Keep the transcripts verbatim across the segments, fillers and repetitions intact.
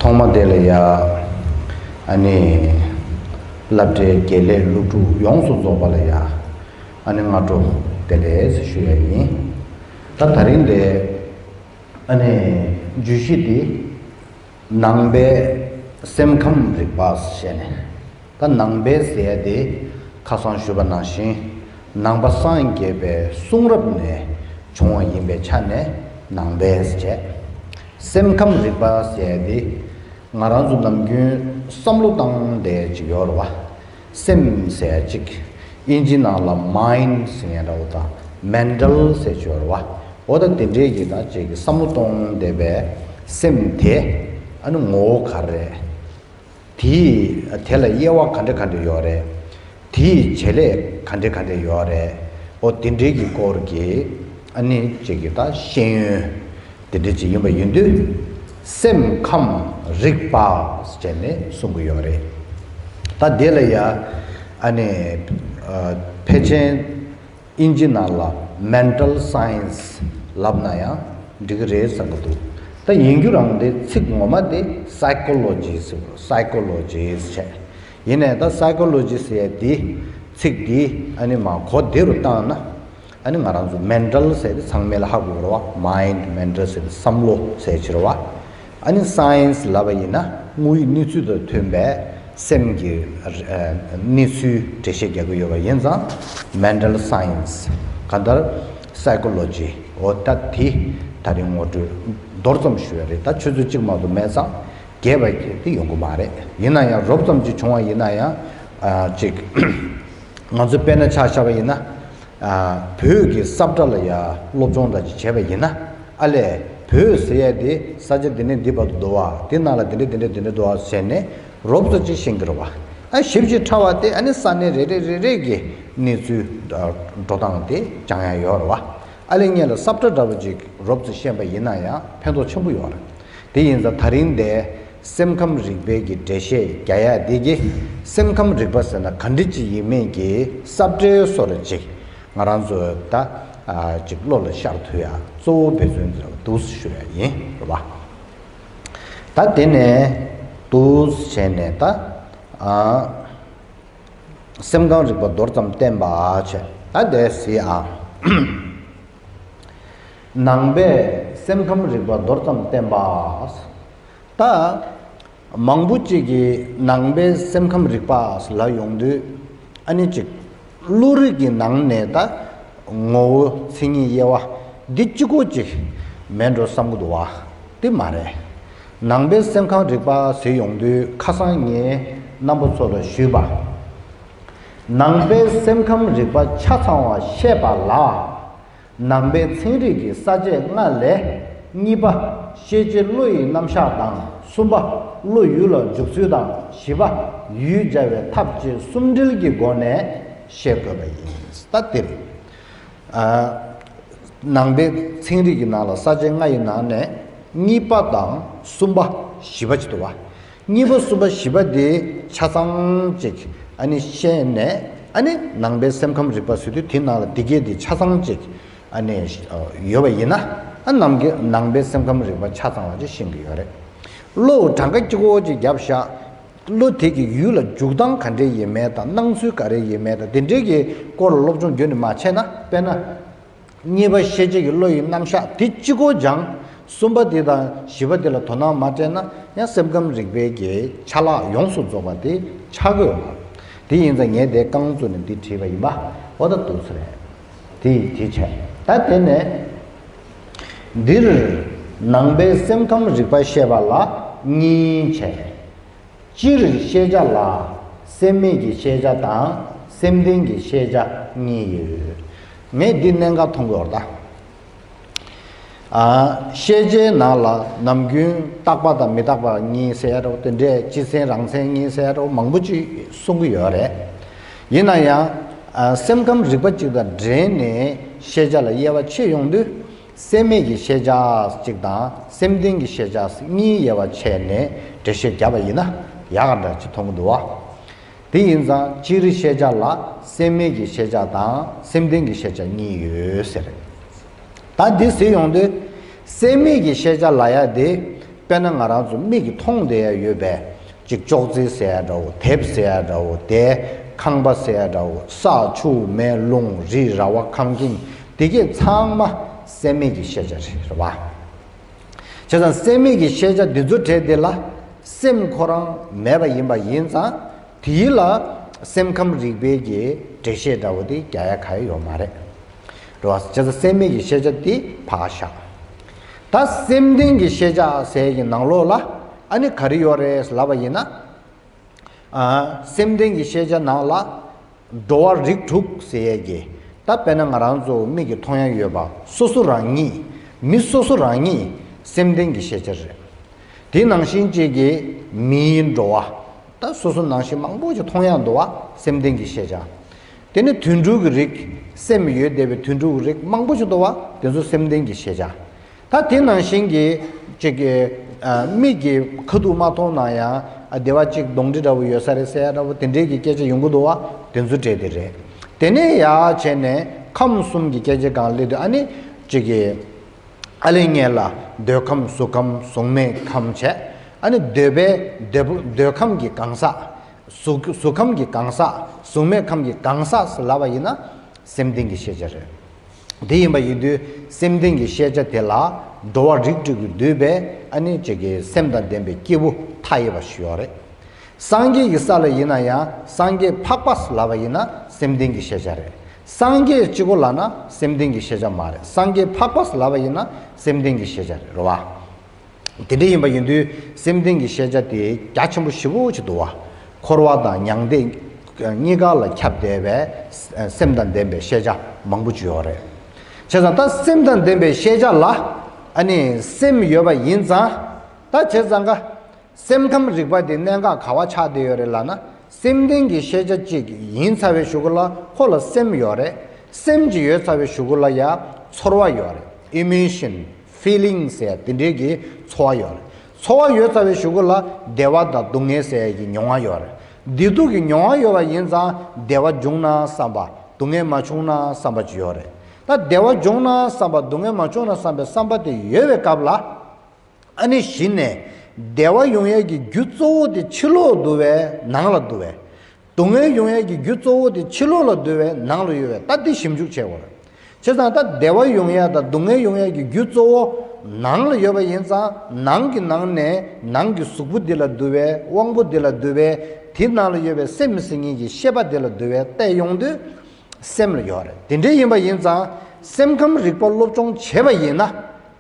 ཚང་མ་དེ་ལ་ཡ། ཨ་ནི། བསླབ་གྲྭའི་དགེ་ལས་སློབ་ཕྲུག་ཡོངས་སུ་རྫོགས་པ་ལ་ཡ། ཨ་ནི་སྔ་དྲོ་བདེ་ལེགས་ཞུ་ཡ་ཡིན། ད་དེ་རིང་དེ། ཨ་ནི། བརྗོད་གཞི་འདི། ནང་པའི་སེམས་ཁམས་རིག་པ་ཞེས་ནས། ད་ནང་པའི་ཟེར་ཡ་དེ་ཁ་སང་ཞུས་པ་ནང་བཞིན་ནང་པ་སངས་རྒྱས་པའི་གསུང་རབ་ནས་བྱུང་བ་ཡིན་པའི་ཆ་ནས་ནང་པའི་ཟེར་བྱས། སེམས་ཁམས་རིག་པ་ཟེར་ཡ་དེ་ང་རང་ཚོ་ནམ་རྒྱུན་བསམ་བློ་བཏང་བསྡད་ཅིག་ཡོད་རེད་བ། སེམས་ཟེར་ཡ་ཅིག་ཨིན་ཇི་ནང་ལ་mind ཟེར་ཡ་འདྲ་བོ་དང་mental ཟེར་ཅིག་ཡོད་རེད་བ། འོ་ད་དེ་འདྲའི་གི་ད་ཅིག་བསམ་བློ་གཏོང་བསྡད་པའི་སེམས་དེ་ཨ་ནི་ངོ་བོ་ག་རེ་རེད། དེའི་དེ་ལ་དབྱེ་བ་ག་འདྲ་ག་འདྲ་ཡོད་རེད། དེའི་བྱེད་ལས་ག་འདྲ་ག་འདྲ་ཡོད་རེད། འོ་དེ་འདྲའི་གི་སྐོར་གྱི་ཨ་ནི་ཅིག་གི་ད་ཤེས་ཡོན་དེ་འདྲ་ཅིག་ཡིན་པ་ཡིན་དུས། སེམས་ཁམས་རིག་པ་ཟེར་ནས་གསུང་གི་ཡོད་རེད། ད་དེ་ལ་ཡ་ཨ་ནི་ཨ་ཕལ་ཆེར་ཨིན་ཇི་ནང་ལ་mental science ལབ་ན་ཡང་འགྲིག་གི་རེད་བསམ་གི་འདུག་ད་ཡིན་རྒྱུ་རང་དེ་ཚིག་ངོ་མ་དེ་psychology ཟེར་བ། psychologist བྱས། ཡིན་ནའི་ད་psychologist ཟེར་ཡ་དེ་ཚིག་དེ་ཨ་ནི་མ་གོ་བདེ་རུ་བཏང་ན། ཨ་ནི་ང་རང་ཚོ་mental ཟེར་དེ་ཚང་མས་ལ་ཧ་གོ་རེད་བ། mind mental ཟེར་དེ་བསམ་བློ་ཟེར་ཕྱིར་བ། ཨ་ནི་science ལབ་པ་ཡིན་ན་དངོས་ཡོད་གནས་ཚུལ་དང་མཐུན་པའི་སེམས་ཀྱི་ཨ་གནས་ཚུལ་འགྲེལ་བཤད་རྒྱག་གི་ཡོད་པ་ཡིན་ཙང་mental science གང་ལྟར་psychology འོ་ད་དེ་ད་རིང་ངོ་སྤྲོད་མདོར་ཙམ་ཞུ་ཡ་རེད། ད་ཆུ་ཚོད་གཅིག་མ་གཏོགས་མེད་ཙང་རྒྱས་པ་དེ་ཡོང་གི་མ་རེད། ཡིན་ན་ཡང་རོབ་ཙམ་ཅིག་བྱུང་བ་ཡིན་ན་ཡང་ཨ་ཅིག་ང་ཚོ་དཔེར་ན་ཆ་བཞག་པ་ཡིན་ན། ཨ་བོད་ཀྱི་ས་བཀྲ་ལ་ཡ་སློབ་སྦྱོང་འདྲ་ཅིག་བྱས་པ་ཡིན་ན། ཨ་ལས་བོད་ཟེར་ཡ་དེ་ས་ཆ་འདི་ནས་འདི་བར་དུ་འདུག་བ། དེ་ནང་ལ་འདི་འདྲ་འདི་འདྲ་འདི་འདྲ་འདུག་བ་ཟེར་ནས་རོབ་ཙམ་ཅིག་ཤེས་ཀྱི་རེད་བ། ཨ་ཞིབ་ཅིག་ཕྲ་བ་དེ་ཨ་ནི་ས་གནས་རེ་རེ་རེ་རེ་གི་གནས་ཚུལ་འགྲོ་སྟངས་དེ་སྦྱང་ཡ་ཡོད་རེད་བ། ཨ་ལས་ངས་ལ་ས་བཀྲ་འདྲ་པོ་ཅིག་རོབ་ཙམ་ཤེས་པ་ཡིན་ན་ཡང་ཕན་ཐོགས་ཆེན་པོ་ཡོད་རེད། དེ་ཡིན་ཙང་ད་རིང་འདི་སེམས་ཁམས་རིག་པའི་གི་འགྲེལ་བཤད་རྒྱག་ཡ་འདི་གི་སེམས་ཁམས་རིག་པ་ཟེར་ན་ག་འདྲ་ཅིག་ཡིན་མིན་གྱི་ས་བཀྲའི་བཟོ་འདྲ་ཅིག་ང་རང་ཚོ་ད་ཨ་ཅིག་བློ་ལ་ཤར་ཐུབ་ཡ་གཙོ་བོ་འབད་བརྩོན་འདུག་ཞུ་ཡ་ཡིན་རེད་བ། ད་དེ་ནས་འདུག་བྱས་ནས་ད་ཨ་སེམས་ཁམས་རིག་པ་མདོར་ཙམ་བསྟན་པ་བྱས། ད་དེ་ཟེར་ཨ། ནང་པའི་སེམས་ཁམས་རིག་པ་མདོར་ཙམ་བསྟན་པ། ད་མང་པོ་ཅིག་གིས་ནང་པའི་སེམས་ཁམས་རིག་པ་ལབ་ཡོང་དུས་ཨ་ནི་ཅིག་བློ་རིག་གི་ནང་ནས་ད་ངོ་བོ་མཚན་ཉིད་དབྱེ་བ་འདི་གཅིག་པོ་ཅིག་མེད་འགྲོ་བསམ་གི་འདུག་བ། དེ་མ་རེད། ནང་པའི་སེམས་ཁམས་རིག་པ་ཟེར་ཡོང་དུས་ཁ་སང་ངས་རྣམ་པ་ཚོ་ལ་ཞུས་པ། ནང་པའི་སེམས་ཁམས་རིག་པ་ཆ་ཚང་བ་བཤད་པ་ལ། ནང་པའི་ཚན་རིག་གི་ས་བཅད་ལྔ་ལས། གཉིས་པ། ཤེས་བྱའི་བློ་ཡི་རྣམ་གཞག་དང་། གསུམ་པ། བློ་ཡུལ་ལ་འཇུག་ཚུལ་དང་། བཞི་པ། ཡུལ་སྦྱར་བའི་ཐབས་བཅས་གསུམ་འབྲེལ་གྱི་སྒོ་ནས་བཤད་དགོས་པ་ཡིན། ད་འདིར། ཨ། ནང་པའི་ཚན་རིག་གི་ནང་ལ་ས་བཅད་ལྔ་ཡི་ནང་ནས་གཉིས་པ་དང་གསུམ་པ། བཞི་པ་ཅིག་འདུག་བ། གཉིས་པ་གསུམ་པ་བཞི་པ་དེ་ཆ་ཚང་ཅིག་ཨ་ནི་ཤེས་ནས། ཨ་ནི་ནང་པའི་སེམས་ཁམས་རིག་པ་ཟེར་དུས་དེ་ནང་ལ་འདི་གས་དེ་ཆ་ཚང་ཅིག་ཨ་ནི་ཡོད་པ་ཡིན་ན། ཨ་ནང་གི་ནང་པའི་སེམས་ཁམས་རིག་པ་ཆ་ཚང་བ་ཅིག་ཤེས་ཀྱི་ཡོད་རེད། བློ་གྲངས་ཀ་གཅིག་པོ་ཅིག་བརྒྱབ་བཞག་བློ་དེ་གི་ཡུལ་ལ་འཇུག་སྟངས་ག་འདྲས་ཡིན་མིན་དང་སྣང་ཚུལ་ག་རེ་ཡིན་མིན་དང་དེ་འདྲས་ཀྱི་སྐོར་ལ་སློབ་སྦྱོང་རྒྱུན་ནས་མ་བྱས་ན། དཔེར་ན། གཉིས་པ་ཤེས་བྱེད་ཀྱི་བློ་ཡི་རྣམ་གཞག་དེ་གཅིག་པོ་སྦྱང་། གསུམ་པ་དེ་དང་བཞི་པ་དེ་ལ་དོ་སྣང་མ་སྤྲད་ན་ཡང་སེམས་ཁམས་རིག་པའི་གི་ཆ་ལག་ཡོངས་སུ་རྫོགས་པ་དེ་ཆགས་ཀྱི་ཡོད་མ་རེད། དེ་ཡིན་ཙང་ངས་དེ་རྐང་བཙུགས་ནས་འདི་བྲིས་པ་ཡིན་པ། འོ་ད་འདུག་ས་རེད། དེ་ཡིས་དེ་བྱས། ད་དེ་ནས་འདིར་ནང་པའི་སེམས་ཁམས་རིག་པ་བཤད་པ་ལ་གཉིས་བྱས། སྤྱིར་ཤེས་བྱ་ལ་སེམས་མེད་ཀྱི་ཤེས་བྱ་དང་སེམས་ལྡན་གྱི་ཤེས་བྱ་གཉིས་ཡོད། ངས་འདི་གནད་འགག་མཐོང་གི་ཡོད་རེད་ད། ཨ། ཤེས་བྱའི་ནང་ལ་ནམ་རྒྱུན་རྟག་པ་དང་མི་རྟག་པ་གཉིས་ཟེར་ཡ་འདྲ་བོ་དེ་འདྲས་སྤྱི་མཚན་རང་མཚན་གཉིས་ཟེར་ཡ་འདྲ་བོ་མང་པོ་ཅིག་གསུང་གི་ཡོད་རེད། ཡིན་ན་ཡང་། ཨ། སེམས་ཁམས་རིག་པ་གཅིག་དང་འབྲེལ་ནས་ཤེས་བྱ་ལ་དབྱེ་བ་ཕྱེ་ཡོང་དུས། སེམས་མེད་ཀྱི་ཤེས་བྱ་གཅིག་དང་སེམས་ལྡན་གྱི་ཤེས་བྱ་གཉིས་དབྱེ་བ་ཕྱེ་ནས་འགྲེལ་བཤད་བརྒྱབ་པ་ཡིན་ན་ཡག་ག་འདྲ་ཅིག་མཐོང་གི་འདུག་བ། དེ་ཡིན་ཙང་སྤྱིར་ཤེས་བྱ་ལ་སེམས་མེད་ཀྱི་ཤེས་བྱ་དང་སེམས་ལྡན་གྱི་ཤེས་བྱ་གཉིས་ཡོད་ཟེར། ད་འདི་ཟེར་ཡོང་དུས། སེམས་མེད་ཀྱི་ཤེས་བྱ་ལབ་ཡ་དེ། དཔེར་ན་ང་རང་ཚོ་མིག་གིས་མཐོང་བསྡད་ཡ་ཡོད་པའི་ཅིག་ཅོག་ཙེ་ཟེར་ཡ་འདྲ་བོ། དེབ་ཟེར་ཡ་འདྲ་བོ། དེ་ཁང་པ་ཟེར་ཡ་འདྲ་བོ། ས་ཆུ་མེ་རླུང་རི་ར་བ་ཁམས་ཀྱིང་དེ་གས་ཚང་མ་སེམས་མེད་ཀྱི་ཤེས་བྱ་རེད། རེད་བ། བྱས་ཙང་སེམས་མེད་ཀྱི་ཤེས་བྱ་འདི་ཚོ་གྲས་དེ་ལ་སེམས་ཁོ་རང་མེད་པ་ཡིན་པ་ཡིན་ཙང་། དེ་ལ་སེམས་ཁམས་རིག་པའི་གི་འགྲེལ་བཤད་འདྲ་བོ་དེ་རྒྱག་ཡ་ག་ཡོད་མ་རེད། རེད་བ། བྱས་ཙང་སེམས་མེད་ཀྱི་ཤེས་བྱ་དེ་ཕར་བཞག་ད་སེམས་ལྡན་གྱི་ཤེས་བྱ་ཟེར་གྱི་ནང་ལོགས་ལ་ཨ་ནི་ག་རེ་ཡོད་རེད་ལབ་པ་ཡིན་ན། ཨ། སེམས་ལྡན་གྱི་ཤེས་བྱ་ནང་ལ་འགྲོ་བ་རིགས་དྲུག་ཟེར་ཡས་ཀྱི། ད་དཔེར་ན་ང་རང་ཚོ་མིག་གིས་མཐོང་ཡ་ཡོད་པ་སོ་སོ་རང་ཉིད། མི་སོ་སོ་རང་ཉིད་སེམས་ལྡན་གྱི་ཤེས་བྱ་རེད། དེ་ནང་བཞིན་གཅིག་གི་མིའི་འགྲོ་བ། ད་སོ་སོ་ནང་བཞིན་མང་པོ་ཞིག་མཐོང་ཡ་འདུག་བ། སེམས་ལྡན་གྱི་ཤེས་བྱ། དེ་ནི་དུད་འགྲོ་གི་རིགས། སེམས་ཡོད་བསྡད་པའི་དུད་འགྲོ་གི་རིགས་མང་པོ་ཞིག་འདུག་བ། དེ་ཚོ་སེམས་ལྡན་གྱི་ཤེས་བྱ། ད་དེ་ནང་བཞིན་གྱི་ཅིག་གི་ཨ། མིག་གིས་ཁ་ཐུག་མ་མཐོང་ན་ཡང་ཨ། སྡེ་བ་གཅིག་གདོང་འདྲེ་འདྲ་བོ་ཡོད་ས་རེད་ཟེར་ཡ་འདྲ་བོ་དེ་འདྲའི་གི་སྐད་ཆ་ཡོང་གི་འདུག་བ། དེ་ཚོ་གྲས་དེ་རེད། དེ་ནས་ཡར་བྱས་ནས་ཁམས་གསུམ་གྱི་སྐད་ཆ་སྒང་སླེབས་དུས་ཨ་ནི་ཅིག་གི་ཨ་ལས་ངན་ལ་འདོད་ཁམས་གཟུགས་ཁམས་གཟུགས་མེད་ཁམས་བྱས། ཨ་ནི་འདོད་པའི་འདོད་པ་འདོད་ཁམས་ཀྱི་གང་ཟག་གཟུགས་གཟུགས་ཁམས་ཀྱི་གང་ཟག་གཟུགས་མེད་ཁམས་ཀྱི་གང་ཟག་ཟེར་ལབ་པ་ཡིན་ན། སེམས་ལྡན་གྱི་ཤེས་བྱ་རེད། དེ་ཡིན་པ་ཡིན་དུས་སེམས་ལྡན་གྱི་ཤེས་བྱ་དེ་ལ་འགྲོ་བ་རིགས་དྲུག་གིས་བསྡུས་པའི་ཨ་ནི་ཅིག་གི་སེམས་དང་ལྡན་པའི་སྐྱེས་བུ་མཐའ་ཡས་པ་ཞིག་ཡོད་རེད། སངས་རྒྱས་ཀྱི་ས་ལ་ཡིན་ན་ཡང་སངས་རྒྱས་འཕགས་པ་ལབ་པ་ཡིན་ན་སེམས་ལྡན་གྱི་ཤེས་བྱ་རེད། སངས་རྒྱས་གཅིག་པོ་ལབ་ན་སེམས་ལྡན་གྱི་ཤེས་བྱ་མ་རེད། སངས་རྒྱས་འཕགས་པ་ལབ་པ་ཡིན་ན་སེམས་ལྡན་གྱི་ཤེས་བྱ་རེད། རེད་བ། དེ་འདྲ་ཡིན་པ་ཡིན་དུས་སེམས་ལྡན་གྱི་ཤེས་བྱ་དེ་རྒྱ་ཆེན་པོ་ཞེ་པོ་ཅིག་འདུག་བ། འཁོར་བ་དང་མྱང་འདས་གཉིས་ཀ་ལ་ཁྱབ་བསྡད་པའི་སེམས་དང་ལྡན་པའི་ཤེས་བྱ་མང་པོ་ཅིག་ཡོད་རེད། བྱས་ཙང་ད་སེམས་དང་ལྡན་པའི་ཤེས་བྱ་ལ་ཨ་ནི་སེམས་ཡོད་པ་ཡིན་ཙང་། ད་བྱས་ཙང་ཀ་སེམས་ཁམས་རིག་པ་དེ་གནད་འགག་ག་བ་ཆགས་བསྡད་ཡོད་རེད་ལབ་ན། སེམས་ལྡན་གྱི་ཤེས་བྱ་གཅིག་ཡིན་ཚར་བའི་གཞུག་གུ་ལ་ཁོ་ལ་སེམས་ཡོད་རེད། སེམས་ཀྱི་ཡོད་ཚར་བའི་གཞུག་གུ་ལ་ཡ་ཚོར་བ་ཡོད་རེད། ཨི་མོ་ཤན། ཕི་ལིང་ཟེར་དེ་འདྲའི་གི་ཚོར་བ་ཡོད་རེད། ཚོར་བ་ཡོད་ཚར་བའི་གཞུག་གུ་ལ་བདེ་བ་དང་སྡུག་བསྔལ་ཟེར་ཡ་གི་མྱོང་བ་ཡོད་རེད། བདེ་སྡུག་གི་མྱོང་བ་ཡོད་པ་ཡིན་ཙང་བདེ་བ་བྱུང་ན་བསམ་པ། སྡུག་བསྔལ་མ་བྱུང་ན་བསམ་པ་ཅིག་ཡོད་རེད། ད་བདེ་བ་བྱུང་ན་བསམ་པ། སྡུག་བསྔལ་མ་བྱུང་ན་བསམ་པའི་བསམ་པ་དེ་ཡོད་པའི་སྐབས་ལ། ཨ་ནི་གཞི་ནས་བདེ་བ་ཡོང་ཡས་ཀྱི་རྒྱུ་གཙོ་བོ་དེ་ཕྱི་ལོགས་འདུག་བས་ནང་ལ་འདུག་བས། སྡུག་བསྔལ་ཡོང་ཡས་ཀྱི་རྒྱུ་གཙོ་བོ་དེ་ཕྱི་ལོགས་ལ་འདུག་བས་ནང་ལ་ཡོད་བས། ད་འདི་ཞིབ་འཇུག་བྱེད་དགོས་རེད། བྱས་ཙང་ད་བདེ་བ་ཡོང་ཡས་དང་སྡུག་བསྔལ་ཡོང་ཡས་ཀྱི་རྒྱུ་གཙོ་བོ་ནང་ལ་ཡོད་པ་ཡིན་ཙང་། ནང་གི་ནང་ནས་ནང་གི་གཟུགས་པོ་འདི་ལ་འདུག་བས། དབང་པོ་འདི་ལ་འདུག་བས། དེ་ནང་ལ་ཡོད་པའི་སེམས་ཟེར་མཁན་གྱི་ཤེས་པ་འདི་ལ་འདུག་བས་བལྟས་ཡོང་དུས། སེམས་ལ་ཡོད་རེད། དེ་འདྲ་ཡིན་པ་ཡིན་ཙང་སེམས་ཁམས་རིག་པ་སློབ་སྦྱོང་བྱས་པ་ཡིན་ན།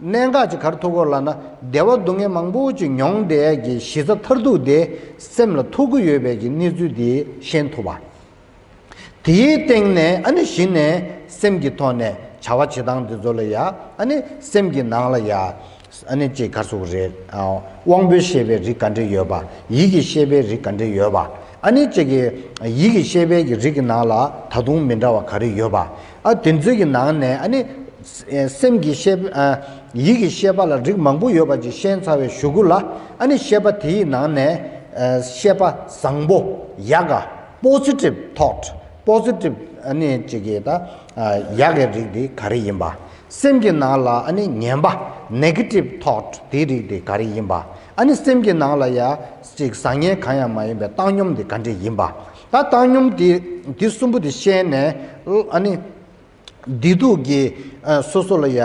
གནད་འགག་ཅིག་ག་རེ་ཐུག་གོ་ལབ་ན། བདེ་བ་སྡུག་བསྔལ་མང་པོ་ཅིག་མྱོང་བསྡད་ཀྱི་གཞི་རྩ་མཐར་ཐུག་དེ་སེམས་ལ་ཐུག་གི་ཡོད་པའི་གི་གནས་ཚུལ་དེ་ཤེས་ཐུབ་པ། དེའི་སྟེང་ནས་ཨ་ནི་གཞི་ནས་སེམས་ཀྱི་ཐོག་ནས་བྱ་བ་བྱེད་སྟངས་དེ་ཚོ་ལ་ཡ། ཨ་ནི་སེམས་ཀྱི་ནང་ལ་ཡ། ཨ་ནི་ཅིག་ག་རེ་ཟེར་དགོས་རེད། ཨ། དབང་པོའི་ཤེས་པའི་རིགས་ག་འདྲ་ཡོད་པ། ཡིད་ཀྱི་ཤེས་པའི་རིགས་ག་འདྲ་ཡོད་པ། ཨ་ནི་ཅིག་གི་ཡིད་ཀྱི་ཤེས་པའི་གི་རིགས་ཀྱི་ནང་ལ་ད་དུང་མི་འདྲ་བ་ག་རེ་ཡོད་པ། ཨ། དེ་ཚོའི་གི་ནང་ནས་ཨ་ནི་སེམས་ཀྱི་ཤེས། ཨ། ཡིད་ཀྱི་ཤེས་པ་ལ་རིགས་མང་པོ་ཡོད་པ་ཅིག་ཤེས་ཚར་བའི་གཞུག་གུ་ལ། ཨ་ནི་ཤེས་པ་དེའི་ནང་ནས། ཨ། ཤེས་པ་བཟང་པོ་ཡག་ག positive thought, positive ཨ་ནི་ཅིག་གི་ད། ཨ། ཡག་གི་རིགས་དེ་ག་རེ་ཡིན་པ། སེམས་ཀྱི་ནང་ལ་ཨ་ནི་ངན་པ་negative thought དེའི་རིགས་དེ་ག་རེ་ཡིན་པ། ཨ་ནི་སེམས་ཀྱི་ནང་ལ་ཡ་ཅིག་བཟང་ངན་གང་ཡང་མ་ཡིན་པའི་བཏང་སྙོམས་དེ་ག་འདྲ་ཡིན་པ། ད་བཏང་སྙོམས་དེ་དེ་གསུམ་པོ་དེ་ཤེས་ནས། ཨ་ནི་བདེ་སྡུག་གི། ཨ། སོ་སོ་ལ་ཡ་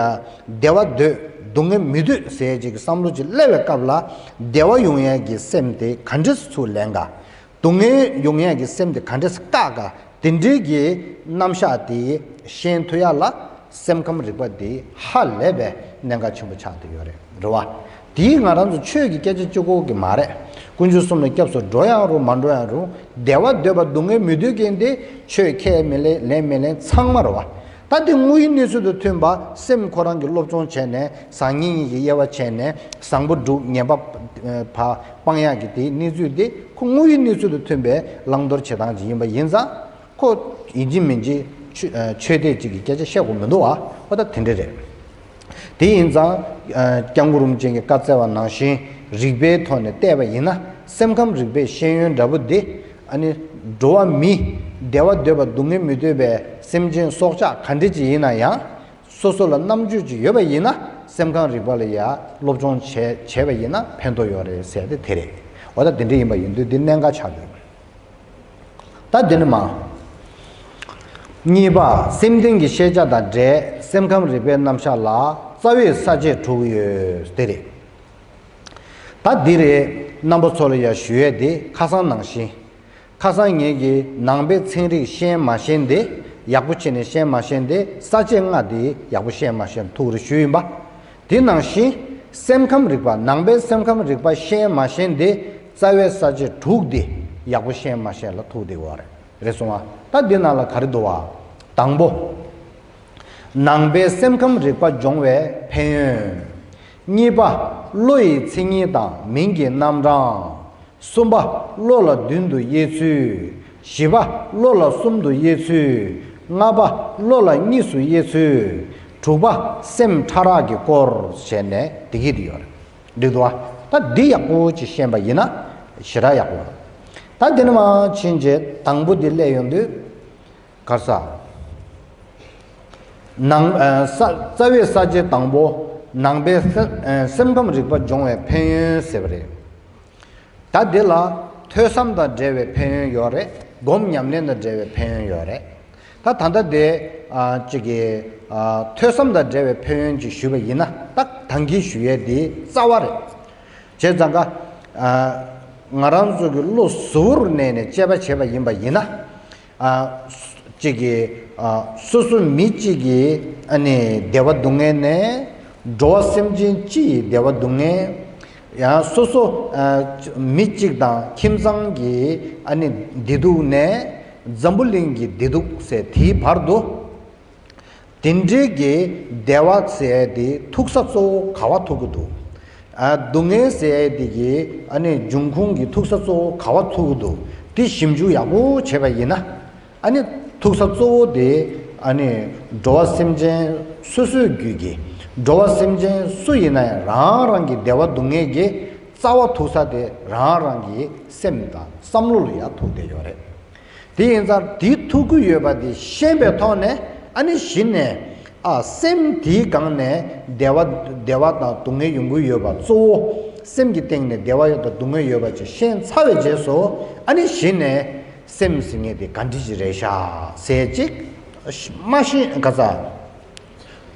བདེ་བ་འདོད་སྡུག་བསྔལ་མི་འདོད་ཟེར་ཅིག་གི་བསམ་བློ་ཅིག་སླེབས་པའི་སྐབས་ལ་བདེ་བ་ཡོང་ཡས་ཀྱི་སེམས་དེ་ག་འདྲས་ཚུར་ལེན་ག་སྡུག་བསྔལ་ཡོང་ཡས་ཀྱི་སེམས་དེ་ག་འདྲས་བཀག་ག་དེ་འདྲའི་གི་རྣམ་གཞག་དེ་ཤེས་ཐུབ་ཡ་ལ་སེམས་ཁམས་རིག་པ་དེ་ཧ་ལས་པའི་གནད་འགག་ཆེན་པོ་ཆགས་བསྡད་ཡོད་རེད། རེད་བ། དེ་ང་རང་ཚོ་ཆོས་ཀྱི་སྐད་ཆ་གཅིག་པོ་གི་མ་རེད། དཀོན་མཆོག་གསུམ་ལ་སྐྱབས་སུ་འགྲོ་ཡང་རུང་མ་འགྲོ་ཡང་རུང་། བདེ་བ་འདོད་པ་སྡུག་བསྔལ་མི་འདོད་མཁན་དེ་ཆོས་ཁས་མི་ལེན། ལེན་མི་ལེན་ཚང་མ་རེད་བ། ད་དེ་དངོས་ཡོད་གནས་ཚུལ་དང་མཐུན་པ་སེམས་ཁོ་རང་གིས་སློབ་སྦྱོང་བྱས་ནས། བཟང་ངན་གཉིས་ཀྱི་དབྱེ་བ་ཕྱེ་ནས། བཟང་པོ་སྒྲུབ། ངན་པ་སྤང་ཡག་གི་དེའི་གནས་ཚུལ་དེ་ཁོ་དངོས་ཡོད་གནས་ཚུལ་དང་མཐུན་པའི་བླང་དོར་བྱེད་སྟངས་ཅིག་ཡིན་པ་ཡིན་ཙང་། ཁོ་ཡིན་གཅིག་མིན་གཅིག་ཆོས། ཨ། ཆོས་དད་ཅིག་གི་སྐད་ཆ་བཤད་དགོས་མི་འདུག་བ། ཨོ་ད་དེ་འདྲ་རེད། དེ་ཡིན་ཙང་། ཨ། སྐྱབས་མགོན་རིན་པོ་ཆེ་གིས་བཀའ་སྩལ་བ་ནང་བཞིན་རིགས་པའི་ཐོག་ནས་བལྟས་པ་ཡིན་ན། སེམས་ཁམས་རིག་པའི་ཤེས་ཡོན་འདྲ་པོ་འདི། ཨ་ནི་འགྲོ་བ་མི། བདེ་བ་འདོད་པ་སྡུག་བསྔལ་མི་འདོད་པའི་སེམས་ཅན་སྲོག་ཆགས་ག་འདྲ་ཅིག་ཡིན་ན་ཡང་། སོ་སོ་ལ་རྣམ་དཔྱོད་ཅིག་ཡོད་པ་ཡིན་ན། སེམས་ཁམས་རིག་པ་ལ་ཡ་སློབ་སྦྱོང་བྱས་བྱས་པ་ཡིན་ན་ཕན་ཐོགས་ཡོད་རེད་ཟེར་ཏེ་དེ་རེད། འོ་ད་དེ་འདྲ་ཡིན་པ་ཡིན་དུས་འདི་གནད་འགག་ཆགས་འདུག་ད་འདི་ནི་མ། གཉིས་པ། སེམས་གཏིང་གི་ཤེས་བྱ་དང་འབྲེལ་སེམས་ཁམས་རིག་པའི་རྣམ་གཞག་ལ་རྩ་བའི་ས་བཅད་དྲུག་ཡོད་དེ་རེད། ད་འདི་རེད། རྣམ་པ་ཚོ་ལ་ཡ་ཞུ་ཡས་དེ་ཁ་སང་ནང་བཞིན། ཁ་སང་ངེད་ཀྱིས་ནང་པའི་ཚན་རིག་ཤེས་མ་ཤེས་དེ་ཡག་པོ་བྱས་ནས་ཤེས་མ་ཤེས་དེ་ས་བཅད་ལྔ་དེ་ཡག་པོ་ཤེས་མ་ཤེས་ཐུགས་རེ་ཞུས་ཡིན་པ། དེ་ནང་བཞིན་སེམས་ཁམས་རིག་པ་ནང་པའི་སེམས་ཁམས་རིག་པ་ཤེས་མ་ཤེས་དེ་རྩ་བའི་ས་བཅད་དྲུག་དེ་ཡག་པོ་ཤེས་མ་ཤེས་ལ་ཐུག་བསྡད་ཡོད་རེད། རེད་སོང་ང་། ད་འདི་ནང་ལ་ག་རེ་འདུག་བ། དང་པོ། ནང་པའི་སེམས་ཁམས་རིག་པ་སྦྱོང་བའི་ཕན་ཡོན། གཉིས་པ། བློ་ཡི་མཚན་ཉིད་དང་མིང་གི་རྣམ་གྲངས། གསུམ་པ། བློ་ལ་བདུན་དུ་དབྱེ་ཚུལ། བཞི་པ། བློ་ལ་གསུམ་དུ་དབྱེ་ཚུལ། ལྔ་པ། བློ་ལ་གཉིས་སུ་དབྱེ་ཚུལ། དྲུག་པ། སེམས་ཕྲ་རགས་ཀྱི་སྐོར་བྱས་ནས་འདི་གི་དེ་ཡོད་རེད། འགྲིག་འདུག་བ། ད་འདི་ཡག་པོ་ཅིག་ཤེས་པ་ཡིན་ན་ཞེ་དྲག་ཡག་པོ་རེད། ད་འདི་ནས་མར་ཕྱིན་རྗེས་དང་པོ་འདི་སླེབས་ཡོང་དུས། ག་རེ་ཟ། ནང་ཨ་ས་རྩ་བའི་ས་བཅད་དང་པོ། ནང་པའི་ས་ཨ་སེམས་ཁམས་རིག་པ་སྦྱོང་བའི་ཕན་ཡོན་ཟེར་བ་རེད། ད་འདི་ལ་ཐོས་བསམ་དང་འབྲེལ་བའི་ཕན་ཡོན་ཡོད་རེད། སྒོམ་ཉམས་ལེན་དང་འབྲེལ་བའི་ཕན་ཡོན་ཡོད་རེད། ད་ད་ལྟ་དེ་ཨ་གཅིག་གི་ཨ་ཐོས་བསམ་དང་འབྲེལ་བའི་ཕན་ཡོན་ཅིག་ཞུས་པ་ཡིན་ན། ད་ད་གིན་ཞུ་ཡས་དེ་རྩ་བ་རེད། བྱས་ཙང་ཀ་ཨ་ང་རང་ཚོ་གི་བློ་གཟུ་བོར་གནས་ནས་དཔྱད་པ་བྱས་པ་ཡིན་པ་ཡིན་ན། ཨ་གཅིག་གིས་ཨ་སོ་སོ་མི་གཅིག་གི་ཨ་ནི་བདེ་བ་སྡུག་བསྔལ་ནས་འགྲོ་བ་སེམས་ཅན་སྤྱི་ཡི་བདེ་བ་སྡུག་བསྔལ། ཡང་སོ་སོ་ཨ་མི་གཅིག་དང་ཁྱིམ་ཚང་གི་ཨ་ནི་བདེ་སྡུག་ནས་འཛམ་བུ་གླིང་གི་བདེ་སྡུག་ཟེར་དེའི་བར་དུ། དེ་འདྲའི་གི་བདེ་བ་ཟེར་དེ་ཐུག་ས་གཙོ་བོ་ག་བ་ཐུག་གི་འདུག་ཨ་སྡུག་བསྔལ་ཟེར་དེ་གི་ཨ་ནི་འབྱུང་ཁུངས་ཀྱི་ཐུག་ས་གཙོ་བོ་ག་བ་ཐུག་གི་འདུག་དེ་ཞིབ་འཇུག་ཡག་པོ་བྱས་པ་ཡིན་ན། ཨ་ནི་ཐུག་ས་གཙོ་བོ་དེ་ཨ་ནི་འགྲོ་བ་སེམས་ཅན་སོ་སོའི་རྒྱུད་ཀྱི། འགྲོ་བ་སེམས་ཅན་སུ་ཡིན་ན་ཡང་རང་རང་གི་བདེ་བ་སྡུག་བསྔལ་གྱི་རྩ་བ་ཐུག་ས་དེ་རང་རང་གི་སེམས་དང་བསམ་བློ་ལ་ཡང་ཐུག་བསྡད་ཡོད་རེད། དེ་ཡིན་ཙང་དེ་ཐུག་གི་ཡོད་པ་དེ་ཤེས་པའི་ཐོག་ནས། ཨ་ནི་གཞི་ནས་ཨ་སེམས་དེའི་སྒང་ནས་བདེ་བ་བདེ་བ་དང་སྡུག་བསྔལ་ཡོང་གི་ཡོད་པ་གཙོ་བོ། སེམས་ཀྱི་སྟེང་ནས་བདེ་བ་ཡོད་དང་སྡུག་བསྔལ་ཡོད་པ་ཅིག་ཤེས་ཚར་བའི་རྗེས་སུ། ཨ་ནི་གཞི་ནས་སེམས་ཟེར་མཁན་དེ་ག་འདྲ་ཅིག་རེད་ཤག་ཟེར་ཅིག་མ་ཤེས་ག་ཚ།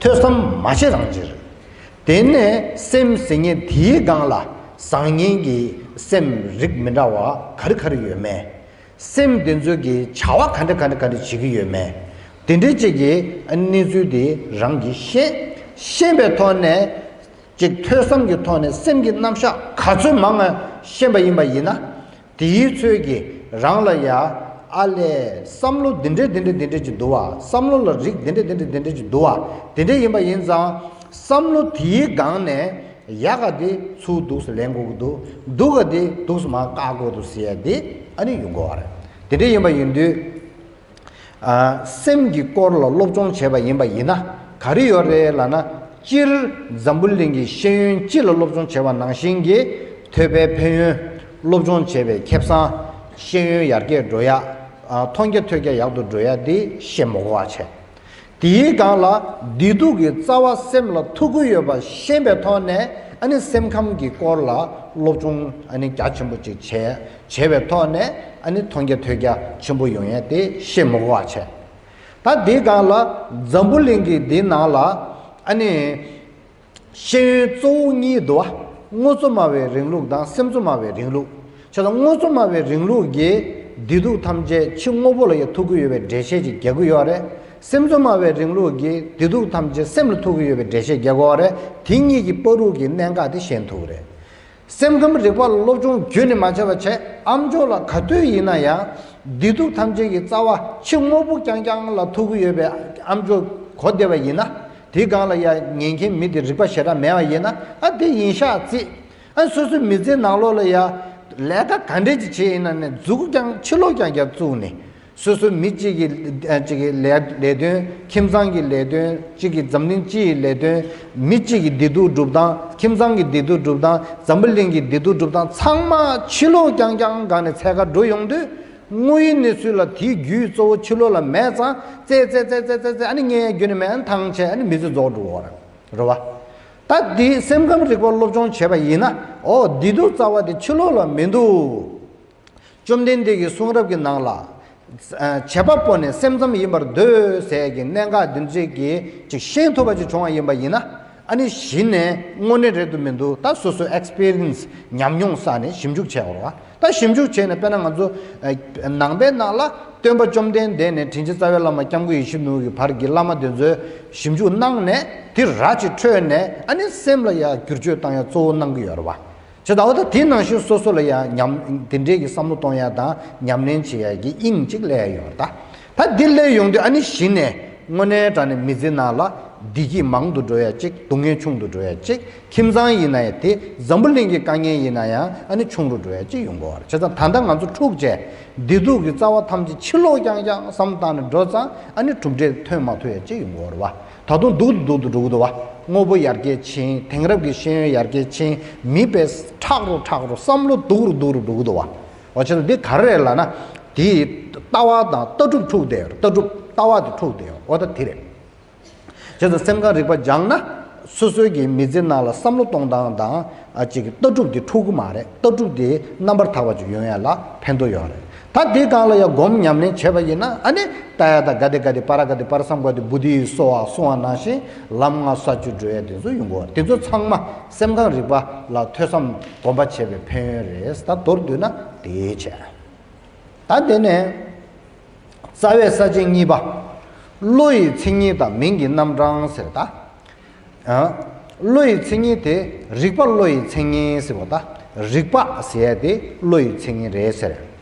ཐོས་བསམ་མ་བྱས་རང་ཅིག་རེད། དེ་ནས་སེམས་ཟེར་མཁན་དེའི་སྒང་ལ་བཟང་ངན་གྱི་སེམས་རིགས་མི་འདྲ་བ་ག་རེ་ག་རེ་ཡོད་མེད། སེམས་དེ་ཚོ་གི་བྱ་བ་ག་འདྲ་ག་འདྲ་ག་འདྲ་བྱེད་ཀྱི་ཡོད་མེད། དེ་འདྲའི་ཅིག་གི་གནས་ཚུལ་དེ་རང་གིས་ཤེས། ཤེས་པའི་ཐོག་ནས་ཅིག་ཐོས་བསམ་གྱི་ཐོག་ནས་སེམས་ཀྱི་རྣམ་གཞག་ག་ཚོད་མང་ང་ཤེས་པ་ཡིན་པ་ཡིན་ན། དེའི་ཚོད་ཀྱིས་རང་ལ་ཡ་ཨ་ལས་བསམ་བློ་འདི་འདྲས་འདི་འདྲས་འདི་འདྲས་ཅིག་འདུག་བ། བསམ་བློ་ལ་རིགས་འདི་འདྲས་འདི་འདྲས་འདི་འདྲས་ཅིག་འདུག་བ། དེ་འདྲས་ཡིན་པ་ཡིན་ཙང་བསམ་བློ་དེའི་སྒང་ནས། ཡག་ག་དེ་ཚུར་འདུག་སེ་ལེན་དགོས་ཀྱི་འདུག་སྡུག་ག་དེ་འདུག་སེ་མར་བཀག་དགོས་འདུག་ཟེར་ཡ་དེ་ཨ་ནི་ཡོང་གི་ཡོད་རེད། དེ་འདྲ་ཡིན་པ་ཡིན་དུས། ཨ་སེམས་ཀྱི་སྐོར་ལ་སློབ་སྦྱོང་བྱས་པ་ཡིན་པ་ཡིན་ན་ག་རེ་ཡོད་རེད་ལབ་ན། སྤྱིར་འཛམ་བུ་གླིང་གི་ཤེས་ཡོན་སྤྱི་ལ་སློབ་སྦྱོང་བྱས་པ་ནང་བཞིན་གྱི་ཐོས་པའི་ཕན་ཡོན། སློབ་སྦྱོང་བྱས་པའི་ཁེ་བཟང་། ཤེས་ཡོན་ཡར་རྒྱས་འགྲོ་ཡ། ཨ་མཐོང་རྒྱ་ཐོས་རྒྱ་ཡག་ཏུ་འགྲོ་ཡ་དེ་ཤེས་མི་དགོས་པ་བྱས། དེའི་སྒང་ལ་བདེ་སྡུག་གི་རྩ་བ་སེམས་ལ་ཐུག་གི་ཡོད་པ་ཤེས་པའི་ཐོག་ནས། ཨ་ནི་སེམས་ཁམས་ཀྱི་སྐོར་ལ་སློབ་སྦྱོང་ཨ་ནི་རྒྱ་ཆེན་པོ་ཅིག་བྱས། བྱས་པའི་ཐོག་ནས་ཨ་ནི་མཐོང་རྒྱ་ཐོས་རྒྱ་ཆེན་པོ་ཡོང་ཡས་དེ་ཤེས་མི་དགོས་པ་བྱས། ད་དེའི་སྒང་ལ་འཛམ་བུ་གླིང་གི་འདི་ནང་ལ་ཨ་ནི། ཤེས་ཡོན་གཙོ་བོ་གཉིས་འདུག་བ། དངོས་གཙོ་སྨྲ་བའི་རིང་ལུགས་དང་སེམས་གཙོ་སྨྲ་བའི་རིང་ལུགས། བྱས་ཙང་དངོས་གཙོ་སྨྲ་བའི་རིང་ལུགས་ཀྱིས་བདེ་སྡུག་ཐམས་ཅད་ཕྱི་དངོས་པོ་ལ་ཡང་ཐུག་གི་ཡོད་པའི་འགྲེལ་བཤད་ཅིག་རྒྱག་གི་ཡོད་རེད། སེམས་གཙོ་སྨྲ་བའི་རིང་ལུགས་ཀྱིས་བདེ་སྡུག་ཐམས་ཅད་སེམས་ལ་ཐུག་གི་ཡོད་པའི་འགྲེལ་བཤད་རྒྱག་གི་ཡོད་རེད། དེ་གཉིས་ཀྱི་བར་དུ་གི་གནད་འགག་དེ་ཤེས་ཐུབ་ཀྱི་རེད། སེམས་ཁམས་རིག་པ་ལ་སློབ་སྦྱོང་རྒྱུན་ནས་མ་བྱས་པ་བྱས། ཨ་མཆོག་ལ་ག་དུས་ཡིན་ན་ཡང་བདེ་སྡུག་ཐམས་ཅད་ཀྱི་རྩ་བ་ཕྱི་དངོས་པོ་རྐྱང་རྐྱང་ལ་ཐུག་གི་ཡོད་པའི་ཨ་མཆོག་གོ་བསྡད་པ་ཡིན་ན། དེའི་སྒང་ལ་ཡ་ཉན་མཁན་མི་དེ་རིག་པ་ཞེ་དྲག་མེད་པ་ཡིན་ན། ཨ་དེ་ཡིན་ཤག་ཅེས། ཨ་སོ་སོའི་མི་ཚེའི་ནང་ལོགས་ལ་ཡ་ལས་ཀ་ག་འདྲས་ཅིག་བྱས་ཡིན་ན་ནས་མཛུབ་གུ་རྐྱང་ཕྱི་ལོགས་རྐྱང་རྐྱང་བཙུགས་ནས། སོ་སོའི་མི་གཅིག་གི་ཨ་གཅིག་གི་ལས་ལས་དོན། ཁྱིམ་ཚང་གི་ལས་དོན། གཅིག་གི་འཛམ་གླིང་སྤྱི་ཡི་ལས་དོན། མི་གཅིག་གི་བདེ་སྡུག་སྒྲུབ་སྟངས། ཁྱིམ་ཚང་གི་བདེ་སྡུག་སྒྲུབ་སྟངས། འཛམ་བུ་གླིང་གི་བདེ་སྡུག་སྒྲུབ་སྟངས་ཚང་མ་ཕྱི་ལོགས་རྐྱང་རྐྱང་སྒང་ནས་འཚོལ་ག་འགྲོ་ཡོང་དུས། དངོས་ཡོད་གནས་ཚུལ་ལ་དེའི་རྒྱུའི་གཙོ་བོ་ཕྱི་ལོགས་ལ་མེད་ཙང་། ཙེ་ཙེ་ཙེ་ཙེ་ཙེ་ཙེ་ཨ་ནི་ངས་རྒྱུ་ནས་མེད་ཐང་ཆད། ཨ་ནི་མི་ཚེ་རྫོགས་འགྲོ་གི་རེད། རེད་བ། ད་འདི་སེམས་ཁམས་རིག་པ་སློབ་སྦྱོང་བྱས་པ་ཡིན་ན། ཨོ་བདེ་སྡུག་རྩ་བ་དེ་ཕྱི་ལོགས་ལ་མི་འདུག་བཅོམ་ལྡན་འདས་ཀྱི་གསུང་རབ་ཀྱི་ནང་ལ། ཨ་བྱེད་པ་པོ་ནི་སེམས་ཙམ་ཡིན་པར་འདོད་ཟེར་གྱི་གནད་འགག་འདི་འདྲས་ཀྱི་ཅིག་ཤེས་ཐུབ་པ་ཅིག་བྱུང་བ་ཡིན་པ་ཡིན་ན། ཨ་ནི་གཞི་ནས་དངོས་གནས་རེད་འདུག་མི་འདུག་ད་སོ་སོའི་ཨེག་སི་པི་རི་ཡན་སི་ཉམས་མྱོང་བསགས་ནས་ཞིབ་འཇུག་བྱས་པ་རེད་བ། ད་ཞིབ་འཇུག་བྱས་ནས་དཔེར་ན་ང་ཚོ་ཨ་ནང་པའི་ནང་ལ་སྟོན་པ་བཅོམ་ལྡན་འདས་ནས་དྲིན་ཅན་རྩ་བའི་བླ་མ་སྐྱབས་མགོན་ཡིད་བཞིན་ནོར་བུའི་བར་གྱི་བླ་མ་དེ་ཚོས་ཞིབ་འཇུག་གནང་ནས་དེ་ར་ཅིག་འཕྲོད་ནས་ཨ་ནི་སེམས་ལ་ཡ་བསྒྱུར་བཅོས་བཏང་ཡ་གཙོ་བོ་གནང་གི་ཡོད་རེད་བ། བྱས་ཙང་ད་དེ་ནང་བཞིན་སོ་སོ་ལ་ཡང་ཉམས་དེ་འདྲའི་གི་བསམ་བློ་གཏོང་ཡ་དང་ཉམས་ལེན་བྱེད་ཡ་གི་དབྱིངས་གཅིག་སླེབས་ཡོད་ད། ད་འདི་སླེབས་ཡོང་དུས་ཨ་ནི་གཞི་ནས་དངོས་གནས་དྲང་གནས་མི་ཚེ་ནང་ལ་བདེ་སྐྱིད་མང་དུ་འགྲོ་ཡ་གཅིག་སྡུག་བསྔལ་ཆུང་དུ་འགྲོ་ཡ་གཅིག་ཁྱིམ་ཚང་ཡིན་ན་ཡང་དེ་འཛམ་བུ་གླིང་གི་དཀའ་ངལ་ཡིན་ན་ཡང་ཨ་ནི་ཆུང་རུ་འགྲོ་ཡ་གཅིག་ཡོང་གི་ཡོད་རེད། བྱས་ཙང་ད་ལྟ་ང་ཚོ་འཁྲུག་བྱས་བདེ་སྡུག་གི་རྩ་བ་ཐམས་ཅད་ཕྱི་ལོགས་རྐྱང་རྐྱང་བསམ་བཏང་ནས་འགྲོ་ཙང་ཨ་ནི་གྲུབ་འབྲས་ཐོན་མ་ཐུབ་ཡ་གཅིག་ཡོང་གི་ཡོད་རེད་བ། ད་དུང་སྡུག་ཏུ་སྡུག་ཏུ་འགྲོ་གི་འདུག་བ། དངོས་པོ་ཡར་རྒྱས་ཕྱིན། དེང་རབས་ཀྱི་ཤེས་ཡོན་ཡར་རྒྱས་ཕྱིན། མི་དཔེ་ཁྲག་རུ་ཁྲག་རུ་བསམ་བློ་སྡུག་རུ་སྡུག་རུ་འགྲོ་གི་འདུག་བ། འོ་བྱས་ཙང་འདི་ག་རེ་རེད་ལབ་ན། དེའི་ལྟ་བ་དང་ལྟ་གྲུབ་འཁྲུག་བསྡད་ཡོད་རེད། ལྟ་གྲུབ་ལྟ་བ་དེ་འཁྲུག་བསྡད་ཡོད། འོ་ད་དེ་རེད། བྱས་ཙང་སེམས་ཁམས་རིག་པ་སྦྱངས་ན་སོ་སོའི་གི་མི་ཚེ་ནང་ལ་བསམ་བློ་གཏོང་སྟངས་དང་ཨ་ཅིག་ལྟ་གྲུབ་དེ་འཁྲུག་གི་མ་རེད། ལྟ་གྲུབ་དེ་རྣམ་པར་དག་པ་ཅིག་ཡོང་ཡ་ལ་ཕན་ཐོགས་ཡོད་རེད། ད་དེའི་སྒང་ལ་ཡང་སྒོམ་ཉམས་ལེན་བྱས་པ་ཡིན་ན་ཨ་ནི་ཏདྱ་ཐཱ་ག་ཏེ་ག་ཏེ་པཱ་ར་ག་ཏེ་པཱ་ར་སཾ་ག་ཏེ་བོ་དྷི་ཡི་སྭཱ་ཧཱ་གསུང་བ་ནང་བཞིན་ལམ་ལྔ་ས་བཅུ་བགྲོད་ཡ་དེ་ཚོ་ཡོང་གི་ཡོད་རེད། དེ་ཚོ་ཚང་མ་སེམས་ཁམས་རིག་པ་ལ་ཐོས་བསམ་སྒོམ་པ་བྱས་པའི་ཕན་ཡོན་རེད། ད་མདོར་བསྡུས་ན་དེ་བྱས། ད་དེ་ནས་རྩ་བའི་ས་བཅད་གཉིས་པ། བློ་ཡི་མཚན་ཉིད་དང་མིང་གི་རྣམ་གྲངས་ཟེར་ད། ཨ། བློ་ཡི་མཚན་ཉིད་དེ་རིག་པ་བློ་ཡི་མཚན་ཉིད་ཟེར་བ་ད། རིག་པ་ཟེར་ཡ་དེ་བློ་ཡི་མཚན་ཉིད་རེད་ཟེར།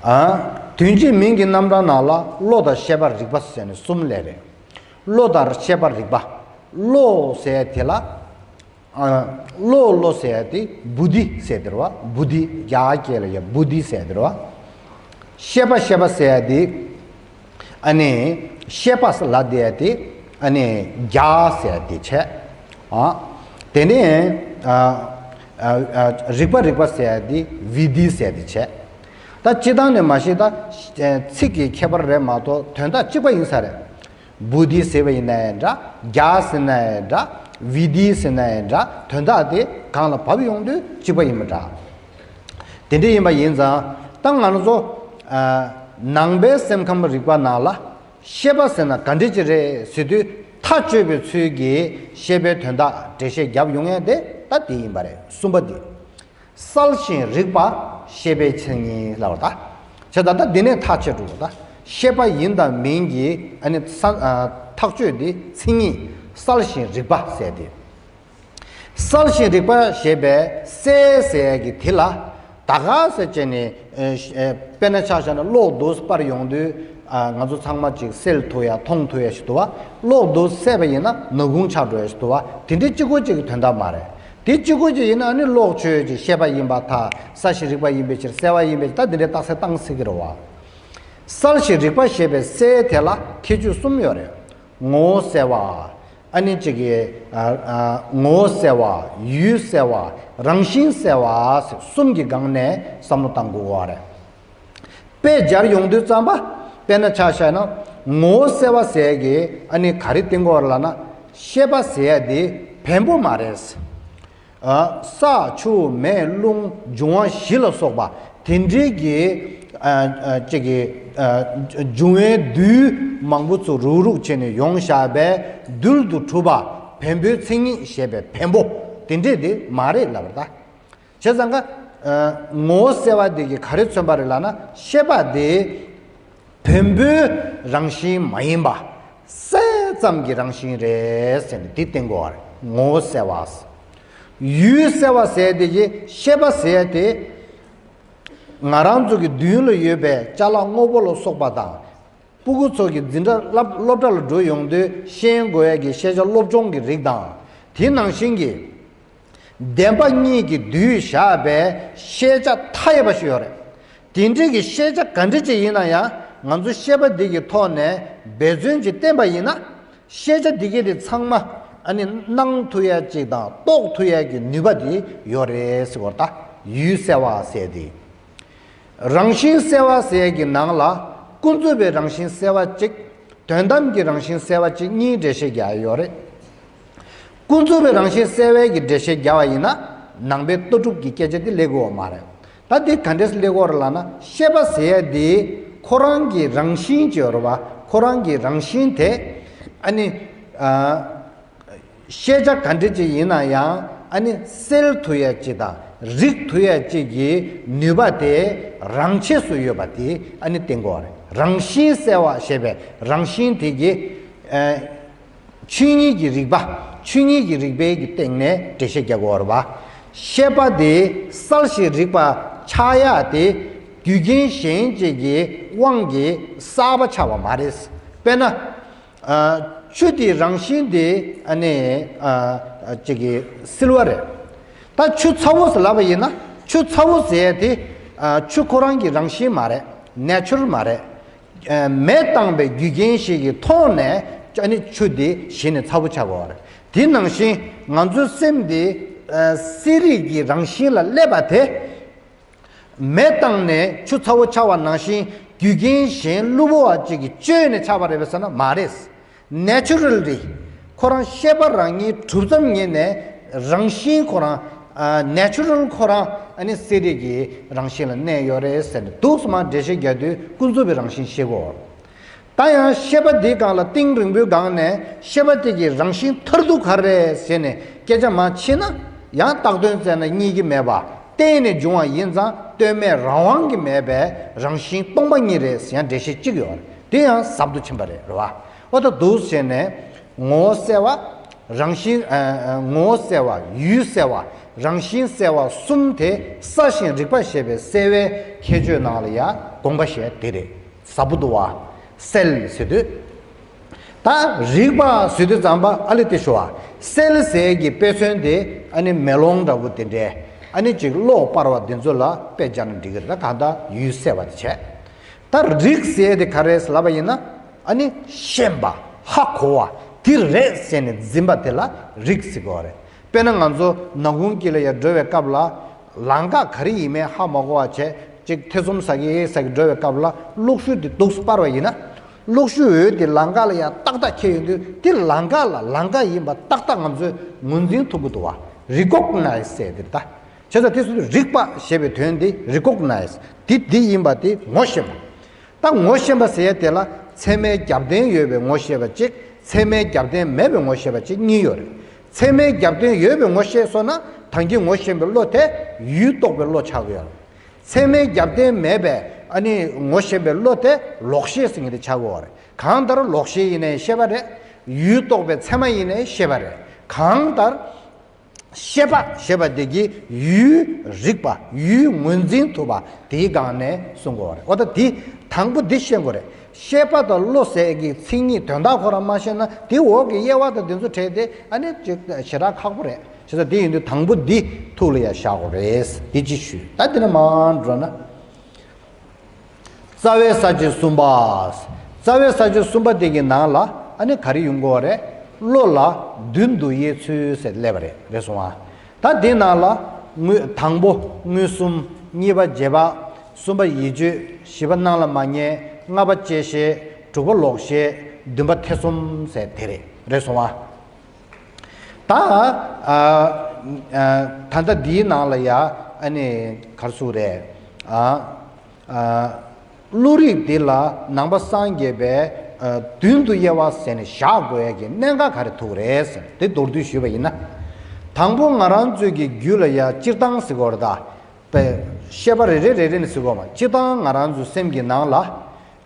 ཨ། དོན་གཅིག་མིང་གི་རྣམ་གྲངས་ནང་ལ་བློ་དང་ཤེས་པ་རིག་པ་ཟེར་ནས་གསུམ་སླེབས་རེད། བློ་དང་ཤེས་པ་རིག་པ། བློ་ཟེར་ཡ་དེ་ལ། ཨ། བློ་བློ་ཟེར་ཡ་དེ་བུ་དྷི་ཟེར་དེ་རེད་བ། བུ་དྷི་རྒྱ་སྐད་ལ་ཡ་བུ་དྷི་ཟེར་དེ་རེད་བ། ཤེས་པ་ཤེས་པ་ཟེར་ཡ་དེ་ཨ་ནི་ཤེས་པ་ལབ་བསྡད་ཡ་དེ་ཨ་ནི་རྒྱ་ཟེར་ཡ་དེ་བྱས། ཨ། དེ་ནས་ཨ་ཨ་ཨ་རིག་པ་རིག་པ་ཟེར་ཡ་དེ་བི་དྷི་ཟེར་ཡ་དེ་བྱས། ད་སྤྱིར་བཏང་ནས་མ་གཞི་ད་ཚིག་གི་ཁྱད་པར་རེད་མ་གཏོགས་དོན་དག་གཅིག་པ་ཡིན་ས་རེད། བུ་དྷི་ཟེར་བ་ཡིན་ན་ཡང་འདྲ། རྒྱ་ཟེར་ན་ཡང་འདྲ། བི་དྷི་ཟེར་ན་ཡང་འདྲ། དོན་དག་དེ་གང་ལ་བབས་ཡོང་དུས་གཅིག་པ་ཡིན་པ་འདྲ། དེ་འདྲ་ཡིན་པ་ཡིན་ཙང་ད་ང་རང་ཚོ་ཨ་ནང་པའི་སེམས་ཁམས་རིག་པ་ནང་ལ་ཤེས་པ་ཟེར་ན་ག་འདྲ་ཅིག་རེད་ཟེར་དུས་ཐག་གཅོད་པའི་ཚུལ་གྱིས་ཤེས་པའི་དོན་དག་འགྲེལ་བཤད་བརྒྱབ་ཡོང་ཡས་དེ་ད་དེ་ཡིན་པ་རེད། གསུམ་པ་དེ། གསལ་ཞིང་རིག་པ་ཤེས་པའི་མཚན་ཉིད་ལབ་པ་ད། བྱས་ཙང་ད་འདི་ནས་ཐག་ཆོད་འགྲོ་བ་ད། ཤེས་པ་ཡིན་དང་མིན་གྱི་ཨ་ནི་ས་ཨ་ཐག་གཅོད་དེ་མཚན་ཉིད་གསལ་ཞིང་རིག་པ་ཟེར་ཏེ། གསལ་ཞིང་རིག་པ་ཞེས་པའི་གསལ་ཟེར་ཡ་གི་དེ་ལ་ད་ག་ཟེར་བྱས་ནས་ཨ་ཨ་དཔེར་ན་ཆ་བཞག་ན་གློག་འདུག་སྤར་ཡོང་དུས། ཨ། ང་ཚོ་ཚང་མ་ཅིག་སེལ་ཐུབ་ཡ་མཐོང་ཐུབ་ཡ་ཞིག་འདུག་བ། གློག་འདུག་བསད་པ་ཡིན་ན་ནག་ཁུང་ཆགས་འགྲོ་ཡ་ཞིག་འདུག་བ། དེ་འདྲའི་གཅིག་པོ་གཅིག་གི་དོན་དག་མ་རེད། དེ་གཅིག་པོ་གཅིག་ཡིན་ན་ཨ་ནི་གློག་ཆོས་ཀྱི་ཤེས་པ་ཡིན་པར་ཐལ། གསལ་ཞིང་རིག་པ་ཡིན་པའི་ཕྱིར། གསལ་བ་ཡིན་པའི་ཕྱིར། ད་འདི་འདྲའི་རྟགས་གསལ་བཏང་སྲིད་ཀྱི་རེད་བ། གསལ་ཞིང་རིག་པ་ཞེས་པའི་གསལ་དེ་ལ་ཁྱད་ཆོས་གསུམ་ཡོད་རེད། ངོ་བོ་གསལ་བ། ཨ་ནི་གཅིག་གི་ཨ་ཨ་ངོ་བོ་གསལ་བ། ཡུལ་གསལ་བ། རང་བཞིན་གསལ་བ་ཟེར་གསུམ་གྱི་སྒང་ནས་བསམ་བློ་བཏང་དགོས་པ་རེད། དཔེ་སྦྱར་ཡོང་དུས་ཙམ་པ། དཔེར་ན་ཆ་བཞག་ན་ངོ་བོ་གསལ་བ་ཟེར་གྱི་ཨ་ནི་ག་རེ་བསྟན་གྱི་ཡོད་རེད་ལབ་ན། ཤེས་པ་ཟེར་ཡ་དེ་བེམ་པོ་མ་རེད། ཨ། ས་ཆུ་མེ་རླུང་འབྱུང་བ་བཞི་ལ་སོགས་པ་དེ་འདྲའི་གི་ཨ་ཨ་ཅིག་གི་ཨ་འབྱུང་བའི་རྡུལ་མང་པོ་ཚོ་རུག་རུག་བྱས་ནས་ཡོང་བཞག་པའི་རྡུལ་དུ་གྲུབ་པ་བེམ་པོའི་མཚན་ཉིད་ཞེས་པའི་བེམ་པོ་དེ་འདྲས་དེ་མ་རེད་ལབ་པ་རེད་ད། བྱས་ཙང་ཀ། ཨ། ངོ་བོ་གསལ་བ་དེ་གིས་ག་རེ་མཚོན་པ་རེད་ལབ་ན། ཤེས་པ་དེ་བེམ་པོའི་རང་བཞིན་མ་ཡིན་པ། གསལ་ཙམ་གྱི་རང་བཞིན་རེད་ཟེར་ནས་དེ་བསྟན་དགོས་པ་རེད། ངོ་བོ་གསལ་བ། ཡུལ་གསལ་བ་ཟེར་དེ་གིས་ཤེས་པ་ཟེར་དེ། ང་རང་ཚོ་གི་མདུན་ལ་ཡོད་པའི་ཅ་ལག་དངོས་པོ་ལ་སོགས་པ་དང་། སྤུ་གུ་ཚོ་གི་འཛིན་གྲྭ་སློབ་སློབ་གྲྭ་ལ་འགྲོ་ཡོང་དུས་ཤེས་དགོས་ཡ་གི་ཤེས་བྱ་སློབ་སྦྱོང་གི་རིགས་དང་། དེ་ནང་བཞིན་གྱི་བདེན་པ་གཉིས་ཀྱིས་བསྡུས་བཞག་པའི་ཤེས་བྱ་མཐའ་ཡས་པ་ཞིག་ཡོད་རེད། དེ་འདྲའི་གི་ཤེས་བྱ་ག་འདྲ་ཅིག་ཡིན་ན་ཡང་ང་ཚོ་ཤེས་པ་འདི་གི་ཐོག་ནས་འབད་བརྩོན་ཅིག་བསྟེན་པ་ཡིན་ན། ཤེས་བྱ་འདི་གས་དེ་ཚང་མ་ཨ་ནི་སྣང་ཐུབ་ཡ་ཅིག་དང་རྟོགས་ཐུབ་ཡ་གི་ནུས་པ་དེ་ཡོད་རེད་ཟེར་བ་ད། ཡུལ་གསལ་བ་ཟེར་དེ། རང་བཞིན་གསལ་བ་ཟེར་གྱི་ནང་ལ་ཀུན་རྫོབ་པའི་རང་བཞིན་གསལ་བ་གཅིག་དོན་དམ་གྱི་རང་བཞིན་གསལ་བ་གཅིག་གཉིས་འགྲེལ་བཤད་རྒྱག་ཡོད་རེད། ཀུན་རྫོབ་པའི་རང་བཞིན་གསལ་བའི་གི་འགྲེལ་བཤད་རྒྱག་པ་ཡིན་ན། ནང་པའི་ལྟ་གྲུབ་ཀྱི་སྐད་ཆ་དེ་སླེབས་ཀྱི་ཡོད་མ་རེད། ད་དེ་ག་འདྲས་སླེབས་ཀྱི་ཡོད་རེད་ལབ་ན། ཤེས་པ་ཟེར་ཡ་དེ་ཁོ་རང་གི་རང་བཞིན་ཅིག་ཡོད་རེད་བ། ཁོ་རང་གི་རང་བཞིན་དེ། ཨ་ནི། ཨ། ཤེས་བྱ་ག་འདྲ་ཅིག་ཡིན་ན་ཡང་། ཨ་ནི་གསལ་ཐུབ་ཡ་ཅིག་དང་རིག་ཐུབ་ཡ་ཅིག་གི་ནུས་པ་དེ་རང་ཆས་སུ་ཡོད་པ་དེ་ཨ་ནི་བསྟན་གྱི་ཡོད་རེད། རང་བཞིན་གསལ་བ་ཞེས་པའི་རང་བཞིན་དེ་གི། ཨ། ཆོས་ཉིད་ཀྱི་རིག་པ། ཆོས་ཉིད་ཀྱི་རིག་པའི་གི་སྟེང་ནས་འགྲེལ་བཤད་རྒྱག་གི་ཡོད་རེད་བ། ཤེས་པ་དེ་གསལ་ཞིང་རིག་པ་ཆགས་ཡ་དེ་རྒྱུ་རྐྱེན་གཞན་གཅིག་གི་དབང་གིས་གསལ་པོ་ཆགས་པ་མ་རེད། དཔེར་ན། ཨ། ཆུ་དེའི་རང་བཞིན་དེ་ཨ་ནི། ཨ། ཅིག་གི་བསིལ་བ་རེད། ད་ཆུ་ཚ་བོ་ཟེར་ལབ་པ་ཡིན་ན། ཆུ་ཚ་བོ་ཟེར་ཡ་དེ། ཨ། ཆུ་ཁོ་རང་གི་རང་བཞིན་མ་རེད། ནེ་ཅུ་རལ་མ་རེད། ཨ། མེ་བཏང་པའི་རྒྱུ་རྐྱེན་ཞིག་གི་ཐོག་ནས་ཨ་ནི་ཆུ་དེ་གཞི་ནས་ཚ་བོ་ཆགས་ཀྱི་ཡོད་རེད། དེ་ནང་བཞིན་ང་ཚོའི་སེམས་དེ། ཨ། གསལ་རིག་གི་རང་བཞིན་ལ་སླེབས་པ་དེ། མེ་བཏང་ནས་ཆུ་ཚ་བོ་ཆགས་པ་ནང་བཞིན་རྒྱུ་རྐྱེན་གཞན་གློ་བུར་བ་ཅིག་གིས་བཅོས་ནས་ཆགས་པ་རེད་པས་ཟེར་ན་མ་རེད། ནེ་ཅུ་རལ་རེད། ཁོ་རང་ཤེས་པ་རང་ཉིད་གྲུབ་ཙམ་ཉིད་ནས་རང་བཞིན་ཁོ་རང་། ཨ། ནེ་ཅུ་རལ་ཁོ་རང་ཨ་ནི་གསལ་རིག་གི་རང་བཞིན་ལ་གནས་ཡོད་རེད་ཟེར་ནས་འདུག་སེ་མར་འགྲེལ་བཤད་རྒྱག་དུས་ཀུན་རྫོབ་པའི་རང་བཞིན་བཤད་ཀྱི་ཡོད། ད་ཡང་ཤེས་པ་འདིའི་སྒང་ལ་གཏིང་རིང་པོའི་སྒང་ནས་ཤེས་པ་དེ་གི་རང་བཞིན་མཐར་ཐུག་ག་རེ་རེད་ཟེར་ནས་སྐད་ཆ་མར་ཕྱེ་ན། ཡང་བཏགས་དོན་བཙལ་ན་རྙེད་ཀྱི་མེད་པ། གཏན་ནས་འབྱུང་བ་ཡིན་ཙང་དོན་མེད་རང་དབང་གིས་མེད་པའི་རང་བཞིན་སྟོང་པ་ཉིད་རེད་ཟེར་ཡང་འགྲེལ་བཤད་གཅིག་ཡོད་རེད། དེ་ཡང་ཟབ་ཏུ་ཕྱིན་པ་རེད། རེད་བ། འོ་ད་འདུག་སེ་བྱས་ནས་ངོ་བོ་གསལ་བ། རང་བཞིན། ཨ། ཨ། ངོ་བོ་གསལ་བ། ཡུལ་གསལ་བ། རང་བཞིན་གསལ་བ་གསུམ་དེ་གསལ་ཞིང་རིག་པ་ཞེས་པའི་གསལ་བའི་ཁྱད་ཆོས་ནང་ལ་ཡང་དགོངས་པ་བཞེས་དེ་རེད། ཟབ་པོ་འདུག་བ། གསལ་ཟེར་དུས། ད་རིག་པ་ཟེར་དུས་ཙམ་པ་ཨ་ལེ་དེ་ཞུ་བ། གསལ་ཟེར་གྱི་དཔེ་མཚོན་དེ་ཨ་ནི་མེ་ལོང་འདྲ་བོ་དེ་འདྲས། ཨ་ནི་ཅིག་གློག་སྤར་བ་དེ་ཚོ་ལ་དཔེ་སྦྱར་ན་འགྲིག་གི་རེད། ད་གང་ལྟར་ཡུལ་གསལ་བ་དེ་བྱས། ད་རིག་ཟེར་དེ་ག་རེ་ལབ་པ་ཡིན་ན། ཨ་ནི་ཤེས་པ། ཧ་གོ་བ། དེ་རེད་ཟེར་ནས་འཛིན་པ་དེ་ལ་རིག་ཟེར་གྱི་ཡོད་རེད། དཔེར་ན་ང་ཚོ་ནམ་གུང་དཀྱིལ་ལ་ཡར་འགྲོ་བའི་སྐབས་ལ། ལམ་ཀ་ག་རེ་ཡིན་མིན་ཧ་མ་གོ་བ་བྱས། ཅིག་ཐེ་ཚོམ་ཟ་གི་ཟ་གི་འགྲོ་བའི་སྐབས་ལ་གློག་ཤུགས་དེ་འདུག་སེ་སྤར་བ་ཡིན་ན། གློག་ཤུགས་འོད་དེ་ལམ་ཀ་ལ་ཡར་ཏག་ཏག་འཁྱེར་ཡོང་དུས་དེ་ལམ་ཀ་ལ་ལམ་ཀ་ཡིན་པ་ཏག་ཏག་ང་ཚོས་ངོས་འཛིན་ཐུབ་ཀྱི་འདུག་བ། རེ་ཀོག་ནའི་ཛི་ཟེར་དེ་རེད་ད། བྱས་ཙང་དེ་སོ་སོའི་རིག་པ་ཞེས་པའི་དོན་དེ་རེ་ཀོག་ནའི་ཛི། དེ་འདི་ཡིན་པ་དེ་ངོ་ཤེས་པ། ད་ངོ་ཤེས་པ་ཟེར་ཡ་དེ་ལ་ཚད་མའི་རྒྱབ་རྟེན་ཡོད་པའི་ངོ་ཤེས་པ་གཅིག་ཚད་མའི་རྒྱབ་རྟེན་མེད་པའི་ངོ་ཤེས་པ་གཅིག་གཉིས་ཡོད་རེད། ཚད་མའི་རྒྱབ་རྟེན་ཡོད་པའི་ངོ་ཤེས་སོང་ན་ད་གིན་ངོ་ཤེས་པའི་བློ་དེ་ཡུལ་རྟོགས་པའི་བློ་ཆགས་ཀྱི་ཡོད་རེད། ཚད་མའི་རྒྱབ་རྟེན་མེད་པའི་ཨ་ནི་ངོ་ཤེས་པའི་བློ་དེ་ལོག་ཤེས་ཟེར་མཁན་དེ་ཆགས་ཀྱི་ཡོད་རེད། གང་ལྟར་ལོག་ཤེས་ཡིན་ནའི་ཤེས་པ་རེད། ཡུལ་རྟོགས་པའི་ཚད་མ་ཡིན་ནའི་ཤེས་པ་རེད། གང་ལྟར། ཤེས་པ་ཞེས་པ་དེ་གིས་ཡུལ་རིག་པ། ཡུལ་ངོས་འཛིན་ཐུབ་པ་དེའི་སྒང་ནས་གསུང་དགོས་པ་རེད། འོ་ད་དེ་དང་པོ་འདི་ཤེས་དགོས་རེད། ཤེས་པ་དང་བློ་ཟེར་གྱི་མཚན་ཉིད་དོན་དག་ཁོ་རང་མ་ཤེས་ན་དེ་འོག་གི་དབྱེ་བ་དང་དེ་ཚོ་བྲལ་ཏེ་ཨ་ནི་ཅིག་ཞེ་དྲག་ཁག་པོ་རེད། བྱས་ཙང་དེ་ཡིན་དུས་དང་པོ་འདི་ཐུགས་ལ་ཡ་བཞག་དགོས་རེད། འདི་ཅིག་ཞུས། ད་འདི་ནས་མར་འགྲོ་ན། རྩ་བའི་ས་བཅད་གསུམ་པ། རྩ་བའི་ས་བཅད་གསུམ་པ་དེ་གི་ནང་ལ་ཨ་ནི་ག་རེ་ཡོང་གི་ཡོད་རེད། བློ་ལ་མདུན་དུ་དབྱེ་ཚུལ་ཟེར་སླེབས་པ་རེད། རེད་སོང་ཨ། ད་དེའི་ནང་ལ་དངོས། དང་པོ་མངོན་སུམ། གཉིས་པ་རྗེས་དཔག་གསུམ་པ་ཡིད་དཔྱོད། བཞི་པ་སྣང་ལ་མ་ངེས། ལྔ་པ་བཅད་ཤེས། དྲུག་པ་ལོག་ཤེས། བདུན་པ་ཐེ་ཚོམ་ཟེར་དེ་རེད། རེད་སོང་ཨ། ད། ཨ། ཨ། ད་ལྟ་འདིའི་ནང་ལ་ཡ་ཨ་ནི་ག་རེ་ཟེར་དགོས་རེད། ཨ། ཨ། བློ་རིག་འདི་ལ་ནང་པ་སངས་རྒྱས་པས། ཨ། མདུན་དུ་དབྱེ་བ་ཟེར་ནས་བཞག་དགོས་ཡ་གི་གནད་འགག་ག་རེ་ཐུག་རེད་ཟེར་དེ་མདོར་བསྡུས་ཞུས་པ་ཡིན་ན། དང་པོ་ང་རང་ཚོའི་གི་རྒྱུད་ལ་ཡ་སྤྱིར་བཏང་ཟེར་དགོས་རེད་ད། པའི་ཤེས་པ་རེ་རེ་རེ་རེ་ནས་ཟེར་དགོས་མ། སྤྱིར་བཏང་ང་རང་ཚོའི་སེམས་ཀྱི་ནང་ལ་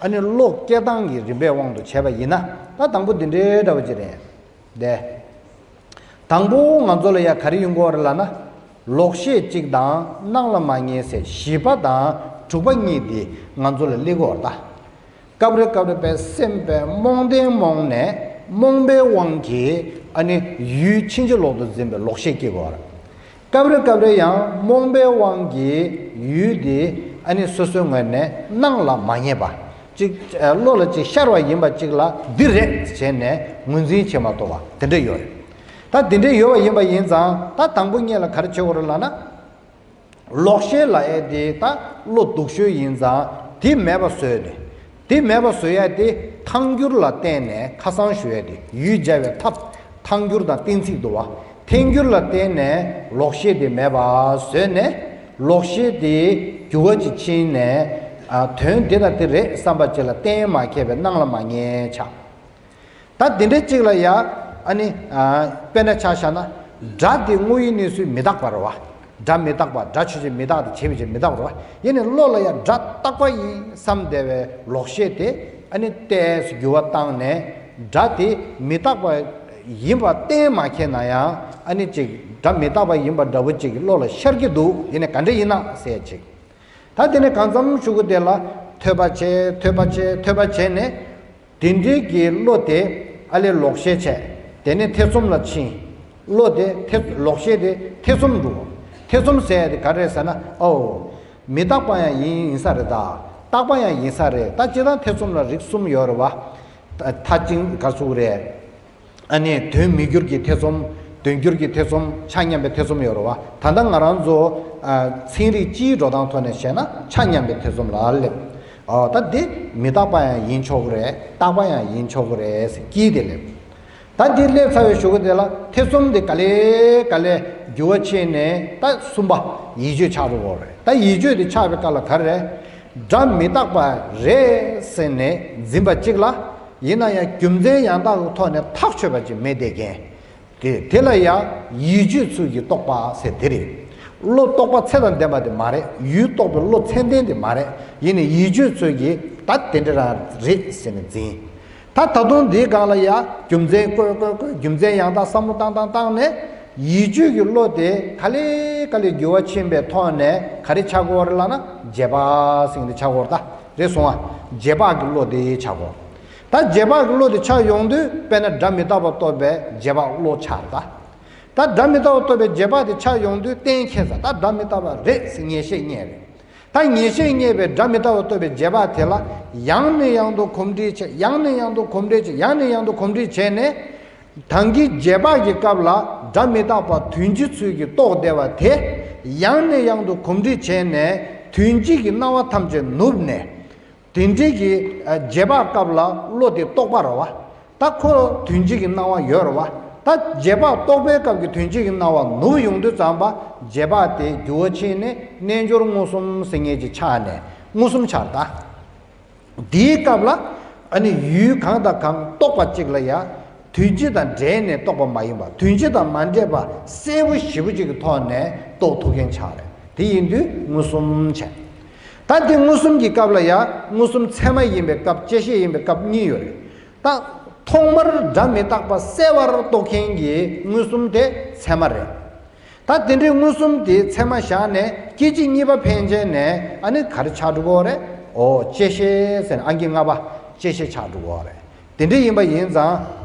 ཨ་ནི་བློ་སྐྱེ་སྟངས་ཀྱི་རིམ་པའི་དབང་དུ་བྱས་པ་ཡིན་ན། ད་དང་པོ་འདི་འདྲའི་འདྲ་བ་ཅིག་རེད། དེ། དང་པོ་ང་ཚོ་ལ་ཡ་ག་རེ་ཡོང་གི་ཡོད་རེད་ལབ་ན། ལོག་ཤེས་གཅིག་དང་སྣང་ལ་མ་ངེས་ཟེར་བཞི་པ་དང་དྲུག་པ་གཉིས་དེ་ང་ཚོ་ལ་སླེབས་ཀྱི་ཡོད་རེད་ད། སྐབས་རེ་སྐབས་རེ་པའི་སེམས་པའི་རྨོངས་ལྡན་རྨོངས་ནས་རྨོངས་པའི་དབང་གིས་ཨ་ནི་ཡུལ་ཕྱིན་ཅི་ལོག་ཏུ་འཛིན་པའི་ལོག་ཤེས་སྐྱེ་དགོས་རེད། སྐབས་རེ་སྐབས་རེ་ཡང་རྨོངས་པའི་དབང་གིས་ཡུལ་དེ་ཨ་ནི་སོ་སོའི་ངོས་ནས་སྣང་ལ་མ་ངེས་པ། ཅིག་བློ་ལ་ཅིག་ཤར་བ་ཡིན་པ་ཅིག་ལ་འདི་རེད་བྱས་ནས་ངོས་འཛིན་བྱེད་མ་ཐུབ་པ་དེ་འདྲ་ཡོད་རེད། ད་དེ་འདྲ་ཡོད་པ་ཡིན་པ་ཡིན་ཙང་ད་དང་པོ་ཉིད་ལ་ག་རེ་བྱེད་དགོས་རེད་ལབ་ན། ལོག་ཤེས་ལབ་ཡས་དེ་ད་བློ་སྡུག་ཤོས་ཡིན་ཙང་དེ་མེད་པ་བཟོས་ཏེ། དེ་མེད་པ་བཟོ་ཡས་དེ་ཐལ་འགྱུར་ལ་བརྟེན་ནས་ཁ་སང་ཞུ་ཡས་དེ་ཡུལ་སྦྱར་བའི་ཐབས། ཐལ་འགྱུར་དང་གཏན་ཚིགས་འདུ་བ། ཐལ་འགྱུར་ལ་བརྟེན་ནས་ལོག་ཤེས་དེ་མེད་པ་བཟོས་ནས། ལོག་ཤེས་དེ་འགྱུ་བ་ཅིག་ཕྱིན་ནས། ཨ། དོན་འདི་དང་འདི་རེད་བསམ་པ་ཅིག་ལ་གཏན་མ་འཁེལ་བའི་སྣང་ལ་མ་ངེས་ཆགས། ད་དེ་འདྲའི་གཅིག་ལ་ཡ། ཨ་ནི། ཨ། དཔེར་ན་ཆ་བཞག་ན། སྒྲ་དེ་དངོས་ཡུལ་གནས་ཚུལ་མི་རྟག་པ་རེད་བ། སྒྲ་མི་རྟག་པ། སྒྲ་ཆོས་ཅན། མི་རྟག་སྟེ་བྱས་པའི་ཕྱིར་མི་རྟག་པ་རེད་བ། ཡིན་ནའི་བློ་ལ་ཡ་སྒྲ་རྟག་པ་ཡིན་བསམ་བསྡད་པའི་ལོག་ཤེས་དེ། ཨ་ནི་ཏོག་ཙམ་འགྱུ་བ་བཏང་ནས། སྒྲ་དེ་མི་རྟག་པ་ཡིན་པ་གཏན་མ་འཁེལ་ན་ཡང་། ཨ་ནི་ཅིག་སྒྲ་མི་རྟག་པ་ཡིན་པ་འདྲ་བོ་ཅིག་བློ་ལ་ཤར་གྱི་འདུག། ཡིན་ནའི་ག་འདྲ་ཡིན་ན་ཟེར་ཅིག། ད་དེ་ནས་གང་འཚམ་གཞུག་གུ་དེ་ལ་ཐོས་པ་བྱས། ཐོས་པ་བྱས། ཐོས་པ་བྱས་ནས། དེ་འདྲའི་གི་བློ་དེ་ཨ་ལས་ལོག་ཤེས་བྱས། དེ་ནས་ཐེ་ཚོམ་ལ་ཕྱིན། བློ་དེ་ཐེ། ལོག་ཤེས་དེ་ཐེ་ཚོམ་འགྲོ། ཐེ་ཚོམ་ཟེར་ཡ་དེ་ག་རེ་རེད་ཟེར་ན། ཨོ། མི་རྟག་པ་ཡང་ཡིན་ཡིན་ས་རེད། ད་རྟག་པ་ཡང་ཡིན་ས་རེད། ད་སྤྱིར་བཏང་ཐེ་ཚོམ་ལ་རིགས་གསུམ་ཡོད་རེད་བ། མཐའ་དབྱིངས་ག་ཚུགས་རེད། ཨ་ནི་དོན་མི་འགྱུར་གྱི་ཐེ་ཚོམ། དོན་འགྱུར་གྱི་ཐེ་ཚོམ། ཆ་མཉམ་པའི་ཐེ་ཚོམ་ཡོད་རེད་བ། ད་ལྟ་ང་རང་ཚོ། ཨ། ཚན་རིག་སྤྱིའི་འགྲོ་སྟངས་ཐོག་ནས་བཤད་ན་ཆ་མཉམ་པའི་ཐེ་ཚོམ་ལ་སླེབས། ཨ། ད་འདི་མི་རྟག་པ་ཡང་ཡིན་ཆོག་གི་རེད། རྟག་པ་ཡང་ཡིན་ཆོག་གི་རེད་ཟེར་དཀྱིལ་དེ་སླེབས། ད་འདི་སླེབས་ཚར་བའི་གཞུག་གུ་དེ་ལ་ཐེ་ཚོམ་དེ་ག་ལེ་ག་ལེ་འགྱུ་བ་ཕྱིན་ནས། ད་གསུམ་པ་ཡིད་དཔྱོད་ཆགས་འགྲོ་གི་རེད། ད་ཡིད་དཔྱོད་དེ་ཆགས་པའི་སྐབས་ལ་ག་རེ་རེད། སྒྲ་མི་རྟག་པ་རེད་ཟེར་ནས་འཛིན་པ་གཅིག་ལ། ཡིན་ན་ཡང་རྒྱུ་མཚན་ཡང་དག་གི་ཐོག་ནས་ཐག་ཆོད་པ་ཅིག་མེད་བསྡད་མཁན་དེ། དེ་ལ་ཡང་ཡིད་དཔྱོད་ཚུལ་གྱིས་རྟོགས་པ་ཟེར་དེ་རེད། བློ་རྟོག་པ་ཚད་དང་ལྡན་པ་དེ་མ་རེད། ཡུལ་རྟོགས་པའི་བློ་ཚད་ལྡན་དེ་མ་རེད། ཡིན་ནའི་ཡིད་དཔྱོད་ཚུལ་གྱིས་ད་དེ་འདྲ་རང་རེད་ཟེར་ནས་འཛིན། ད་ད་དུང་འདིའི་སྒང་ལ་ཡང་རྒྱུ་མཚན་བཀོད་བཀོད་བཀོད། རྒྱུ་མཚན་ཡང་དག་བསམ་བློ་བཏང་བཏང་བཏང་ནས། ཡིད་དཔྱོད་ཀྱི་བློ་དེ་ག་ལེ་ག་ལེ་འགྱུ་བ་ཕྱིན་པའི་ཐོག་ནས་ག་རེ་ཆགས་ཀྱི་ཡོད་རེད་ལབ་ན། རྗེས་དཔག་ཟེར་མཁན་དེ་ཆགས་ཀྱི་ཡོད་རེད། ད་རེད་སོང་ང་། རྗེས་དཔག་གི་བློ་དེ་ཆགས་ཀྱི་ཡོད་རེད། ད་རྗེས་དཔག་གི་བློ་དེ་ཆགས་ཡོང་དུས། དཔེར་ན་སྒྲ་མི་རྟག་པ་རྟོགས་པའི་རྗེས་དཔག་བློ་ཆགས་རེད། ད་ད་སྒྲ་མི་རྟག་པ་རྟོགས་པའི་རྗེས་དཔག་དེ་ཆགས་ཡོང་དུས་གཏན་འཁེལ་ས། ད་སྒྲ་མི་རྟག་པ་རེད་ཟེར་ངེས་ཤེས་རྙེད་རེད། ད་ངེས་ཤེས་རྙེད་པའི་སྒྲ་མི་རྟག་པ་རྟོགས་པའི་རྗེས་དཔག་དེ་ལ་ཡང་ནས་ཡང་དུ་གོམས་འདྲིས་བྱས། ཡང་ནས་ཡང་དུ་གོམས་འདྲིས་བྱས། ཡང་ནས་ཡང་དུ་གོམས་འདྲིས་བྱས་ནས། ད་གིན་རྗེས་དཔག་གི་སྐབས་ལ་སྒྲ་མི་རྟག་པ་དོན་སྤྱི་ཚུལ་གྱིས་རྟོགས་བསྡད་པ་དེ། ཡང་ནས་ཡང་དུ་གོམས་འདྲིས་བྱས་ནས་དོན་སྤྱི་གི་སྣང་བ་ཐམས་ཅད་ནུབ་ནས། དེ་འདྲའི་གི། ཨ། རྗེས་དཔག་སྐབས་ལ་བློ་དེ་རྟོག་པ་རེད་བ། ད་ཁོ་དོན་སྤྱི་གི་སྣང་བ་ཡོད་རེད་བ། ད་རྗེས་དཔག་རྟོག་པའི་སྐབས་ཀྱི་དོན་སྤྱི་གི་སྣང་བ་ནུབ་ཡོང་དུས་ཙམ་པ། རྗེས་དཔག་དེ་འགྱུ་བ་ཕྱིན་ནས་རྣལ་འབྱོར་མངོན་སུམ་ཟེར་མཁན་ཅིག་ཆགས་ནས་མངོན་སུམ་ཆགས་རེད་ད། དེའི་སྐབས་ལ་ཨ་ནི་ཡུལ་གང་དང་གང་རྟོགས་པ་གཅིག་ལ་ཡང་དོན་སྤྱི་དང་འབྲེལ་ནས་རྟོགས་པ་མ་ཡིན་པ། དོན་སྤྱི་དང་མ་འདྲེས་པ་གསལ་པོ་ཞེ་པོ་ཅིག་གི་ཐོག་ནས་རྟོགས་ཐུབ་མཁན་ཆགས་རེད། དེ་ཡིན་དུས་མངོན་སུམ་བྱས། ད་དེ་མངོན་སུམ་གྱི་སྐབས་ལ་ཡང་མངོན་སུམ་ཚད་མ་ཡིན་པའི་སྐབས། བཅད་ཤེས་ཡིན་པའི་སྐབས་གཉིས་ཡོད་རེད། ད་ཐོག་མར་སྒྲ་མི་རྟག་པ་གསལ་བར་རྟོགས་མཁན་གྱི་མངོན་སུམ་དེ་ཚད་མ་རེད། ད་དེ་འདྲའི་མངོན་སུམ་དེ་ཚད་མ་བཞག་ནས་སྐད་ཅིག་གཉིས་པ་ཕན་ཆད་ནས་ཨ་ནི་ག་རེ་ཆགས་འགྲོ་གི་ཡོད་རེད། ཨོ། བཅད་ཤེས་ཟེར་ནས་ཨང་ཀི་ལྔ་པ་བཅད་ཤེས་ཆགས་འགྲོ་གི་ཡོད་རེད། དེ་འདྲ་ཡིན་པ་ཡིན་ཙང་།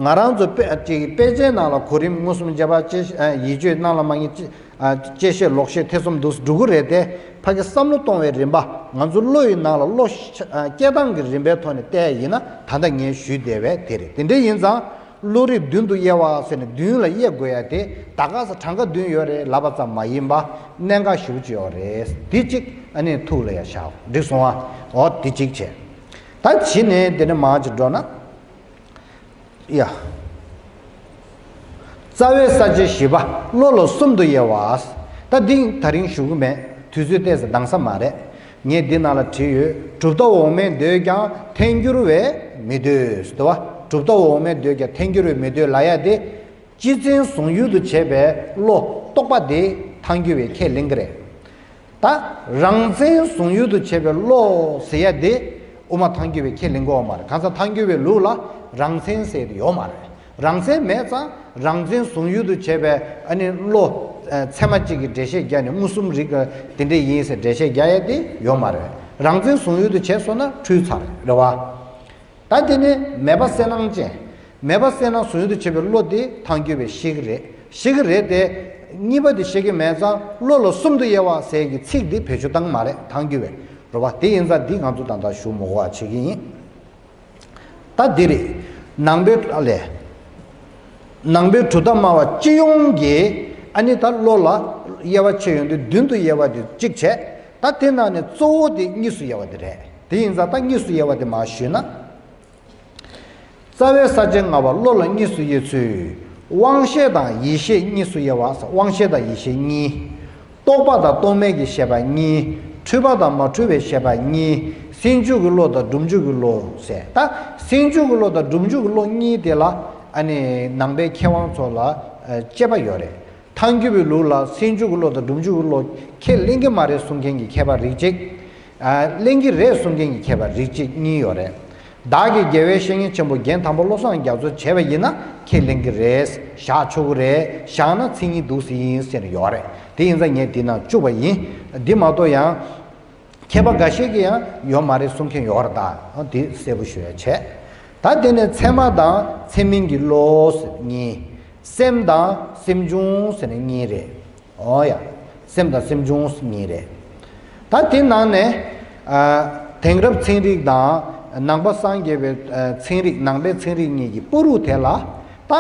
ང་རང་ཚོ་དཔེ་ཅིག་དཔེ་ཆའི་ནང་ལ་གོ་རིམ་མངོན་སུམ། རྗེས་དཔག་བཅད་ཤེས། ཨ། ཡིད་དཔྱོད། སྣང་ལ་མ་ངེས། བཅད། ཨ། བཅད་ཤེས། ལོག་ཤེས། ཐེ་ཚོམ་འདུག་སེ་འགྲོ་གི་རེད་དེ། ཕ་གི་བསམ་བློ་གཏོང་བའི་རིམ་པ། ང་ཚོ་བློ་ཡི་ནང་ལ་བློ་ཤ། ཨ། སྐྱེ་སྟངས་ཀྱི་རིམ་པའི་ཐོག་ནས་བལྟས་ཡིན་ན། ད་ལྟ་ངས་ཞུས་བསྡད་པའི་དེ་རེད། དེ་འདྲ་ཡིན་ཙང་བློ་རིག་མདུན་དུ་དབྱེ་བ་ཟེར་ནས་མདུན་ལ་དབྱེ་དགོས་ཡ་དེ། ད་ག་ས་གྲངས་ཀ་བདུན་ཡོད་རེད་ལབ་པ་ཙམ་མ་ཡིན་པ། གནད་འགག་ཞེ་པོ་ཅིག་ཡོད་རེད། དེ་གཅིག་ཨ་ནི་ཐུགས་ལ་ཡ་བཞག། འགྲིག་སོང་ཨ། འོ། དེ་གཅིག་བྱས། ད་གཞི་ནས་དེ་ནས་མར་ཅིག་འགྲོ་ན། ཡ། རྩ་བའི་ས་བཅད་བཞི་པ། བློ་ལ་གསུམ་དུ་དབྱེ་བ། ད་འདི་ད་རིང་ཞུ་གི་མེད། དུས་ཚོད་ཏོག་ཙམ་འདང་ས་མ་རེད། ངས་འདི་ནང་ལ་བྲིས་ཡོད། གྲུབ་མཐའ་འོག་མས་འདོད་ཀྱང་ཐལ་འགྱུར་བས་མི་འདོད། ཟེར་བ། གྲུབ་མཐའ་འོག་མས་འདོད་ཀྱང་ཐལ་འགྱུར་བས་མི་འདོད་ལབ་ཡ་དེ། སྤྱི་མཚན་བཟུང་ཡུལ་དུ་བྱས་པའི་བློ། རྟོག་པ་དེ་ཐལ་འགྱུར་བས་ཁས་ལེན་གྱི་རེད། ད་རང་མཚན་བཟུང་ཡུལ་དུ་བྱས་པའི་བློ་ཟེར་ཡ་དེ་དབུ་མ་ཐལ་འགྱུར་བས་ཁས་ལེན་གྱི་ཡོད་མ་རེད། གང་ཟག་ཐལ་འགྱུར་བའི་ལུགས་ལ་རང་མཚན་ཟེར་ཡ་དེ་ཡོད་མ་རེད། རང་མཚན་མེད་ཙང་རང་མཚན་བཟུང་ཡུལ་དུ་བྱས་པའི་ཨ་ནི་བློ། ཨ། ཚད་མ་གཅིག་གིས་འགྲེལ་བཤད་རྒྱག་ནས་མངོན་སུམ་རིག་དེ་འདྲ་ཡིན་ཟེར་འགྲེལ་བཤད་རྒྱག་ཡ་དེ་ཡོད་མ་རེད། རང་མཚན་བཟུང་ཡུལ་དུ་བྱས་སོང་ན་འཁྲུལ་ཚར་རེད་བ། ད་དེ་ནི་མེད་པ་གསལ་སྣང་ཅན། མེད་པ་གསལ་སྣང་བཟུང་ཡུལ་དུ་བྱེད་པའི་བློ་དེ་ཐལ་འགྱུར་བས་ཤེས་ཀྱི་རེད། ཤེས་ཀྱི་རེད་དེ། གཉིས་པ་དེ་ཤེས་ཀྱི་མེད་ཙང་བློ་ལ་གསུམ་དུ་དབྱེ་བ་ཟེར་གྱི་ཚིག་འདི་བེད་སྤྱོད་བཏང་མ་རེད། ཐལ་འགྱུར་བས་རེད་བ། དེ་ཡིན་ཙང་འདི་ང་ཚོ་ད་ལྟ་ཞུ་མི་དགོས་པ་བྱེད་ཀྱི་ཡིན། ད་འདི་རེད། ནང་པའི་ཨ་ལས། ནང་པའི་གྲུབ་མཐའ་སྨྲ་བ་སྤྱི་ཡོངས་ཀྱིས་ཨ་ནི་ད་བློ་ལ་དབྱེ་བ་ཕྱེ་ཡོང་དུས་བདུན་དུ་དབྱེ་བ་དེ་གཅིག་བྱས། ད་དེ་ནང་ནས་གཙོ་བོ་དེ་གཉིས་སུ་དབྱེ་བ་དེ་རེད། དེ་ཡིན་ཙང་ད་གཉིས་སུ་དབྱེ་བ་དེ་མར་ཞུས་ན། རྩ་བའི་ས་བཅད་ལྔ་པ་བློ་ལ་གཉིས་སུ་དབྱེ་ཚུལ། དབང་ཤེས་དང་ཡིད་ཤེས་གཉིས་སུ་དབྱེ་བ། དབང་ཤེས་དང་ཡིད་ཤེས་གཉིས། རྟོག་པ་དང་རྟོག་མེད་ཀྱི་ཤེས་པ་གཉིས། འཁྲུལ་པ་དང་མ་འཁྲུལ་བའི་ཤེས་པ་གཉིས། སེམས་བྱུང་གི་བློ་དང་སྒྲུབ་འབྱུང་གི་བློ་ཟེར། ད་སེམས་བྱུང་གི་བློ་དང་སྒྲུབ་འབྱུང་གི་བློ་གཉིས་དེ་ལ་ཨ་ནི་ནང་པའི་མཁས་དབང་ཚོ་ལ་ཨ་དཔྱད་པ་ཡོད་རེད། ཐལ་འགྱུར་བའི་ལུགས་ལ་སེམས་བྱུང་གི་བློ་དང་སྒྲུབ་འབྱུང་གི་བློ་ཁས་ལེན་གྱི་མ་རེད་གསུང་མཁན་གྱི་མཁས་པ་རིགས་གཅིག་ཨ་ལེན་གྱི་རེད་གསུང་མཁན་གྱི་མཁས་པ་རིགས་གཅིག་གཉིས་ཡོད་རེད། བདག་གིས་རྒྱལ་བའི་བཤེས་གཉེན་ཆེན་པོ་རྒན་དམ་པ་བློ་བཟང་རྒྱ་མཚོ་བྱས་པ་ཡིན་ན་ཁས་ལེན་གྱི་རེད། བཞག་ཆོག་གི་རེད། བཞག་ན་མཚན་ཉིད་འདུག་ཟེར་ཡིན་ཟེར་ཡོད་རེད། དེ་ཡིན་ཙང་ངས་འདི་ནང་བཅུག་པ་ཡིན། འདི་མ་གཏོགས་ཡང་མཁས་པ་འགའ་ཤས་ཀྱིས་ཡང་ཡོད་མ་རེད་གསུང་མཁན་ཡོད་རེད། ད་འདི་གསལ་པོ་ཞུ་ཡ་བྱས། ད་དེ་ནས་ཚད་མ་དང་ཚད་མིན་གྱི་བློ་ཟེར་གཉིས། སེམས་དང་སེམས་བྱུང་ཟེར་ནས་གཉིས་རེད། ཨོ་ཡ། སེམས་དང་སེམས་བྱུང་གཉིས་རེད། ད་དེ་ནང་ནས་ཨ་དེང་རབས་ཚན་རིག་དང་ནང་པ་སངས་རྒྱས་པའི་ཨ་ཚན་རིག་ནང་པའི་ཚན་རིག་གཉིས་ཀྱི་བར་དུ་དེ་ལ་ད་ཨ་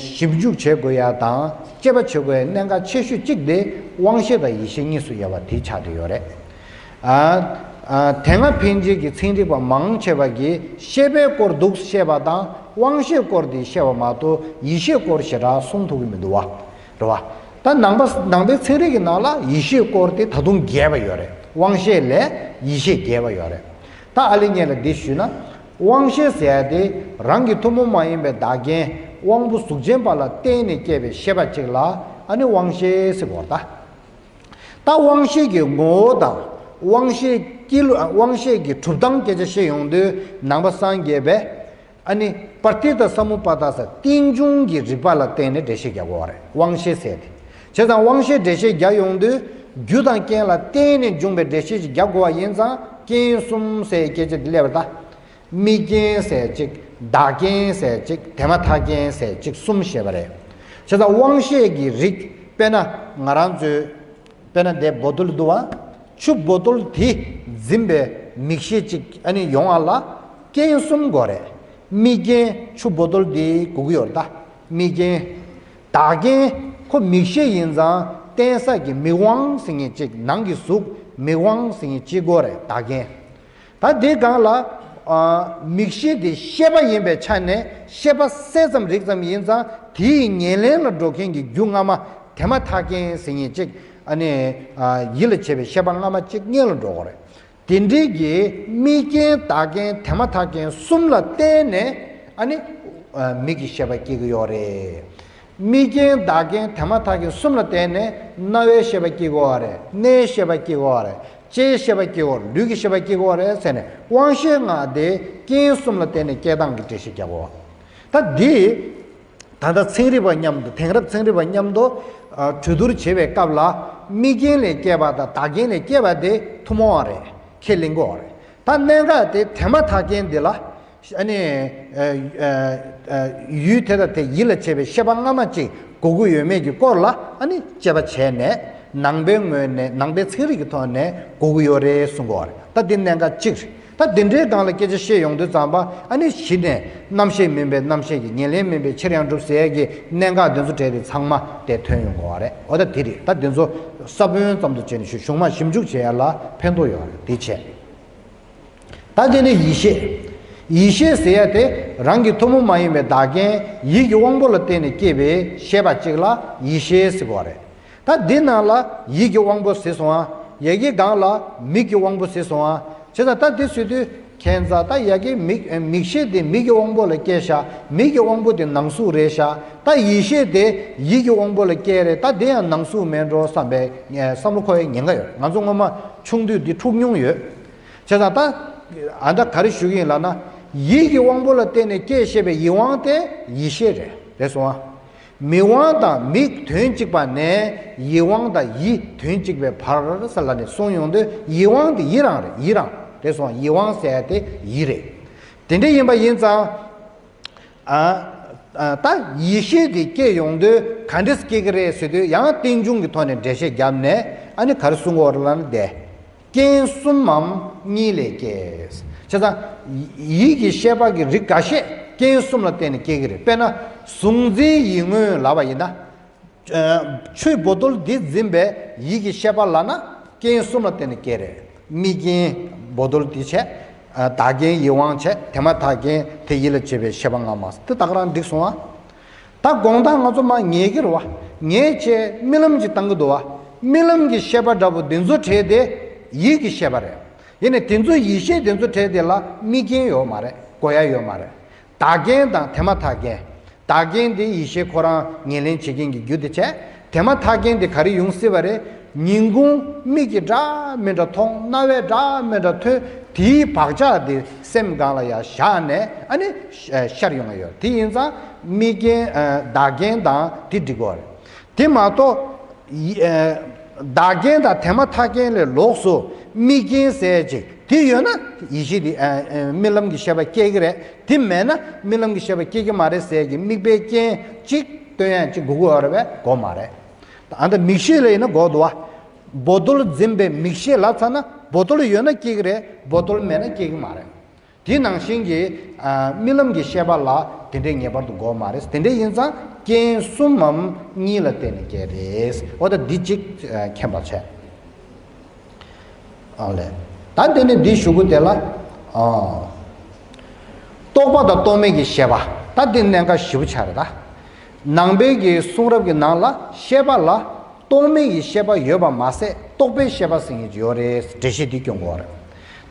ཞིབ་འཇུག་བྱེད་དགོས་ཡ་དང་དཔྱད་པ་བྱེད་དགོས་ཡ་གནད་འགག་ཆེ་ཤོས་གཅིག་དེ་དབང་ཤེས་དང་ཡིད་ཤེས་གཉིས་སུ་དབྱེ་བ་དེ་ཆགས་བསྡད་ཡོད་རེད། ཨ་ཨ་དེ་སྔ་ཕན་ཆད་ཀྱི་ཚན་རིག་པ་མང་ཆེ་བ་གིས་ཤེས་པའི་སྐོར་འདུག་བཤད་པ་དང་དབང་ཤེས་སྐོར་དེ་བཤད་པ་མ་གཏོགས་ཡིད་ཤེས་སྐོར་ཞེ་དྲག་གསུང་ཐུབ་ཀྱི་མི་འདུག་བ། རེད་བ། ད་ནང་པ་ནང་པའི་ཚན་རིག་གི་ནང་ལ་ཡིད་ཤེས་སྐོར་དེ་ད་དུང་རྒྱས་པ་ཡོད་རེད། དབང་ཤེས་ལས་ཡིད་ཤེས་རྒྱས་པ་ཡོད་རེད། ད་ཨ་ལེ་ངས་ལ་འདི་ཞུས་ན། དབང་ཤེས་ཟེར་ཡ་དེ་རང་གི་ཐུན་མོང་མ་ཡིན་པའི་བདག་རྐྱེན་དབང་པོ་གཟུགས་ཅན་པ་ལ་བརྟེན་ནས་སྐྱེས་པའི་ཤེས་པ་གཅིག་ལ་ཨ་ནི་དབང་ཤེས་ཟེར་གོ་ད། ད་དབང་ཤེས་ཀྱི་ངོ་བོ་དང་དབང་ཤེས་ཀྱི་དབང་ཤེས་ཀྱི་གྲུབ་སྟངས་སྐད་ཆ་བཤད་ཡོང་དུས་ནང་པ་སངས་རྒྱས་པས། ཨ་ནི་པྲ་ཏི་ཏ་ས་མུ་པ་ད་ས་རྟེན་འབྱུང་གི་རིགས་པ་ལ་བརྟེན་ནས་འགྲེལ་བཤད་རྒྱག་དགོས་པ་རེད། དབང་ཤེས་ཟེར་ཏེ། བྱས་ཙང་དབང་ཤེས་འགྲེལ་བཤད་རྒྱག་ཡོང་དུས་རྒྱུ་དང་རྐྱེན་ལ་བརྟེན་ནས་འབྱུང་བའི་འགྲེལ་བཤད་ཅིག་རྒྱག་དགོས་པ་ཡིན་ཙང་རྐྱེན་གསུམ་ཟེར་སྐད་ཆ་འདི་སླེབས་པ་ད། དམིགས་རྐྱེན་ཟེར་གཅིག་བདག་རྐྱེན་ཟེར་གཅིག་དེ་མ་ཐག་རྐྱེན་ཟེར་གཅིག་གསུམ་བཤད་པ་རེད། བྱས་ཙང་དབང་ཤེས་ཀྱི་རིགས་དཔེར་ན་ང་རང་ཚོའི། དཔེར་ན་འདི་བོ་ཏོལ་འདུག་བ། ཆུ་བོ་ཏོལ་དེ་འཛིན་པའི་མིག་ཤེས་གཅིག་ཨ་ནི་ཡོང་བ་ལ་རྐྱེན་གསུམ་དགོས་རེད། དམིགས་རྐྱེན་ཆུ་བོ་ཏོལ་དེ་དགོས་ཀྱི་ཡོད་རེད་ད། དམིགས་རྐྱེན། བདག་རྐྱེན་ཁོ་མིག་ཤེས་ཡིན་ཙང་བརྟེན་ས་ཀྱི་མིག་དབང་ཟེར་མཁན་གཅིག་ནང་གི་གཟུགས་མིག་དབང་ཟེར་མཁན་གཅིག་དགོས་རེད་བདག་རྐྱེན། ད་དེ་སྒང་ལ་ཨ་མིག་ཤེས་དེ་ཤེས་པ་ཡིན་པའི་ཆ་ནས་ཤེས་པ་གསལ་ཙམ་རིག་ཙམ་ཡིན་ཙང་དེའི་ཉེར་ལེན་ལ་འགྲོ་མཁན་གྱི་རྒྱུ་སྔ་མ་དེ་མ་ཐག་རྐྱེན་ཟེར་མཁན་གཅིག་ཨ་ནི་ཨ་ཡིད་ལ་བྱེད་པའི་ཤེས་པ་སྔ་མ་གཅིག་སྔོན་ལ་འགྲོ་དགོས་རེད། དེ་འདྲའི་གི་དམིགས་རྐྱེན་བདག་རྐྱེན་དེ་མ་ཐག་རྐྱེན་གསུམ་ལ་བརྟེན་ནས་ཨ་ནི་ཨ་མིག་གི་ཤེས་པ་སྐྱེ་གི་ཡོད་རེད། དམིགས་རྐྱེན་བདག་རྐྱེན་དེ་མ་ཐག་རྐྱེན་གསུམ་ལ་བརྟེན་ནས་རྣ་བའི་ཤེས་པ་སྐྱེ་གི་ཡོད་རེད། སྣའི་ཤེས་པ་སྐྱེ་གི་ཡོད་རེད། ལྕེའི་ཤེས་པ་སྐྱེ་གི་ཡོད་རེད། ལུས་ཀྱི་ཤེས་པ་སྐྱེ་གི་ཡོད་རེད་ཟེར་ནས་དབང་ཤེས་ལྔ་དེ་རྐྱེན་གསུམ་ལ་བརྟེན་ནས་སྐྱེ་སྟངས་ཀྱི་འགྲེལ་བཤད་རྒྱག་གི་ཡོད། ད་འདི། ད་ལྟ་ཚན་རིག་པ་མཉམ་དུ་དེང་རབས་ཚན་རིག་པ་མཉམ་དུ་ཨ་གྲོས་བསྡུར་བྱེད་པའི་སྐབས་ལ་དམིགས་རྐྱེན་ལས་སྐྱེས་པ་དང་བདག་རྐྱེན་ལས་སྐྱེས་པ་དེ་ཐུན་མོང་བ་རེད། ཁས་ལེན་དགོས་པ་རེད། ད་གནད་འགག་དེ་དེ་མ་ཐག་རྐྱེན་འདི་ལ་ཨ་ནི་ཨ་ཨ་ཨ་ཡུལ་དེ་དང་དེ་ཡིད་ལ་བྱེད་པའི་ཤེས་པ་སྔ་མ་གཅིག་དགོས་ཀྱི་ཡོད་མེད་ཀྱི་སྐོར་ལ་ཨ་ནི་དཔྱད་པ་བྱས་ནས་ནང་པའི་ངོས་ནས་ནང་པའི་ཚན་རིག་གི་ཐོག་ནས་དགོས་ཀྱི་ཡོད་རེད་གསུང་དགོས་པ་རེད། ད་འདི་གནད་འགག་གཅིག་རེད། ད་འདི་འདྲའི་སྒང་ལ་སྐད་ཆ་བཤད་ཡོང་དུས་ཙམ་པ་ཨ་ནི་གཞི་ནས་རྣམ་ཤེས་མིན་པའི་རྣམ་ཤེས་ཀྱི་ཉེར་ལེན་མིན་པའི་ཕྱིར་ཡང་གྲུབ་ཟེར་ཡས་ཀྱི་གནད་འགག་འདི་ཚོ་གྲས་དེ་ཚང་མ་དེ་ཐོན་ཡོང་དགོས་པ་རེད། འོ་ད་དེ་རེད། ད་འདི་ཚོ་ས་བོན་ཙམ་དུ་བྱས་ནས་ཞུ་གཞུང་མ་ཞིབ་འཇུག་བྱེད་ཡ་ལ་ཕན་ཐོགས་ཡོད་རེད། དེ་བྱས། ད་དེ་ནས་ཡིད་ཤེས། ཡིད་ཤེས་ཟེར་ཡ་དེ་རང་གི་ཐུན་མོང་མ་ཡིན་པའི་བདག་རྐྱེན་ཡིད་ཀྱི་དབང་པོ་ལ་བརྟེན་ནས་སྐྱེས་པའི་ཤེས་པ་གཅིག་ལ་ཡིད་ཤེས་ཟེར་གོ་བ་རེད། ད་འདི་ནང་ལ་ཡིད་ཀྱི་དབང་པོ་ཟེར་སོང་ཨ། ཡ་གི་སྒང་ལ་མིག་གི་དབང་པོ་ཟེར་སོང་ཨ། བྱས་ཙང་ད་འདི་ཟེར་དུས་ཁྱད་མཚར་ད་ཡ་གི་མིག་མིག་ཤེས་དེ་མིག་གི་དབང་པོ་ལ་སྐྱེས་ཤག་མིག་གི་དབང་པོ་དེ་ནང་གཟུགས་རེད་ཤག་ད་ཡིད་ཤེས་དེ་ཡིད་ཀྱི་དབང་པོ་ལ་སྐྱེས་རེད། ད་དེ་ཡང་ནང་གཟུགས་མེད་འགྲོ་བསམ་པའི་བསམ་བློ་འཁོར་ཡའི་ཉེན་ཁ་ཡོད། ང་ཚོ་སྔོན་མ་ཆུང་དུས་འདི་འཁྲུག་མྱོང་ཡོད། བྱས་ཙང་ད་ཨ་ད་ག་རེ་ཞུ་གི་ཡིན་ལབ་ན་ཡིད་ཀྱི་དབང་པོ་ལ་བརྟེན་ནས་སྐྱེས་ཤེས་པའི་ཡིད་དབང་དེ་ཡིད་ཤེས་རེད། རེད་སོང་ཨ། མིག་དབང་དང་མིག་དོན་གཅིག་པ་ནས་ཡིད་དབང་དང་ཡིད་དོན་གཅིག་པའི་བར་ཟེར་ལབ་ནས་གསུངས་ཡོང་དུས་ཡིད་དབང་དེ་ཡིད་རང་རེད། ཡིད་རང་རེད་སོང་། ཡིད་དབང་ཟེར་ཡ་དེ་ཡིད་རེད། དེ་འདྲ་ཡིན་པ་ཡིན་ཙང་ཨ་ཨ་ད་ཡིད་ཤེས་དེ་སྐྱེ་ཡོང་དུས་ག་འདྲས་སྐྱེ་གི་རེད་ཟེར་དུས་ཡང་རྟེན་འབྱུང་གི་ཐོག་ནས་འགྲེལ་བཤད་བརྒྱབ་ནས་ཨ་ནི་ག་རེ་གསུང་གི་ཡོད་རེད་ལབ་ན་དེ། རྐྱེན་གསུམ་མམ་གཉིས་ལས་སྐྱེ། བྱས་ཙང་ཡིད་ཀྱི་ཤེས་པ་གི་རིགས་འགའ་ཤས་རྐྱེན་གསུམ་ལ་བརྟེན་ནས་སྐྱེ་གི་རེད། དཔེར་ན་གཟུང་འཛིན་ཡིད་མངོན་ལབ་པ་ཡིན་ན། ཆུའི་བོ་ཏོལ་འདི་འཛིན་པའི་ཡིད་ཀྱི་ཤེས་པ་ལབ་ན་རྐྱེན་གསུམ་ལ་བརྟེན་ནས་སྐྱེ་རེད། དམིགས་རྐྱེན་བོ་ཏོལ་འདི་བྱས། བདག་རྐྱེན་ཡིད་དབང་བྱས། དེ་མ་ཐག་རྐྱེན་དེ་ཡིད་ལ་བྱེད་པའི་ཤེས་པ་སྔ་མ། དེ་ད་ག་རང་འགྲིག་སོང་ཨ། ད་དགོངས་དག་ང་ཚོ་མ་ངེས་ཀྱི་རེད་བ། ངེས་བྱས་རྨི་ལམ་གྱི་བཏང་གི་འདུག་བ། རྨི་ལམ་གྱི་ཤེས་པ་འདྲ་པོ་འདི་ཚོ་བྲལ་ཏེ་ཡིད་ཀྱི་ཤེས་པ་རེད། ཡིན་ནའི་དེ་ཚོ་ཡིད་ཤེས་དེ་ཚོ་བྲལ་ཏེ་ལ་རྨི་རྐྱེན་ཡོད་མ་རེད། གོ་ཡ་ཡོད་མ་རེད། བདག་རྐྱེན་དང་དེ་མ་ཐག་རྐྱེན། བདག་རྐྱེན་དེ་ཡིད་ཤེས་ཁོ་རང་ངོས་ལེན་བྱེད་མཁན་གྱི་རྒྱུ་དེ་བྱས། དེ་མ་ཐག་རྐྱེན་དེ་ག་རེ་ཡོང་སྲིད་པ་རེད། ཉིན་གུང་མིག་གིས་འདྲ་མི་འདྲ་མཐོང་། རྣ་བས་འདྲ་མི་འདྲ་ཐོས། དེའི་བག་ཆགས་དེ་སེམས་སྒང་ལ་ཡར་བཞག་ནས་ཨ་ནི་ཤར་ཡོང་གི་ཡོད། དེ་ཡིན་ཙང་རྨི་རྐྱེན་བདག་རྐྱེན་དང་དེ་འགྲིག་གི་རེད། དེ་མ་གཏོགས། བདག་རྐྱེན་དང་དེ་མ་ཐག་རྐྱེན་ལས་ལོགས་སུ་རྨི་རྐྱེན་ཟེར་ཅིག་དེ་ཡོད་ན་ཡིད་ཤེས་དེ་རྨི་ལམ་གྱི་ཤེས་པ་སྐྱེ་གི་རེད། དེ་མེད་ན་རྨི་ལམ་གྱི་ཤེས་པ་སྐྱེ་གི་མ་རེད་ཟེར་གྱི་དམིགས་པའི་རྐྱེན་གཅིག་སྟོན་ཡ་གཅིག་དགོས་ཀྱི་ཡོད་རེད་པས་དགོས་མ་རེད། ཨ་ད་མིག་ཤེས་ལ་ཡིན་ན་དགོས་འདུག་བ། བོ་དོལ་འཛིན་པའི་མིག་ཤེས་ལ་ཚ་ན་བོ་དོལ་ཡོད་ན་སྐྱེ་གི་རེད། བོ་དོལ་མེད་ན་སྐྱེ་གི་མ་རེད། དེ་ནང་བཞིན་གྱི་རྨི་ལམ་གྱི་ཤེས་པ་ལ་དེ་འདྲའི་ངེས་པར་དུ་དགོས་མ་རེད། དེ་འདྲ་ཡིན་ཙང་རྐྱེན་གསུམ་མམ་གཉིས་ལ་བརྟེན་ནས་སྐྱེ་རེད། འོ་ད་འདི་གཅིག་མཁྱེན་པར་བྱས། ཨ་ལས། ད་དེ་ནས་འདི་ཞུ་གི་དེ་ལ། རྟོག་པ་དང་རྟོག་མེད་ཀྱི་ཤེས་པ། ད་འདི་གནད་འགག་ཞེ་པོ་ཆགས་རེད་ད། ནང་པའི་གི་གསུང་རབ་ཀྱི་ནང་ལ་ཤེས་པ་ལ། རྟོག་མེད་ཀྱི་ཤེས་པ་ཡོད་པ་མ་ཟད་རྟོག་པའི་ཤེས་པ་ཟེར་མཁན་ཅིག་ཡོད་རེད། འགྲེལ་བཤད་འདི་སྐྱོན་དགོས་རེད།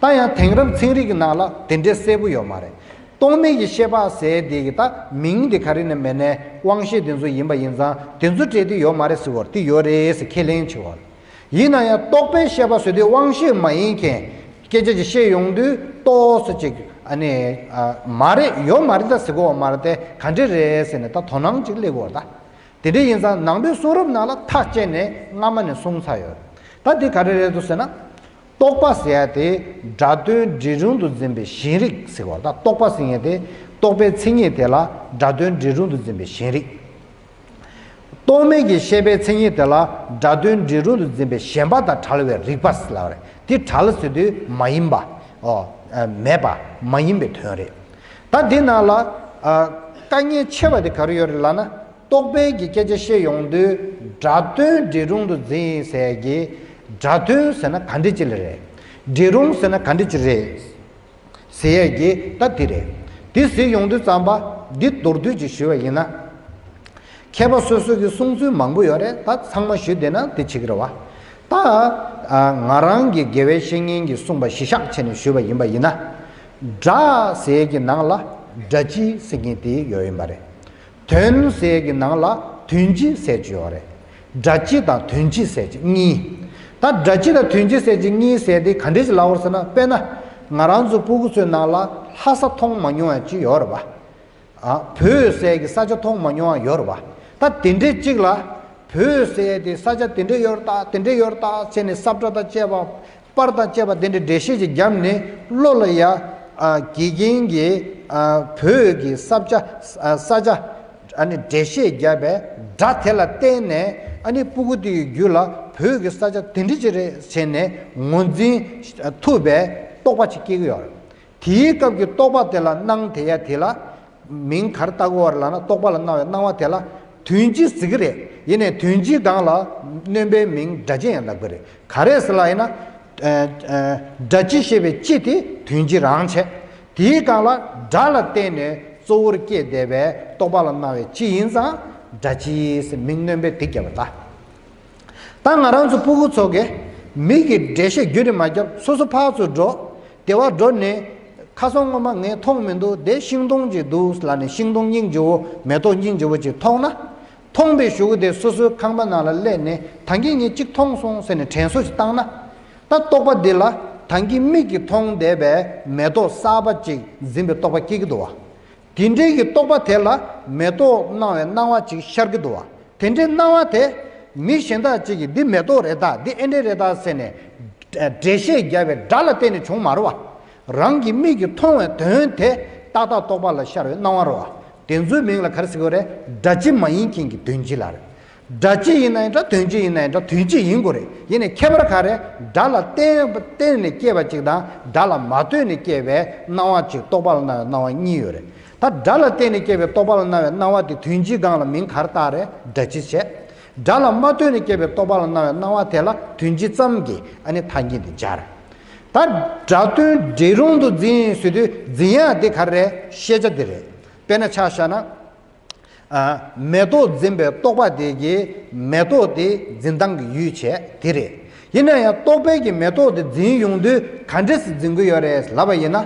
ད་ཡང་དེང་རབས་ཚན་རིག་གི་ནང་ལ་དེ་འདྲའི་གསལ་པོ་ཡོད་མ་རེད། རྟོག་མེད་ཀྱི་ཤེས་པ་ཟེར་དེ་གི་ད་མིང་དེ་ག་རེ་ནས་མེད་ནས་དབང་ཤེས་དེ་ཚོ་ཡིན་པ་ཡིན་ཙང་དེ་ཚོ་སྤྲད་དེ་ཡོད་མ་རེད་ཟེར་བ་རེད། དེ་ཡོད་རེད་ཟེར་ཁས་ལེན་བྱེད་བ་རེད། ཡིན་ན་ཡང་རྟོག་པའི་ཤེས་པ་ཟེར་དུས་དབང་ཤེས་མ་ཡིན་མཁན་སྐད་ཆ་ཅིག་བཤད་ཡོང་དུས་རྟོག་ཟེར་ཅིག་ཨ་ནི་མ་རེད། ཡོད་མ་རེད་ད་ཟེར་དགོས་པ་མ་རེད་དེ་ག་འདྲ་རེད་ཟེར་ནས་ད་དོ་སྣང་ཅིག་སླེབས་དགོས་རེད་ད། དེ་འདྲ་ཡིན་ཙང་ནང་པའི་གསུང་རབ་ནང་ལ་ཐག་བཅད་ནས་སྔ་མ་ནས་གསུངས་ཚར་ཡོད། ད་འདི་ག་རེ་རེད་འདུག་ཟེར་ན། རྟོག་པ་ཟེར་ཡ་དེ་སྒྲ་དོན་འབྲས་རུང་དུ་འཛིན་པའི་ཞེན་རིག་ཟེར་བ། ད་རྟོག་པ་ཟེར་ཡ་དེ་རྟོག་པའི་མཚན་ཉིད་དེ་ལ་སྒྲ་དོན་འབྲས་རུང་དུ་འཛིན་པའི་ཞེན་རིག་རྟོག་མེད་ཀྱི་ཤེས་པའི་མཚན་ཉིད་དེ་ལ་སྒྲ་དོན་འབྲས་རུང་དུ་འཛིན་པའི་ཞེན་པ་དང་བྲལ་བའི་རིག་པ་ཟེར་ལབ་རེད། དེ་བྲལ་ཟེར་དུས་མ་ཡིན་པ། ཨོ། མེད་པ་མ་ཡིན་པའི་དོན་རེད། ད་འདི་ནང་ལ་དཀའ་ངལ་ཆེ་བ་དེ་ག་རེ་ཡོད་རེད་ལབ་ན། རྟོག་པའི་གི་སྐད་ཆ་བཤད་ཡོང་དུས་སྒྲ་དོན་འབྲས་རུང་དུ་འཛིན་ཟེར་གི། སྒྲ་དོན་ཟེར་ན་ག་འདྲ་ཅིག་ལ་རེད། འབྲས་རུང་ཟེར་ན་ག་འདྲ་ཅིག་རེད། ཟེར་ཡས་གི་ད་འདི་རེད། འདི་ཟེར་ཡོང་དུས་ཙམ་པ་འདི་མདོར་བསྡུས་ཅིག་ཞུས་པ་ཡིན་ན། མཁས་པ་སོ་སོ་གི་གསུང་ཚུལ་མང་པོ་ཡོད་རེད། ད་ཚང་མ་ཞུས་བསྡད་ན་འདི་བྱེད་ཀྱི་རེད་བ། ད་ང་རང་གི་དགེ་བའི་བཤེས་གཉེན་གྱིས་གསུངས་པ་གཞི་བཞག་བྱས་ནས་ཞུས་པ་ཡིན་པ་ཡིན་ན། སྒྲ་ཟེར་གྱི་ནང་ལ་སྒྲ་སྤྱི་ཟེར་མཁན་དེ་ཡོད་ཡིན་པ་རེད། དོན་ཟེར་གྱི་ནང་ལ་དོན་སྤྱི་ཟེར་གྱི་ཡོད་རེད། སྒྲ་སྤྱི་དང་དོན་སྤྱི་ཟེར་གྱི་གཉིས། ད་སྒྲ་སྤྱི་དང་དོན་སྤྱི་ཟེར་གྱི་གཉིས་ཟེར་དེ་ག་འདྲ་ཞིག་ལབ་པ་ཟེར་ན། དཔེར་ན་ང་རང་ཚོ་སྤུ་གུ་ཚོའི་ནང་ལ་ལྷ་ས་མཐོང་མ་མྱོང་བ་ཅིག་ཡོད་རེད་བ། ཨ། བོད་ཟེར་གྱི་ས་ཆ་མཐོང་མ་མྱོང་བ་ཡོད་རེད་བ། ད་དེ་འདྲའི་གཅིག་ལ་བོད་ཟེར་དེ་ས་ཆ་དེ་འདྲ་ཡོད་རེད་ད། དེ་འདྲ་ཡོད་རེད་ད་ཟེར་ནས་ས་བཀྲ་དང་བཅས་པ། པར་དང་བཅས་པ་དེ་འདྲའི་འགྲེལ་བཤད་ཅིག་བརྒྱབ་ནས་བློ་ལ་ཡ། ཨ། དགེ་རྒན་གྱིས། ཨ། བོད་ཀྱི་ས་ཆ། ཨ། ས་ཆ། ཨ་ནི་འགྲེལ་བཤད་བརྒྱབ་པའི་སྒྲ་དེ་ལ་བརྟེན་ནས་ཨ་ནི་སྤུ་གུ་དེ་ཡི་རྒྱུད་ལ་བོད་ཀྱི་ས་ཆ་དེ་འདྲ་ཅིག་རེད་ཟེར་ནས་ངོས་འཛིན་ཐུབ་པའི་རྟོག་པ་ཅིག་སྐྱེ་གི་ཡོད་རེད། དེའི་སྐབས་ཀྱི་རྟོག་པ་དེ་ལ་སྣང་དེ་ཡ་དེ་ལ། མིང་ག་རེ་བཏགས་ཀྱི་ཡོད་རེད་ལབ་ན། རྟོག་པ་ལ་སྣང་བའི་སྣང་བ་དེ་ལ་དོན་སྤྱི་ཟེར་གྱི་རེད། ཡིན་ནའི་དོན་སྤྱིའི་སྒང་ལ་སྣོན་པའི་མིང་སྒྲ་སྤྱི་ཡང་ལབ་ཀྱི་རེད། ག་རེ་ཟེར་ལབ་ཡིན་ན། ཨ། ཨ། སྒྲ་སྤྱི་ཞེས་པའི་སྤྱི་དེ་དོན་སྤྱི་རང་བྱས། དེའི་སྒང་ལ་སྒྲ་ལ་བརྟེན་ནས་གཙོ་བོར་སྐྱེས་བསྡད་པའི་རྟོག་པ་ལ་སྣང་བའི་སྤྱི་ཡིན་ཙང་སྒྲ་སྤྱི་ཟེར་མིང་སྣོན་པའི་དེ་བརྒྱབ་པ་ད། ད་ང་རང་ཚོ་སྤུ་གུ་ཚོ་གིས་མི་གི་འགྲེལ་བཤད་རྒྱུན་རིང་མ་བརྒྱབ། སོ་སོ་ཕར་ཚུར་འགྲོ། དེ་བ་འགྲོ་ནས་ཁ་སང་སྔོན་མ་ངས་མཐོང་མི་འདུག་དེ་ཤིང་སྡོང་ཅིག་འདུག་ལབ་ནས་ཤིང་སྡོང་སྙིང་རྗེ་བོ། མེ་ཏོག་སྙིང་རྗེ་བོ་ཅིག་མཐོང་ན། མཐོང་པའི་གཞུག་གུ་དེ་སོ་སོའི་ཁང་པ་ནང་ལ་སླེབས་ནས་ད་གིན་ངས་གཅིག་མཐོང་སོང་ཟེར་ནས་དྲན་གསོ་ཞིག་བཏང་ན། ད་རྟོག་པ་འདི་ལ་ད་གིན་མིག་གིས་མཐོང་བསྡད་པའི་མེ་ཏོག་གསར་པ་ཅིག་འཛིན་པའི་རྟོག་པ་སྐྱེ་གི་འདུག་བ། དེ་འདྲའི་གི་རྟོག་པ་དེ་ལ་མེ་ཏོག་སྣང་བའི་སྣང་བ་ཅིག་ཤར་གྱི་འདུག་བ། དེ་འདྲའི་སྣང་བ་དེ་མི་གཞན་དག་ཅིག་གིས་འདི་མེ་ཏོག་རེད་ད། འདི་ཨེ་འདྲས་རེད་ད་ཟེར་ནས་འགྲེལ་བཤད་བརྒྱབ་པའི་སྒྲ་ལ་བརྟེན་ནས་བྱུང་མ་རེད་བ། རང་གི་མིག་གིས་མཐོང་བའི་དོན་དེ་ཏག་ཏག་རྟོག་པ་ལ་ཤར་བའི་སྣང་བ་རེད་བ། དེ་ཚོའི་མིང་ལ་ག་རེ་ཟེར་དགོས་རེད། སྒྲ་སྤྱི་མ་ཡིན་མཁན་གྱི་དོན་སྤྱི་ལ་རེད། སྒྲ་སྤྱི་ཡིན་ན་ཡང་འདྲ། དོན་སྤྱི་ཡིན་ན་ཡང་འདྲ། དོན་སྤྱི་ཡིན་དགོས་རེད། ཡིན་ནའི་ཁྱད་པར་ག་རེ། སྒྲ་ལ་བརྟེན་བརྟེན་ནས་སྐྱེས་པ་ཅིག་དང་སྒྲ་ལ་མ་ལྟོས་ནས་སྐྱེས་པའི་སྣང་བ་ཅིག་རྟོག་པ་ལ་སྣང་བའི་སྣང་བ་གཉིས་ཡོད་རེད། ད་སྒྲ་ལ་བརྟེན་ནས་སྐྱེས་པའི་རྟོག་པ་ལ་སྣང་བའི་སྣང་བ་དེ་དོན་སྤྱིའི་སྒང་ལ་མིང་ག་རེ་བཏགས་རེད། སྒྲ་སྤྱི་བྱས། སྒྲ་ལ་མ་ལྟོས་ནས་སྐྱེས་པའི་རྟོག་པ་ལ་སྣང་བའི་སྣང་བ་དེ་ལ་དོན་སྤྱི་ཙམ་གྱིས་ཨ་ནི་ཐ་སྙད་དེ་སྦྱར། ད་སྒྲ་དོན་འབྲས་རུང་དུ་འཛིན་ཟེར་དུས་འཛིན་ཡག་དེ་ག་རེ་རེད། ཤེས་བྱ་དེ་རེད། དཔེར་ན་ཆ་བཞག་ན། ཨ། མེ་ཏོག་འཛིན་པའི་རྟོག་པ་དེ་གིས་མེ་ཏོག་དེ་འཛིན་སྟངས་ཀྱི་ཡུལ་བྱས་དེ་རེད། ཡིན་ན་ཡང་རྟོག་པས་ཀྱིས་མེ་ཏོག་དེ་འཛིན་ཡོང་དུས་ག་འདྲས་སེ་འཛིན་གྱི་ཡོད་རེད་ལབ་པ་ཡིན་ན།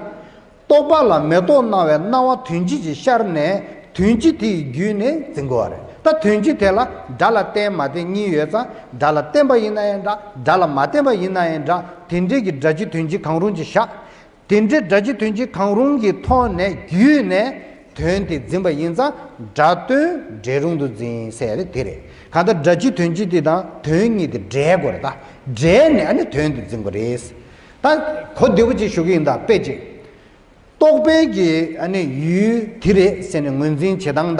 རྟོག་པ་ལ་མེ་ཏོག་སྣང་བའི་སྣང་བ་དོན་སྤྱི་ཅིག་ཤར་ནས་དོན་སྤྱི་དེ་ཡི་བརྒྱུད་ནས་འཛིན་དགོས་པ་རེད། ད་དོན་སྤྱི་དེ་ལ་སྒྲ་ལ་བརྟེན་མ་བརྟེན་གཉིས་ཡོད་ཙང་། སྒྲ་ལ་བརྟེན་པ་ཡིན་ན་ཡང་འདྲ། སྒྲ་ལ་མ་བརྟེན་པ་ཡིན་ན་ཡང་འདྲ། དེ་འདྲའི་གི་སྒྲ་སྤྱི་དོན་སྤྱི་གང་རུང་ཅིག་བཞག་དེ་འདྲའི་སྒྲ་སྤྱི་དོན་སྤྱི་གང་རུང་གི་ཐོག་ནས་བརྒྱུད་ནས་དོན་དེ་འཛིན་པ་ཡིན་ཙང་། སྒྲ་དོན་འབྲས་རུང་དུ་འཛིན་ཟེར་ཡ་དེ་རེད། གང་ལྟར་སྒྲ་སྤྱི་དོན་སྤྱི་དེ་དང་དོན་གཉིས་དེ་འདྲེས་དགོས་རེད། ད་འདྲེས་ནས་ཨ་ནི་དོན་དེ་འཛིན་དགོས་རེད། ད་གོ་བདེ་པོ་ཅིག་ཞུ་གི་ཡིན། ད་དཔེ་ཅིག་རྟོག་པའི་གི་ཨ་ནི་ཡུལ་དེ་རེད་ཟེར་ནས་ངོས་འཛིན་བྱེད་སྟངས་དང་།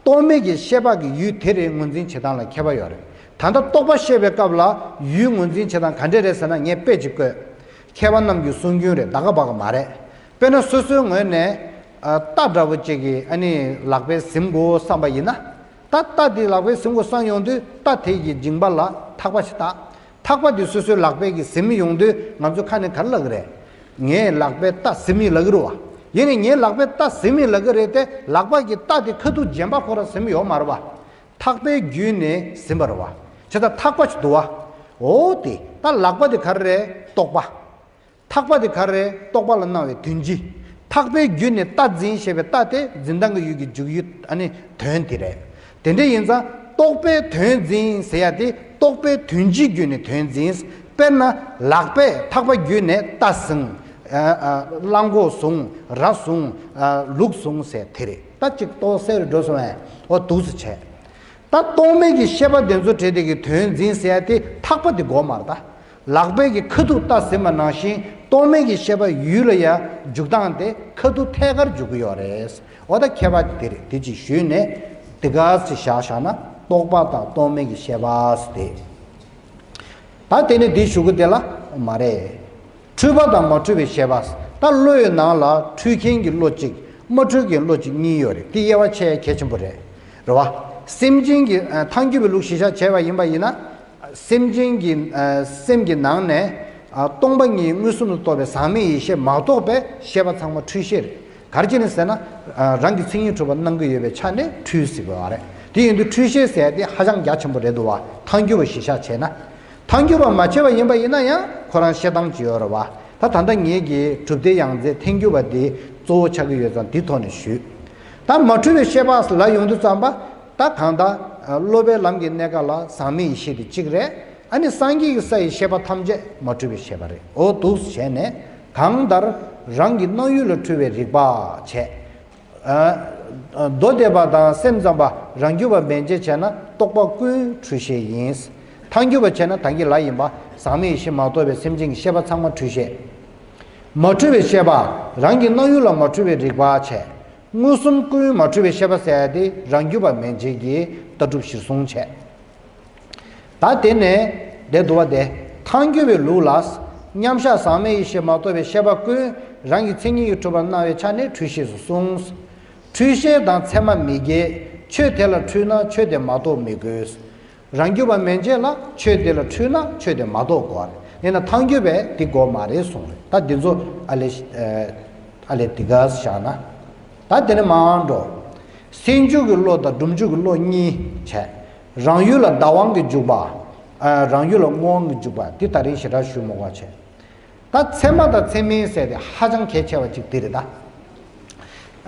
རྟོག་མེད་ཀྱི་ཤེས་པ་གི་ཡུལ་དེ་རེད་ངོས་འཛིན་བྱེད་སྟངས་ལ་ཁྱད་པར་ཡོད་རེད། ད་ལྟ་རྟོག་པ་བཤད་པའི་སྐབས་ལ་ཡུལ་ངོས་འཛིན་བྱེད་སྟངས་ག་འདྲས་རེད་ཟེར་ན། ངས་དཔེ་ཅིག་བཀོད། མཁས་པ་རྣམས་ཀྱི་གསུང་རྒྱུན་རེད། ད་ག་བ་ག་མ་རེད། དཔེར་ན་སོ་སོའི་ངོས་ནས་ཨ་རྟ་འདྲ་བོ་ཅིག་གི་ཨ་ནི་ལག་པས་ཟིན་དགོས་བསམ་པ་ཡིན་ན། ད་རྟ་དེ་ལག་པས་ཟིན་དགོས་བསམ་ཡོང་དུས། རྟ་དེ་གི་མཇིང་པ་ལ་ཐག་པ་ཞིག་བཏགས། ཐག་པ་དེ་སོ་སོའི་ལག་པས་ཀྱི་ཟིན་མི་ཡོང་དུས། ང་ཚོ་ཁ་ནས་ག་རེ་ལབ་ཀྱི་རེད། ངའི་ལག་པས་རྟ་ཟིན་མི་ལབ་ཀྱི་རེད་བ། ཡིན་ནའི་ངའི་ལག་པས་རྟ་ཟིན་མི་ལབ་ཀྱི་རེད་དེ། ལག་པ་གི་རྟ་དེ་ཁ་ཐུག་རྗེན་པ་ཁོ་རང་ཟིན་མི་ཡོད་མ་རེད་བ། ཐག་པའི་བརྒྱུད་ནས་ཟིན་པ་རེད་བ། བྱས་ཙང་ཐག་པ་ཞིག་འདུག་བ། འོ་དེ་ད་ལག་པ་དེ་ག་རེ་རེད། རྟོག་པ། ཐག་པ་དེ་ག་རེ་རེད། རྟོག་པ་ལ་སྣང་བའི་དོན་སྤྱི། ཐག་པའི་བརྒྱུད་ནས་རྟ་འཛིན་ཞེས་པའི་རྟ་དེ་འཛིན་སྟངས་ཀྱི་ཡུལ་གྱི་འཇུག་ཡུལ་ཨ་ནི་དོན་དེ་རེད། དེ་འདྲ་ཡིན་ཙང་རྟོག་པས་དོན་འཛིན་ཟེར་ཡ་དེ་རྟོག་པའི་དོན་སྤྱི་བརྒྱུད་ནས་དོན་འཛིན། དཔེར་ན་ལག་པས་ཐག་པ་བརྒྱུད་ནས་རྟ་ཟིན། ཨ་ཨ་གླང་གོག་བཟུང་། ར་བཟུང་། ཨ་ལུག་བཟུང་ཟེར་དེ་རེད། ད་ཅིག་རྟོགས་སེ་རེ་འགྲོ་སོང་ངས། འོ་འདུག་སེ་བྱས། ད་རྟོག་མེད་ཀྱི་ཤེས་པ་དེ་ཚོ་བྲལ་དེ་གི་དོན་འཛིན་ཟེར་ཡ་དེ་ཐག་པ་དེ་དགོས་མ་རེད། ད་ལག་པས་ཀྱི་ཁ་ཐུག་རྟ་ཟིན་པ་ནང་བཞིན། རྟོག་མེད་ཀྱི་ཤེས་པ་ཡུལ་ལ་ཡ་འཇུག་སྟངས་དེ་ཁ་ཐུག་ཐད་ཀར་འཇུག་གི་ཡོད་རེད། འོ་ད་ཁྱད་པར་དེ་རེད། དེ་ཅིག་ཞུས་ནས་དེ་ག་ཚོད་བཞག་བཞག་ན། རྟོག་པ་དང་རྟོག་མེད་ཀྱི་ཤེས་པ་ཟེར་དེ། ད་དེ་ནི་འདི་ཞུ་གི་དེ་ལ་མ་རེད། འཁྲུལ་པ་དང་མ་འཁྲུལ་བའི་ཤེས་པ། ད་བློ་ཡི་ནང་ལ་འཁྲུལ་མཁན་གྱི་བློ་གཅིག་མ་འཁྲུལ་མཁན་བློ་གཅིག་གཉིས་ཡོད་རེད། དེ་དབྱེ་བ་ཕྱེ་གལ་ཆེན་པོ་རེད། རེད་བ། སེམས་ཅན་གྱི་ཨ་ཐལ་འགྱུར་བའི་ལུགས་གཞིར་བཞག་བྱས་པ་ཡིན་པ་ཡིན་ན། སེམས་ཅན་གྱི་ཨ་སེམས་ཀྱི་ནང་ནས་ཨ་སྟོང་པ་ཉིད་མངོན་སུམ་དུ་རྟོགས་པའི་ཟག་མེད་ཡེ་ཤེས་མ་གཏོགས་པའི་ཤེས་པ་ཚང་མ་འཁྲུལ་ཤེས་རེད། ག་རེ་བྱས་ནས་ཟེར་ན། ཨ་རང་གི་མཚན་ཉིད་གྲུབ་པ་སྣང་གི་ཡོད་པའི་ཆ་ནས་འཁྲུལ་ཟེར་དགོས་པ་རེད། དེ་ཡིན་དུས་འཁྲུལ་ཤེས་ཟེར་དེ་ཧ་ཅང་རྒྱ་ཆེན་པོ་རེད་འདུག་བ། ཐལ་འགྱུར་བ་གཞིར་བཞག་བྱས་ན། ཐལ་འགྱུར་བ་མ་བྱས་པ་ཡིན་པ་ཡིན་ན་ཡང་ཁོ་རང་བཤད་སྟངས་ཅིག་ཡོད་རེད་བ། ད་ད་ལྟ་ངེད་ཀྱིས་གྲུབ་མཐའི་ཡང་རྩེ་ཐལ་འགྱུར་བ་དེ་གཙོ་བོ་ཆགས་ཀྱི་ཡོད་ཙང་། དེ་ཐོག་ནས་ཞུས། ད་མ་འཁྲུལ་བའི་ཤེས་པ་ལ་ཡོང་དུས་ཙམ་པ། ད་གང་ལྟར་སློབ་པའི་ལམ་གྱི་གནས་སྐབས་ལ་ཟག་མེད་ཡེ་ཤེས་དེ་གཅིག་རེད། ཨ་ནི་སངས་རྒྱས་ཀྱི་ས་ཡི་ཤེས་པ་ཐམས་ཅད་མ་འཁྲུལ་བའི་ཤེས་པ་རེད། འོ་འདུག་བྱས་ནས་གང་ལྟར་རང་གི་སྣང་ཡུལ་ལ་འཁྲུལ་བའི་རིག་པ་བྱས། ཨ་མདོ་སྡེ་པ་དང་སེམས་ཙམ་པ། རང་རྒྱུད་པ་མན་ཆད་བྱས་ན་རྟོག་པ་ཀུན་འཁྲུལ་ཤེས་ཡིན། ཐལ་འགྱུར་བ་བྱས་ན་ད་གིན་ལབ་ཡིན་པ། ཟག་མེད་ཡེ་ཤེས་མ་གཏོགས་པའི་སེམས་ཅན་གྱི་ཤེས་པ་ཚང་མ་འཁྲུལ་ཤེས། མ་འཁྲུལ་བའི་ཤེས་པ། རང་གི་སྣང་ཡུལ་ལ་མ་འཁྲུལ་བའི་རིག་པ་བྱས། མངོན་སུམ་ཀུན་མ་འཁྲུལ་བའི་ཤེས་པ་ཟེར་ཡ་དེ་རང་རྒྱུད་པ་མན་ཆད་ཀྱི་ལྟ་གྲུབ་གཞིར་བཟུང་བྱས། ད་དེ་ནས་དེ་འདུག་བ། དེ་ཐལ་འགྱུར་བའི་ལུགས་ལ། མཉམ་གཞག་ཟག་མེད་ཡེ་ཤེས་མ་གཏོགས་པའི་ཤེས་པ་ཀུན་རང་གི་མཚན་ཉིད་ཀྱིས་གྲུབ་པར་སྣང་བའི་ཆ་ནས་འཁྲུལ་ཤེས་སུ་གསུངས། འཁྲུལ་ཤེས་དང་ཚད་མ་མི་འགལ། ཆོས་དེ་ལ་འཁྲུལ་ན་ཆོས་དེ་མ་རྟོགས་མི་དགོས། རང་རྒྱུད་པ་མན་ཆད་ལ་ཆོས་དེ་ལ་འཁྲུལ་ན་ཆོས་དེ་མ་རྟོགས་དགོས་པ་རེད། ཡིན་ན་ཐལ་འགྱུར་བས་དེ་དགོས་མ་རེད་གསུངས་རེད། ད་འདི་ཚོ་ཨ་ལས་ཨ་ལས་འདི་ག་བཞག་ན། ད་དེ་ནས་མར་འགྲོ། སེལ་འཇུག་གི་བློ་དང་སྒྲུབ་འཇུག་གི་བློ་གཉིས་བྱས། རང་ཡུལ་ལ་བདག་དབང་གིས་འཇུག་པ། ཨ་རང་ཡུལ་ལ་དངོས་དབང་གིས་འཇུག་པ། འདི་ད་རིང་ཞེ་དྲག་ཞུ་མི་དགོས་པ་བྱས། ད་ཚད་མ་དང་ཚད་མིན་ཟེར་དེ་ཧ་ཅང་གལ་ཆེ་བ་ཅིག་དེ་རེད་ད།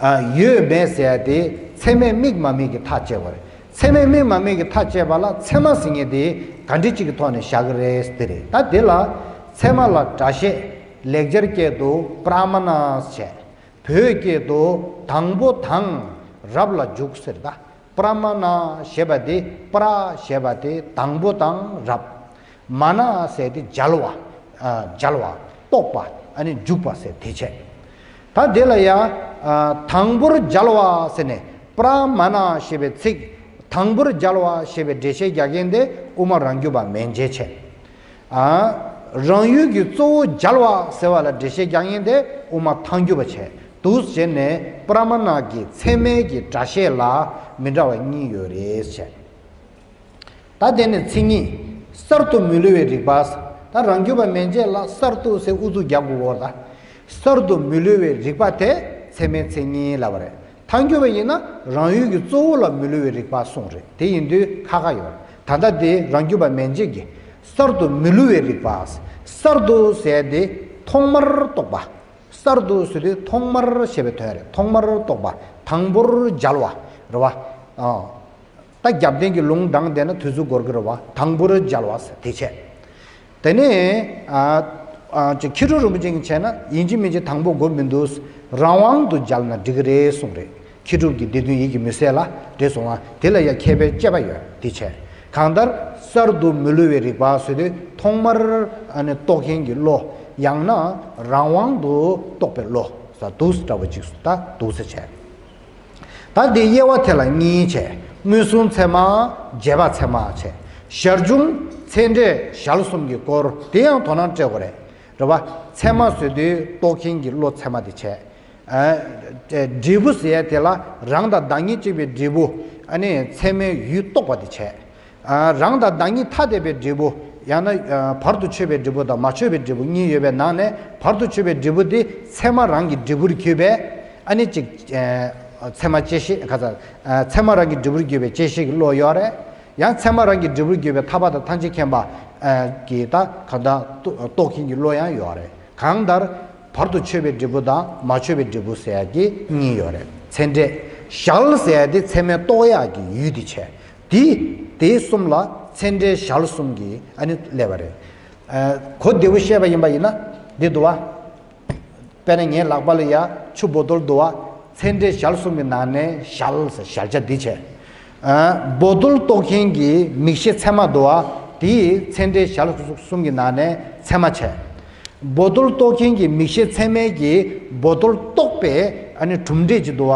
ཨ་ཡོད་མེད་ཟེར་དེ་ཚད་མས་དམིགས་མ་དམིགས་ཀྱི་ཐག་བཅད་པ་རེད། ཚད་མས་དམིགས་མ་དམིགས་ཀྱི་ཐག་བཅད་པ་ལ་ཚད་མ་ཟེར་མཁན་དེ་ག་འདྲ་ཅིག་གི་ཐོག་ནས་བཞག་གི་རེད་དེ་རེད། ད་དེ་ལ་ཚད་མ་ལ་སྒྲ་བཤད། ལེགས་སྦྱར་སྐད་དུ་པྲ་མ་ཎ་བྱས། བོད་སྐད་དུ་དང་པོ་དང་རབ་ལ་འཇུག་ཟེར་ད། པྲ་མ་ཎ་ཞེས་པ་དེ། པྲ་ཞེས་པ་དེ་དང་པོ་དང་རབ། མ་ཎ་ཟེར་དེ་སྦྱར་བ། ཨ་སྦྱར་བ། རྟོགས་པ། ཨ་ནི་འཇུག་པ་ཟེར་དེ་བྱས། ད་དེ་ལ་ཡང་ཨ་དང་པོར་སྦྱར་བ་ཟེར་ནས། པྲ་མ་ཎ་ཞེས་པའི་ཚིག་དང་པོར་སྦྱར་བ་ཞེས་པའི་འགྲེལ་བཤད་རྒྱག་མཁན་དེ་དབུ་མ་རང་རྒྱུད་པ་མན་ཆད་བྱས། ཨ། རང་ཡུལ་གྱི་གཙོ་བོ་སྦྱར་བ་ཟེར་བ་ལ་འགྲེལ་བཤད་རྒྱག་མཁན་དེ་དབུ་མ་ཐལ་འགྱུར་བ་བྱས། འདུག་བྱས་ནས་པྲ་མ་ཎ་གི་ཚད་མའི་གི་སྒྲ་བཤད་ལ་མི་འདྲ་བ་གཉིས་ཡོད་རེད་བྱས། ད་དེ་ནས་མཚན་ཉིད། གསར་དུ་མི་བསླུ་བའི་རིག་པ། ད་རང་རྒྱུད་པ་མན་ཆད་ལ་གསར་དུ་ཟེར་ཨུ་ཚུགས་རྒྱག་དགོས་པ་རེད་ད། གསར་དུ་མི་སླུ་བའི་རིག་པ་དེ་ཚད་མའི་མཚན་ཉིད་ལབ་པ་རེད། ཐལ་འགྱུར་བ་ཡིན་ན་རང་ཡུལ་གྱི་གཙོ་བོ་ལ་མི་སླུ་བའི་རིག་པ་གསུངས་རེད། དེ་ཡིན་དུས་ཁ་ཁ་ཡོད་རེད། ད་ལྟ་དེ་རང་རྒྱུད་པ་མན་ཆད་ཀྱི་གསར་དུ་མི་སླུ་བའི་རིག་པ། གསར་དུ་ཟེར་དེ་ཐོག་མར་རྟོགས་པ། གསར་དུ་ཟེར་དུས་ཐོག་མར་ཞེས་པའི་དོན་རེད། ཐོག་མར་རྟོགས་པ། དང་པོར་སྦྱར་བ་རེད་བ། ཨ། ད་རྒྱབ་རྟེན་གྱི་ལུང་དྲངས་བསྡད་ན་དུས་ཚོད་འགོར་གི་རེད་བ། དང་པོར་སྦྱར་བ་ཟེར་དེ་བྱས། དེ་ནས་ཨ་ཨ་ཅིག་མཁས་གྲུབ་རིན་པོ་ཆེ་གིས་བྱས་ན་ཡིན་གཅིག་མིན་གཅིག་དང་པོ་དགོས་མི་འདུག་རང་དབང་དུ་སྦྱར་ན་འགྲིག་གི་རེད་གསུངས་རེད། མཁས་གྲུབ་ཀྱི་སྡེ་བདུན་ཡིད་ཀྱི་མུན་སེལ་ལ་རེད་གསུངས་བ། དེ་ལ་ཡང་མཁས་པའི་དཔྱད་པ་ཡོད་དེ་བྱས། གང་ལྟར་གསར་དུ་མི་སླུ་བའི་རིག་པ་ཟེར་དུས་ཐོག་མར་ཨ་ནི་རྟོགས་མཁན་གྱི་བློ། ཡང་ན་རང་དབང་དུ་རྟོགས་པའི་བློ་ཟེར་འདུག་འདྲ་བོ་ཅིག་ད་འདུག་ཟེར་བྱས། ད་འདི་དབྱེ་བ་དེ་ལ་གཉིས་བྱས། མངོན་སུམ་ཚད་མ། རྗེས་དཔག་ཚད་མ་བྱས། ཞར་བྱུང་ཚད་འབྲས་གཞལ་གསུམ་གྱི་སྐོར་དེ་ཡང་དོ་སྣང་སྤྲད་དགོས་རེད། རེད་བ། ཚད་མ་ཟེར་དུས་རྟོགས་མཁན་གྱི་བློ་ཚད་མ་དེ་བྱས། ཨ། འབྲས་བུ་ཟེར་ཡ་དེ་ལ་རང་དང་བདག་ཉིད་གཅིག་པའི་འབྲས་བུ། ཨ་ནི་ཚད་མའི་ཡུལ་རྟོགས་པ་དེ་བྱས། ཨ། རང་དང་བདག་ཉིད་ཐ་དད་པའི་འབྲས་བུ། ཡང་ན་ཨ་བར་དུ་ཆོད་པའི་འབྲས་བུ་དང་མ་ཆོད་པའི་འབྲས་བུ་གཉིས་ཡོད་པའི་ནང་ནས་བར་དུ་ཆོད་པའི་འབྲས་བུ་དེ་ཚད་མ་རང་གི་འབྲས་བུར་གྱུར་པའི། ཨ་ནི་གཅིག་ཨ། ཚད་མ་བཅད་ཤེས་ག་ཚ། ཨ། ཚད་མ་རང་གི་འབྲས་བུར་གྱུར་པའི་བཅད་ཤེས་ཀྱི་བློ་ཡོད་རེད། ཡང་ཚད་མ་རང་གི་འབྲས་བུར་གྱུར་པའི་ཐར་པ་དང་ཐམས་ཅད་མཁྱེན་པ། ཨ། གྱི་ད་གང་ལྟར་རྟོགས་མཁན་གྱི་བློ་ཡང་ཡོད་རེད། གང་ལྟར་བར་དུ་ཆོད་པའི་འབྲས་བུ་དང་མ་ཆོད་པའི་འབྲས་བུ་ཟེར་ཡ་གི་གཉིས་ཡོད་རེད། ཚད་འབྲས་གཞལ་ཟེར་ཡ་དེ་ཚད་མས་རྟོགས་ཡག་གི་ཡུལ་དེ་བྱས། དེ་དེ་གསུམ་ལ་ཚད་འབྲས་གཞལ་གསུམ་གྱི་ཨ་ནི་སླེབས་པ་རེད། ཨ། གོ་བདེ་བོ་བཤད་པ་ཡིན་པ་ཡིན་ན་འདི་འདུག་བ། དཔེར་ན་ངའི་ལག་པ་ལ་ཡ་ཆུ་བོ་ཏོལ་འདུག་བ། ཚད་འབྲས་གཞལ་གསུམ་གྱི་ནང་ནས་གཞལ་ཟེར་གཞལ་བྱ་འདི་བྱས། ཨ། བོ་ཏོལ་རྟོགས་མཁན་གྱི་མིག་ཤེས་ཚད་མ་འདུག་བ། དེའི་ཚད་འབྲས་གཞལ་གསུམ་གྱི་ནང་ནས་ཚད་མ་བྱས། བོ་ཏོལ་རྟོགས་མཁན་གྱི་མིག་ཤེས་ཚད་མས་ཀྱིས་བོ་ཏོལ་རྟོགས་པའི་ཨ་ནི་གྲུབ་འབྲས་ཅིག་འདུག་བ།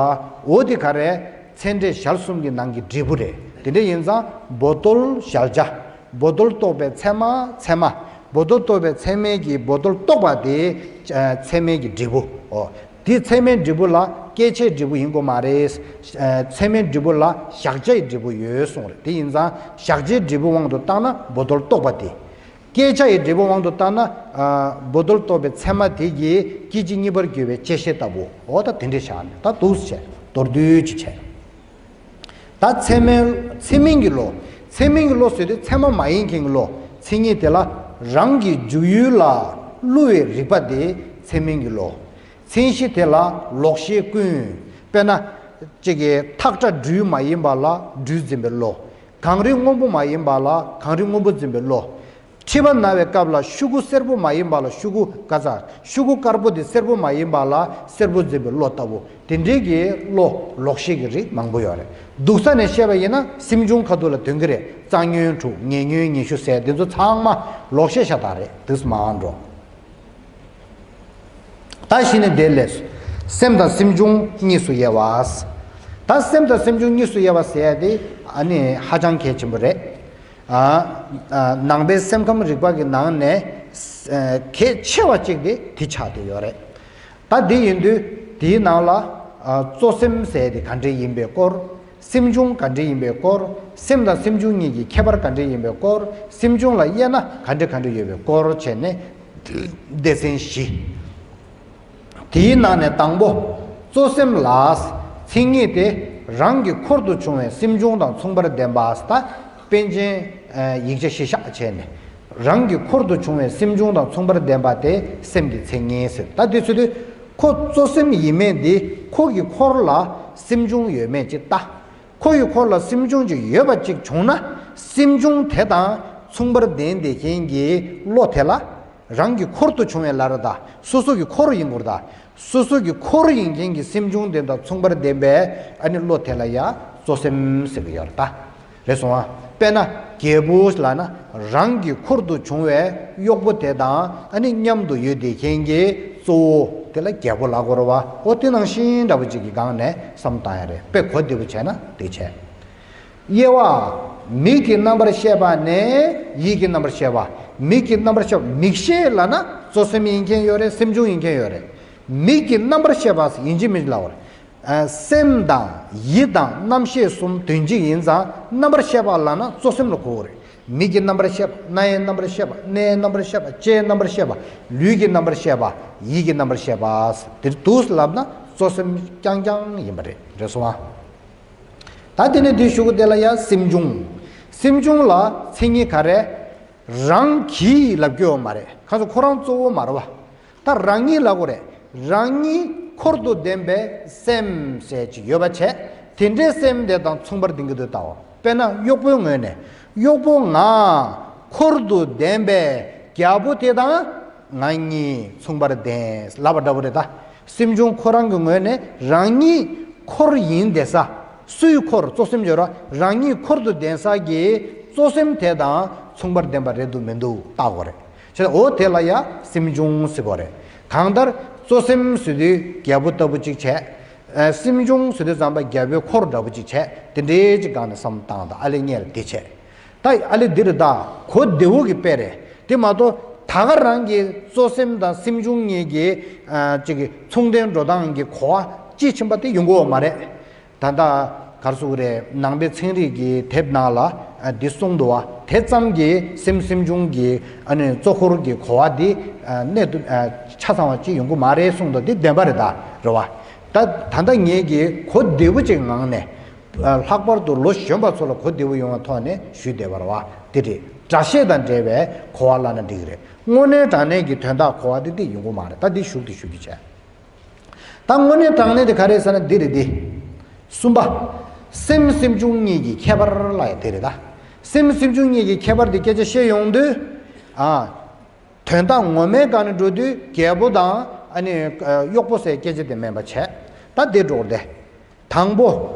འོ་དེ་ག་རེ། ཚད་འབྲས་གཞལ་གསུམ་གྱི་ནང་གི་འབྲས་བུ་རེད། དེ་འདྲ་ཡིན་ཙང་བོ་ཏོལ་གཞལ་བྱ། བོ་ཏོལ་རྟོགས་པའི་ཚད་མ་ཚད་མ། བོ་ཏོལ་རྟོགས་པའི་ཚད་མས་ཀྱིས་བོ་ཏོལ་རྟོགས་པ་དེ་ཨ་ཚད་མའི་གི་འབྲས་བུའོ། དེ་ཚད་མའི་འབྲས་བུ་ལ་སྐྱེད་བྱའི་འབྲས་བུ་ཡིན་དགོས་མ་རེད། ཨ་ཚད་མའི་འབྲས་བུ་ལ་གཞག་བྱའི་འབྲས་བུ་ཡོད་གསུངས་རེད། དེ་ཡིན་ཙང་གཞག་བྱའི་འབྲས་བུ་དབང་དུ་བཏང་ན་བོ་ཏོལ་རྟོགས་པ་དེ། སྐྱེད་བྱ་ཡི་འབྲས་བུ་དབང་དུ་བཏང་ན། ཨ་བོ་ཏོལ་རྟོགས་པའི་ཚད་མ་དེ་གིས་སྐྱེད་བྱེད་གཉིས་པར་གྱུར་པའི་བཅད་ཤེས་ལྟ་བུ། འོ་ད་དེ་འདྲས་བཞག་ནས་ད་འདུག་སེ་བྱས་མདོར་བསྡུས་ཅིག་བྱས། ད་ཚད་མའི་ཚད་མིན་གྱི་བློ། ཚད་མིན་གྱི་བློ་ཟེར་དུས་ཚད་མ་མ་ཡིན་མཁན་གྱི་བློ། མཚན་ཉིད་དེ་ལ་རང་གི་འཇུག་ཡུལ་ལ་བསླུ་བའི་རིག་པ་དེ་ཚད་མིན་གྱི་བློ། མཚན་གཞི་དེ་ལ་ལོག་ཤེས་ཀུན། དཔེར་ན། གཅིག་གིས་ཐག་ཁྲ་སྦྲུལ་མ་ཡིན་པ་ལ་སྦྲུལ་འཛིན་པའི་བློ། གངས་རི་སྔོན་པོ་མ་ཡིན་པ་ལ་གངས་རི་སྔོན་པོ་འཛིན་པའི་བློ། མཁྲིས་པ་ན་བའི་སྐབས་ལ་ཤུ་གུ་སེར་པོ་མ་ཡིན་པ་ལ་ཤུ་གུ་ག་ཚ། ཤུ་གུ་དཀར་པོ་དེ་སེར་པོ་མ་ཡིན་པ་ལ་སེར་པོ་འཛིན་པའི་བློ་ལྟ་བུ། དེ་འདྲའི་གི་བློ་ལོག་ཤེས་ཀྱི་རིགས་མང་པོ་ཡོད་རེད། སྡུག་ས་ནས་བཤད་པ་ཡིན་ན་སེམས་བྱུང་ཁ་ཐུག་ལ་ཐོན་གྱི་རེད། རྩ་ཉོན་དྲུག་ཉེ་ཉོན་ཉི་ཤུ་ཟེར་དེ་ཚོ་ཚང་མ་ལོག་ཤེས་ཤ་སྟག་རེད། དུས་མང་འགྲོ། ད་གཞི་ནས་དེ་ལས་སེམས་དང་སེམས་བྱུང་གཉིས་སུ་དབྱེ་བ། ད་སེམས་དང་སེམས་བྱུང་གཉིས་སུ་དབྱེ་བ་ཟེར་ཡ་དེ་ཨ་ནི་ཧ་ཅང་གལ་ཆེན་པོ་རེད། ཨ། ཨ། ནང་པའི་སེམས་ཁམས་རིག་པ་གི་ནང་ནས་ཨ་གལ་ཆེ་བ་གཅིག་དེ་དེ་ཆགས་བསྡད་ཡོད་རེད། ད་དེ་ཡིན་དུས་དེའི་ནང་ལ་ཨ་གཙོ་སེམས་ཟེར་དེ་ག་འདྲ་ཡིན་པའི་སྐོར། སེམས་བྱུང་ག་འདྲ་ཡིན་པའི་སྐོར། སེམས་དང་སེམས་བྱུང་གཉིས་ཀྱི་ཁྱད་པར་ག་འདྲ་ཡིན་པའི་སྐོར། སེམས་བྱུང་ལ་དབྱེ་ན་ག་འདྲ་ག་འདྲ་ཡོད་པའི་སྐོར་བྱས་ནས་སྡེ་ཚན་བཞི། དེའི་ནང་ནས་དང་པོ། གཙོ་སེམས་ལ། མཚན་ཉིད་དེ་རང་གི་འཁོར་དུ་བྱུང་བའི་སེམས་བྱུང་དང་མཚུངས་པར་ལྡན་པ་ད། པཎ་ཆེན་ཡིག་ཆ་གཞི་བཞག་བྱས་ནས། རང་གི་འཁོར་དུ་བྱུང་བའི་སེམས་བྱུང་དང་མཚུངས་པར་ལྡན་པ་དེ་སེམས་ཀྱི་མཚན་ཉིད་ཟེར། ད་དེ་ཚོ་དུས་ཁོ་གཙོ་སེམས་ཡིན་མིན་དེ་ཁོ་གི་འཁོར་ལ་སེམས་བྱུང་ཡོད་མེད་ཅིག་ལྟ། ཁོ་ཡི་འཁོར་ལ་སེམས་བྱུང་ཅིག་ཡོད་པ་ཅིག་བྱུང་ན། སེམས་བྱུང་དེ་དང་མཚུངས་པར་ལྡན་བསྡད་མཁན་གྱི་བློ་དེ་ལ། རང་གི་འཁོར་དུ་བྱུང་བའི་ལ་རེད་ད། སོ་སོ་གི་འཁོར་ཡིན་དགོས་རེད་ད། སོ་སོ་གི་འཁོར་ཡིན་མཁན་གྱི་སེམས་བྱུང་དེ་དང་མཚུངས་པར་ལྡན་པའི་ཨ་ནི་བློ་དེ་ལ་ཡ་གཙོ་སེམས་ཟེར་གི་ཡོད་རེད་ད། རེད་སོང་ཨ། དཔེར་ན་རྒྱལ་པོ་ལབ་ན་རང་གི་འཁོར་དུ་བྱུང་བའི་གཡོག་པོ་དེ་དང་ཨ་ནི་མཉམ་དུ་ཡོད་བསྡད་མཁན་གྱི་གཙོ་བོ་དེ་ལ་རྒྱལ་པོ་ལབ་དགོས་རེད་བ། འོ་དེ་ནང་བཞིན་འདྲ་པོ་ཅིག་གི་སྒང་ནས་བསམ་བཏང་ཡ་རེད། དཔེ་གོ་བདེ་པོ་བྱས་ན་དེ་བྱས། དབྱེ་བ། མིག་གི་རྣམ་པར་ཤེས་པ་ནས་ཡིད་ཀྱི་རྣམ་པར་ཤེས་པ། མིག་གི་རྣམ་པར་ཤེས་པ། མིག་ཤེས་ལབ་ན་གཙོ་སེམས་ཡིན་མཁན་ཡོད་རེད། སེམས་བྱུང་ཡིན་མཁན་ཡོད་རེད། མིག་གི་རྣམ་པར་ཤེས་པ་ཡིན་གཅིག་མིན་གཅིག་ལབ་པ་རེད། ཨ། སེམས་དང་ཡིད་དང་རྣམ་ཤེས་གསུམ་དོན་གཅིག་ཡིན་ཙང་རྣམ་པར་ཤེས་པ་ལབ་ན་གཙོ་སེམས་ལ་གོ་གི་རེད། མིག་གི་རྣམ་པར་ཤེས་པ། རྣ་ཡི་རྣམ་པར་ཤེས་པ། སྣའི་རྣམ་པར་ཤེས་པ། ལྕེའི་རྣམ་པར་ཤེས་པ། ལུས་ཀྱི་རྣམ་པར་ཤེས་པ། ཡིད་ཀྱི་རྣམ་པར་ཤེས་པ། དེར་དུས་སུ་ལབ་ན་གཙོ་སེམས་རྐྱང་རྐྱང་ཡིན་པ་རེད། རེད་སོང་ང་། ད་དེ་ནས་དེའི་གཞུག་གུ་དེ་ལ་ཡང་སེམས་བྱུང་། སེམས་བྱུང་ལ་མཚན་ཉིད་ག་རེ། རང་གིས་ལབ་རྒྱུ་ཡོད་མ་རེད། ཁ་སང་ཁོ་རང་གཙོ་བོ་མ་རེད་བ། ད་རང་ཉིད་ལབ་དགོས་རེད། རང་ཉིད་འཁོར་དུ་ལྡན་པའི་སེམས་ཟེར་ཅིག་ཡོད་པ་བྱས། དེ་འདྲའི་སེམས་དེ་དང་མཚུངས་པར་ལྡན་གྱི་འདུག་ལྟ་བ། དཔེར་ན་གཡོག་པོའི་ངོས་ནས། གཡོག་པོ་ང་འཁོར་དུ་ལྡན་པའི་རྒྱལ་པོ་དེ་དང་ང་གཉིས་མཚུངས་པར་ལྡན་ལབ་པ་འདྲ་བོ་རེད་ད། སེམས་བྱུང་ཁོ་རང་གི་ངོས་ནས་རང་ཉིད་འཁོར་ཡིན་བསྡད་ས། སུའི་འཁོར། གཙོ་སེམས་སྦྱོར་བ། རང་ཉིད་འཁོར་དུ་ལྡན་ས་གི་གཙོ་སེམས་དེ་དང་མཚུངས་པར་ལྡན་པ་རེད་འདུག་མི་འདུག་བལྟ་དགོས་རེད། བྱས་ཙང་འོ་དེ་ལ་ཡ་སེམས་བྱུང་ཟེར་དགོས་རེད། གང་ལྟར་གཙོ་སེམས་ཟེར་དུས་རྒྱལ་པོ་ལྟ་བུ་གཅིག་བྱས། ཨ། སེམས་བྱུང་ཟེར་དུས་ཙམ་པ་རྒྱལ་པོའི་འཁོར་འདྲ་བོ་གཅིག་བྱས། དེ་འདྲའི་གཅིག་སྒང་ནས་བསམ་བློ་བཏང་དང་། ཨ་ལེ་ངས་ལ་འདི་བྱས། ད་ཨ་ལེ་འདི་རེད་ད། གོ་བདེ་བོ་གི་དཔེ་རེད། དེ་མ་གཏོགས་ད་ག་རང་གི་གཙོ་སེམས་དང་སེམས་བྱུང་གཉིས་ཀྱི། ཨ། གཅིག་གི་མཚུངས་ལྡན་འགྲོ་སྟངས་ཀྱི་གོ་བ་དཔྱིས་ཕྱིན་པ་དེ་ཡོང་གི་ཡོད་མ་རེད། ད་ལྟ་ག་རེ་ཟེར་དགོས་རེད། ནང་པའི་ཚན་རིག་གི་དེབ་ནང་ལ། ཨ། འདི་གསུངས་འདུག་བ། དེ་ཙམ་གྱིས་སེམས་སེམས་བྱུང་གི། ཨ་ནི་གཙོ་འཁོར་གྱི་གོ་བ་འདི། ཨ། གནད་དུ། ཨ། ཆ་ཚང་བ་ཅིག་ཡོང་གི་མ་རེད་གསུངས་འདུག་འདི་བདེན་པ་རེད་ད། རེད་བ། ད་ད་ལྟ་ངེད་ཀྱིས་གོ་བདེ་བོ་ཅིག་ངང་ནས། ཨ། ལྷག་པར་དུ་ལོ་གཞོན་པ་ཚོ་ལ་གོ་བདེ་བོ་ཡོང་བའི་ཐོག་ནས་ཞུས་བསྡད་པ་རེད་བ། འདི་རེད། སྒྲ་བཤད་དང་འབྲེལ་བའི་གོ་བ་ལབ་ན་འགྲིག་གི་རེད། དངོས་གནས་དྲང་གནས་ཀྱི་དོན་དག་གོ་བ་འདི་འདི་ཡོང་གི་མ་རེད། ད་འདི་ཞུགས་ཏེ་ཞུ་རྒྱུ་བྱས། ད་དངོས་གནས་དྲང་གནས་དེ་ག་རེ་ཟེར་ན་འདི་རེད་དེ། གསུམ་པ། སེམས་སེམས་བྱུང་གཉིས་ཀྱི་ཁྱད་པར་ལབ་ཡ་དེ་རེད་ད། སེམས་སེམས་བྱུང་གཉིས་ཀྱི་ཁྱད་པར་དེ་སྐད་ཆ་བཤད་ཡོང་དུས། ཨ། དོན་དག་ངོ་མའི་སྒང་ནས་འགྲོ་དུས་རྒྱལ་པོ་དང་། ཨ་ནི། ཨ། གཡོག་པོ་ཟེར་སྐད་ཆ་དེ་མིན་པ་བྱས། ད་དེ་འགྲོ་དེ། དང་པོ།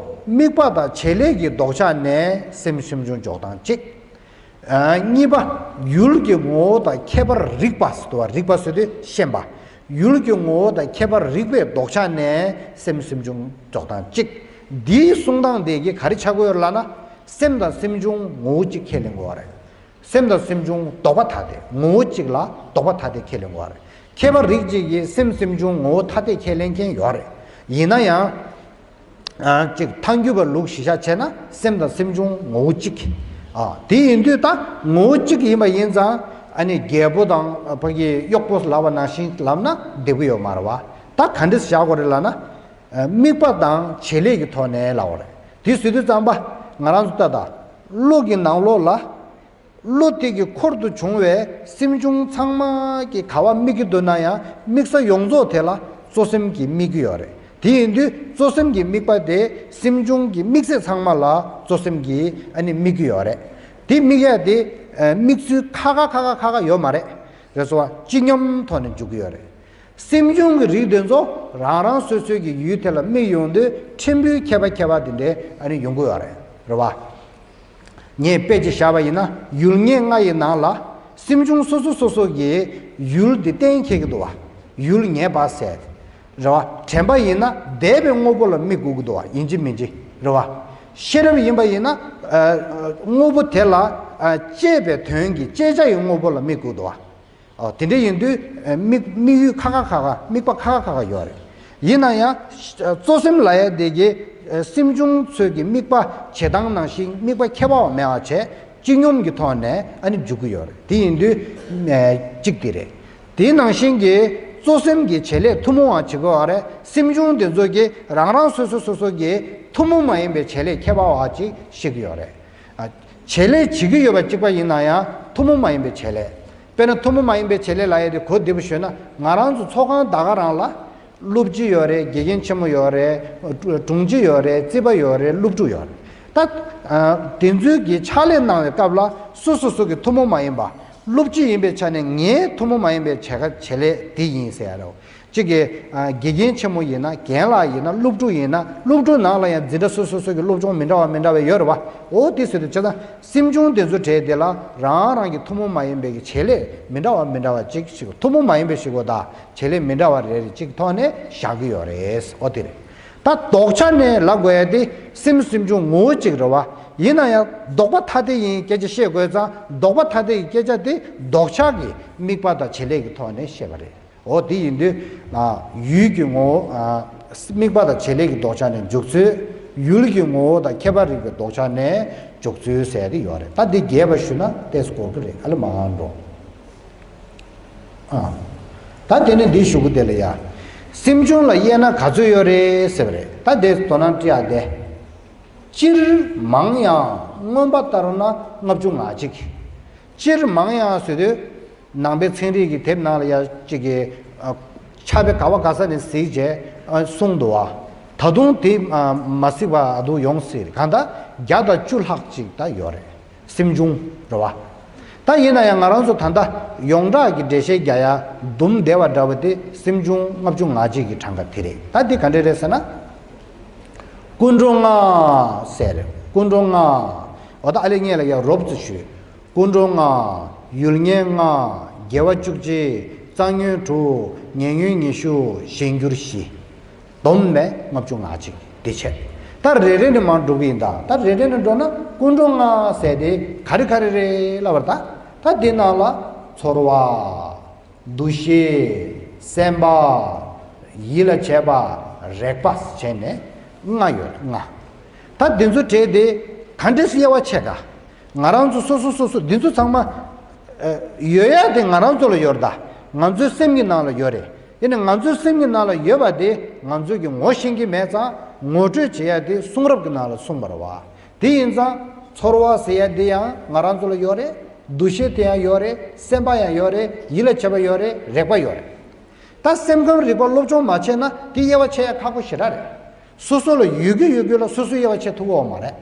དམིགས་པ་དང་བྱེད་ལས་ཀྱི་ལྡོག་ཆ་ནས་སེམས་སེམས་བྱུང་འཇོག་སྟངས་གཅིག། ཨ། གཉིས་པ། ཡུལ་གྱི་ངོ་བོ་དང་ཁྱད་པར་རིག་པ་ཟེར་དུས། རིག་པ་ཟེར་དུས་ཤེས་པ། ཡུལ་གྱི་ངོ་བོ་དང་ཁྱད་པར་རིག་པའི་ལྡོག་ཆ་ནས་སེམས་སེམས་བྱུང་འཇོག་སྟངས་གཅིག། འདིའི་གསུང་སྟངས་དེ་གིས་ག་རེ་ཆགས་ཀྱི་ཡོད་ལབ་ན། སེམས་དང་སེམས་བྱུང་ངོ་བོ་གཅིག་ཁས་ལེན་དགོས་པ་རེད། སེམས་དང་སེམས་བྱུང་ལྡོག་པ་ཐ་དད། ངོ་བོ་གཅིག་ལ་ལྡོག་པ་ཐ་དད་ཁས་ལེན་དགོས་པ་རེད། ཁྱད་པར་རིག་གཅིག་གིས་སེམས་སེམས་བྱུང་ངོ་བོ་ཐ་དད་ཁས་ལེན་མཁན་ཡོད་རེད། ཡིན་ན་ཡང་། ཨ། གཅིག་ཐལ་འགྱུར་བ་ལུགས་གཞི་བཞག་བྱས་ན་སེམས་དང་སེམས་བྱུང་ངོ་བོ་གཅིག། ཨ། དེ་ཡིན་དུས་ད་ངོ་བོ་གཅིག་ཡིན་པ་ཡིན་ཙང་། ཨ་ནི་རྒྱལ་པོ་དང་ཕ་གི་གཡོག་པོ་ལབ་པ་ནང་བཞིན་ལབ་ན་བདེ་པོ་ཡོད་མ་རེད་བ། ད་ག་འདྲས་བཞག་དགོས་རེད་ལབ་ན། ཨ། དམིགས་པ་དང་བྱེད་ལས་ཀྱི་ཐོག་ནས་ལབ་དགོས་རེད། དེ་ཟེར་དུས་ཙམ་པ་ང་རང་ཚོ་ལྟ་ད། བློ་གི་ནང་ལོགས་ལ། བློ་དེ་གི་འཁོར་དུ་བྱུང་བའི་སེམས་བྱུང་ཚང་མ་གི་ག་བ་དམིགས་ཀྱི་འདུག་ན་ཡང་། དམིགས་ས་ཡོངས་རྫོགས་དེ་ལ་གཙོ་སེམས་ཀྱིས་དམིགས་ཀྱི་ཡོད་རེད། དེ་ཡིན་དུས་གཙོ་སེམས་ཀྱི་དམིགས་པ་དེ་སེམས་བྱུང་གི་དམིགས་ཚད་ཚང་མ་ལ་གཙོ་སེམས་ཀྱིས། ཨ་ནི། དམིགས་ཀྱི་ཡོད་རེད། དེ་དམིགས་ཡ་དེ། ཨ། དམིགས་ཚུལ་ཁ་ཁ་ཁ་ཁ་ཁ་ཁ་ཡོད་མ་རེད། རེད་སོ། སྤྱི་སྙོམས་ཐོག་ནས་འཇུག་གི་ཡོད་རེད། སེམས་བྱུང་གི་རིགས་དེ་ཚོ་རང་རང་སོ་སོའི་གི་ཡུལ་དེ་ལ་དམིགས་ཡོང་དུས་ཕྲན་བུའི་ཁྱད་པར་ཁྱད་པར་དེ་འདྲའི། ཨ་ནི། ཡོང་གི་ཡོད་རེད། རེད་བ། ངས་དཔེ་ཅིག་བཞག་པ་ཡིན་ན། ཡུལ་ངོས་ལྔ་ཡི་ནང་ལ་སེམས་བྱུང་སོ་སོ་སོ་སོ་གི་ཡུལ་འདི་གཏན་འཁེལ་གྱི་འདུག་བ། ཡུལ་ངེས་པ་ཟེར། རེད་བ། དྲན་པ་ཡིན་ན་འདས་པའི་དངོས་པོ་ལ་དམིགས་དགོས་ཀྱི་འདུག་བ། ཡིན་གཅིག་མིན་གཅིག། རེད་བ། ཤེས་རབ་ཡིན་པ་ཡིན་ན། ཨ། དངོས་པོ་དེ་ལ། ཨ། དཔྱད་པའི་དོན་གྱི་དཔྱད་བྱ་ཡི་དངོས་པོ་ལ་དམིགས་དགོས་ཀྱི་འདུག་བ། ཨོ། དེ་འདྲ་ཡིན་དུས། ཨ། དམིགས་དམིགས་ཡུལ་ཁ་ཁ་ཁ་ཁ། དམིགས་པ་ཁ་ཁ་ཁ་ཁ་ཡོད་རེད། ཡིན་ན་ཡང་། གཙོ་སེམས་ལབ་ཡ་དེ་གིས། ཨ། སེམས་བྱུང་ཚོས་ཀྱི་དམིགས་པ་བྱེད་སྟངས་ནང་བཞིན་དམིགས་པ་ཁྱད་པར་བ་མེད་པ་བྱས། སྤྱི་སྙོམས་ཀྱི་ཐོག་ནས། ཨ་ནི། འཇུག་གི་ཡོད་རེད། དེ་ཡིན་དུས། ཨ། གཅིག་དེ་རེད། དེའི་ནང་བཞིན་གྱི་གཙོ་སེམས་ཀྱི་བྱེད་ལས་ཐུན་མོང་བ་བྱེད་དགོས་པ་རེད། སེམས་བྱུང་དེ་ཚོ་གིས་རང་རང་སོ་སོ་སོ་སོ་གི་ཐུན་མོང་མ་ཡིན་པའི་བྱེད་ལས་ཁྱད་པར་བ་ཅིག་ཤེས་ཀྱི་ཡོད་རེད། ཨ། བྱེད་ལས་བྱེད་ཀྱི་ཡོད་པ་གཅིག་པ་ཡིན་ན་ཡང་ཐུན་མོང་མ་ཡིན་པའི་བྱེད་ལས། དཔེར་ན་ཐུན་མོང་མ་ཡིན་པའི་བྱེད་ལས་ལབ་ཡ་དེ་གོ་བདེ་པོ་ཞུས་ན། ང་རང་ཚོ་ཚོགས་ཁང་ད་ག་རང་ལ་སློབ་སྤྱི་ཡོད་རེད། དགེ་རྒན་ཆེན་མོ་ཡོད་རེད། དྲུང་ཆེ་ཡོད་རེད། རྩིས་པ་ཡོད་རེད། སློབ་ཕྲུག་ཡོད་རེད། ད། ཨ། དེ་ཚོའི་གི་ཕྱག་ལས་གནང་བའི་སྐབས་ལ་སོ་སོ་སོ་གི་ཐུན་མོང་མ་ཡིན་པ། སློབ་སྤྱི་ཡིན་པའི་ཆ་ནས་ངའི་ཐུན་མོང་མ་ཡིན་པའི་བྱེད་ཀ་བྱེད་ལས་དེ་ཡིན་ཟེར་ཡ་རེད། གཅིག་གིས། ཨ། དགེ་རྒན་ཆེན་མོ་ཡིན་ན། རྒན་ལགས་ཡིན་ན། སློབ་ཕྲུག་ཡིན་ན། སློབ་ཕྲུག་ནང་ལ་ཡང་འཛིན་གྲྭ་སོ་སོ་སོ་གི་སློབ་སྦྱོང་མི་འདྲ་བ་མི་འདྲ་བ་ཡོད་རེད་བ། འོ་དེ་ཟེར་དུས་བྱས་ཙང་སེམས་བྱུང་དེ་ཚོ་གྲས་དེ་ལ་རང་རང་གི་ཐུན་མོང་མ་ཡིན་པའི་གི་བྱེད་ལས་མི་འདྲ་བ་མི་འདྲ་བ་ཅིག་ཞིག་ཐུན་མོང་མ་ཡིན་པའི་ཞིག་གོ། ད་བྱེད་ལས་མི་འདྲ་བ་རེ་རེ་ཅིག་ཐོག་ནས་བཞག་གི་ཡོད་རེད། འོ་དེ་རེད། ད་ལྡོག་ཆ་ནས་ལབ་དགོས་ཡ་དེ་སེམས་སེམས་བྱུང་ངོ་བོ་གཅིག་རེད་བ། ཡིན་ན་ཡང་ལྡོག་པ་ཐ་དད་ཡིན་སྐད་ཆ་བཤད་དགོས་ཙང་ལྡོག་པ་ཐ་དད་ཀྱི་སྐད་ཆ་དེ་ལྡོག་ཆ་གི་དམིགས་པ་དང་བྱེད་ལས་ཀྱི་ཐོག་ནས་བཤད་པ་རེད། འོ་དེ་ཡིན་དུས། ཨ། ཡུལ་གྱི་ངོ་བོ། ཨ། དམིགས་པ་དང་བྱེད་ལས་ཀྱི་ལྡོག་ཆ་ནས་འཇུག་ཚུལ། ཡུལ་གྱི་ངོ་བོ་དང་ཁྱད་པར་རིག་པའི་ལྡོག་ཆ་ནས་འཇོག་ཚུལ་ཟེར་ཏེ་ཡོད་རེད། ད་འདི་རྒྱས་པ་ཞུས་ན་ཏོག་ཙམ་འགོར་གི་རེད། ཨ་ལེ་མར་འགྲོ། ཨ། ད་དེ་ནས་འདི་ཞུ་གི་དེ་ལ་ཡ། སེམས་བྱུང་ལ་དབྱེ་ན་ག་ཚོད་ཡོད་རེད་ཟེར་བ་རེད། ད་དེ་དོ་སྣང་སྤྲད་ཡ་དེ། སྤྱིར་མང་ཡང་མངོན་པ་ལྟར་ན་ལྔ་བཅུ་ང་གཅིག་སྤྱིར་མང་ཡང་ཟེར་དུས། ནང་པའི་ཚན་རིག་གི་དེབ་ནང་ལ་ཡ་གཅིག་གི་ཨ། ཕྱག་དཔེ་ག་བ་ག་ས་ནས་གཟིགས་བྱས་ཨ། གསུངས་འདུག་བ། ད་དུང་དེ་ཨ། མ་གཟིགས་པ་ཨ་དུ་ཡོང་སྲིད། གང་ལྟར་བརྒྱ་དང་བཅུ་ལྷག་ཅིག་ད་ཡོད་རེད། སེམས་བྱུང་རེད་བ། ད་ཡིན་ན་ཡང་ང་རང་ཚོ་ད་ལྟ་ཡོངས་གྲགས་ཀྱི་འགྲེལ་བཤད་རྒྱག་ཡ་དུམ་བདེ་བ་འདྲ་བ་དེ་སེམས་བྱུང་ལྔ་བཅུ་ང་གཅིག་གི་གྲངས་ཀ་དེ་རེད། ད་འདི་ག་འདྲ་རེད་ཟེར་ན། ཀུན་འགྲོ་ལྔ་ཟེར། ཀུན་འགྲོ་ལྔ། འོ་ད་ཨ་ལེ་ངས་ལ་ཡ་རོབ་ཙམ་ཞུས། ཀུན་འགྲོ་ལྔ། ཡུལ་ངེས་ལྔ། དགེ་བ་བཅུ་གཅིག་རྩ་ཉོན་དྲུག་ཉེ་ཉོན་ཉི་ཤུ། གཞན་འགྱུར་བཞི། བསྡོམས་ནས་ལྔ་བཅུ་ང་གཅིག་འདི་བྱས། ད་རེ་རེ་ནས་མར་འགྲོ་གི་ཡིན། ད་ད་རེ་རེ་ནས་འགྲོ་ན་ཀུན་འགྲོ་ལྔ་ཟེར་དེ་ག་རེ་ག་རེ་རེད་ལབ་པར། ད་ད་འདི་ནང་ལ་ཚོར་བ། འདུ་ཤེས། སེམས་པ། ཡིད་ལ་བྱེད་པ། རེག་པ་བྱས་ནས་ལྔ་ཡོད། ལྔ། ད་འདི་ཚོ་གྲས་དེ་ག་འདྲས་སེ་དབྱེ་བ་ཕྱེ་ག་ང་རང་ཚོ་སོ་སོ་སོ་སོ་འདི་ཚོ་ཚང་མ་ཨ། ཡོད་ཡ་དེ་ང་རང་ཚོ་ལ་ཡོད་རེད། ད་ང་ཚོའི་སེམས་ཀྱི་ནང་ལ་ཡོད་རེད། ཡིན་ནའི་ང་ཚོའི་སེམས་ཀྱི་ནང་ལ་ཡོད་པ་དེ་ང་ཚོས་ཀྱི་ངོ་ཤེས་ཀྱི་མེད་ཙང་ངོ་སྤྲོད་བྱེད་ཡ་དེ་གསུང་རབ་ཀྱི་ནང་ལ་གསུངས་པ་རེད་བ། དེ་ཡིན་ཙང་ཚོར་བ་ཟེར་ཡ་དེ་ཡང་ང་རང་ཚོ་ལ་ཡོད་རེད། འདུ་ཤེས་དེ་ཡང་ཡོད་རེད། སེམས་པ་ཡང་ཡོད་རེད། ཡིད་ལ་བྱེད་པ་ཡོད་རེད། རེག་པ་ཡོད་རེད། ད་སེམས་ཁམས་རིག་པ་སློབ་སྦྱོང་མ་བྱས་ན་དེ་དབྱེ་བ་ཕྱེ་ཡ་ཁག་པོ་ཞེ་དྲག་རེད། སོ་སོ་ལ་ཡོད་རྒྱུ་ཡོད་རྒྱུ་ལ་སོ་སོས་དབྱེ་བ་ཕྱེ་ཐུབ་ཀྱི་ཡོད་མ་རེད།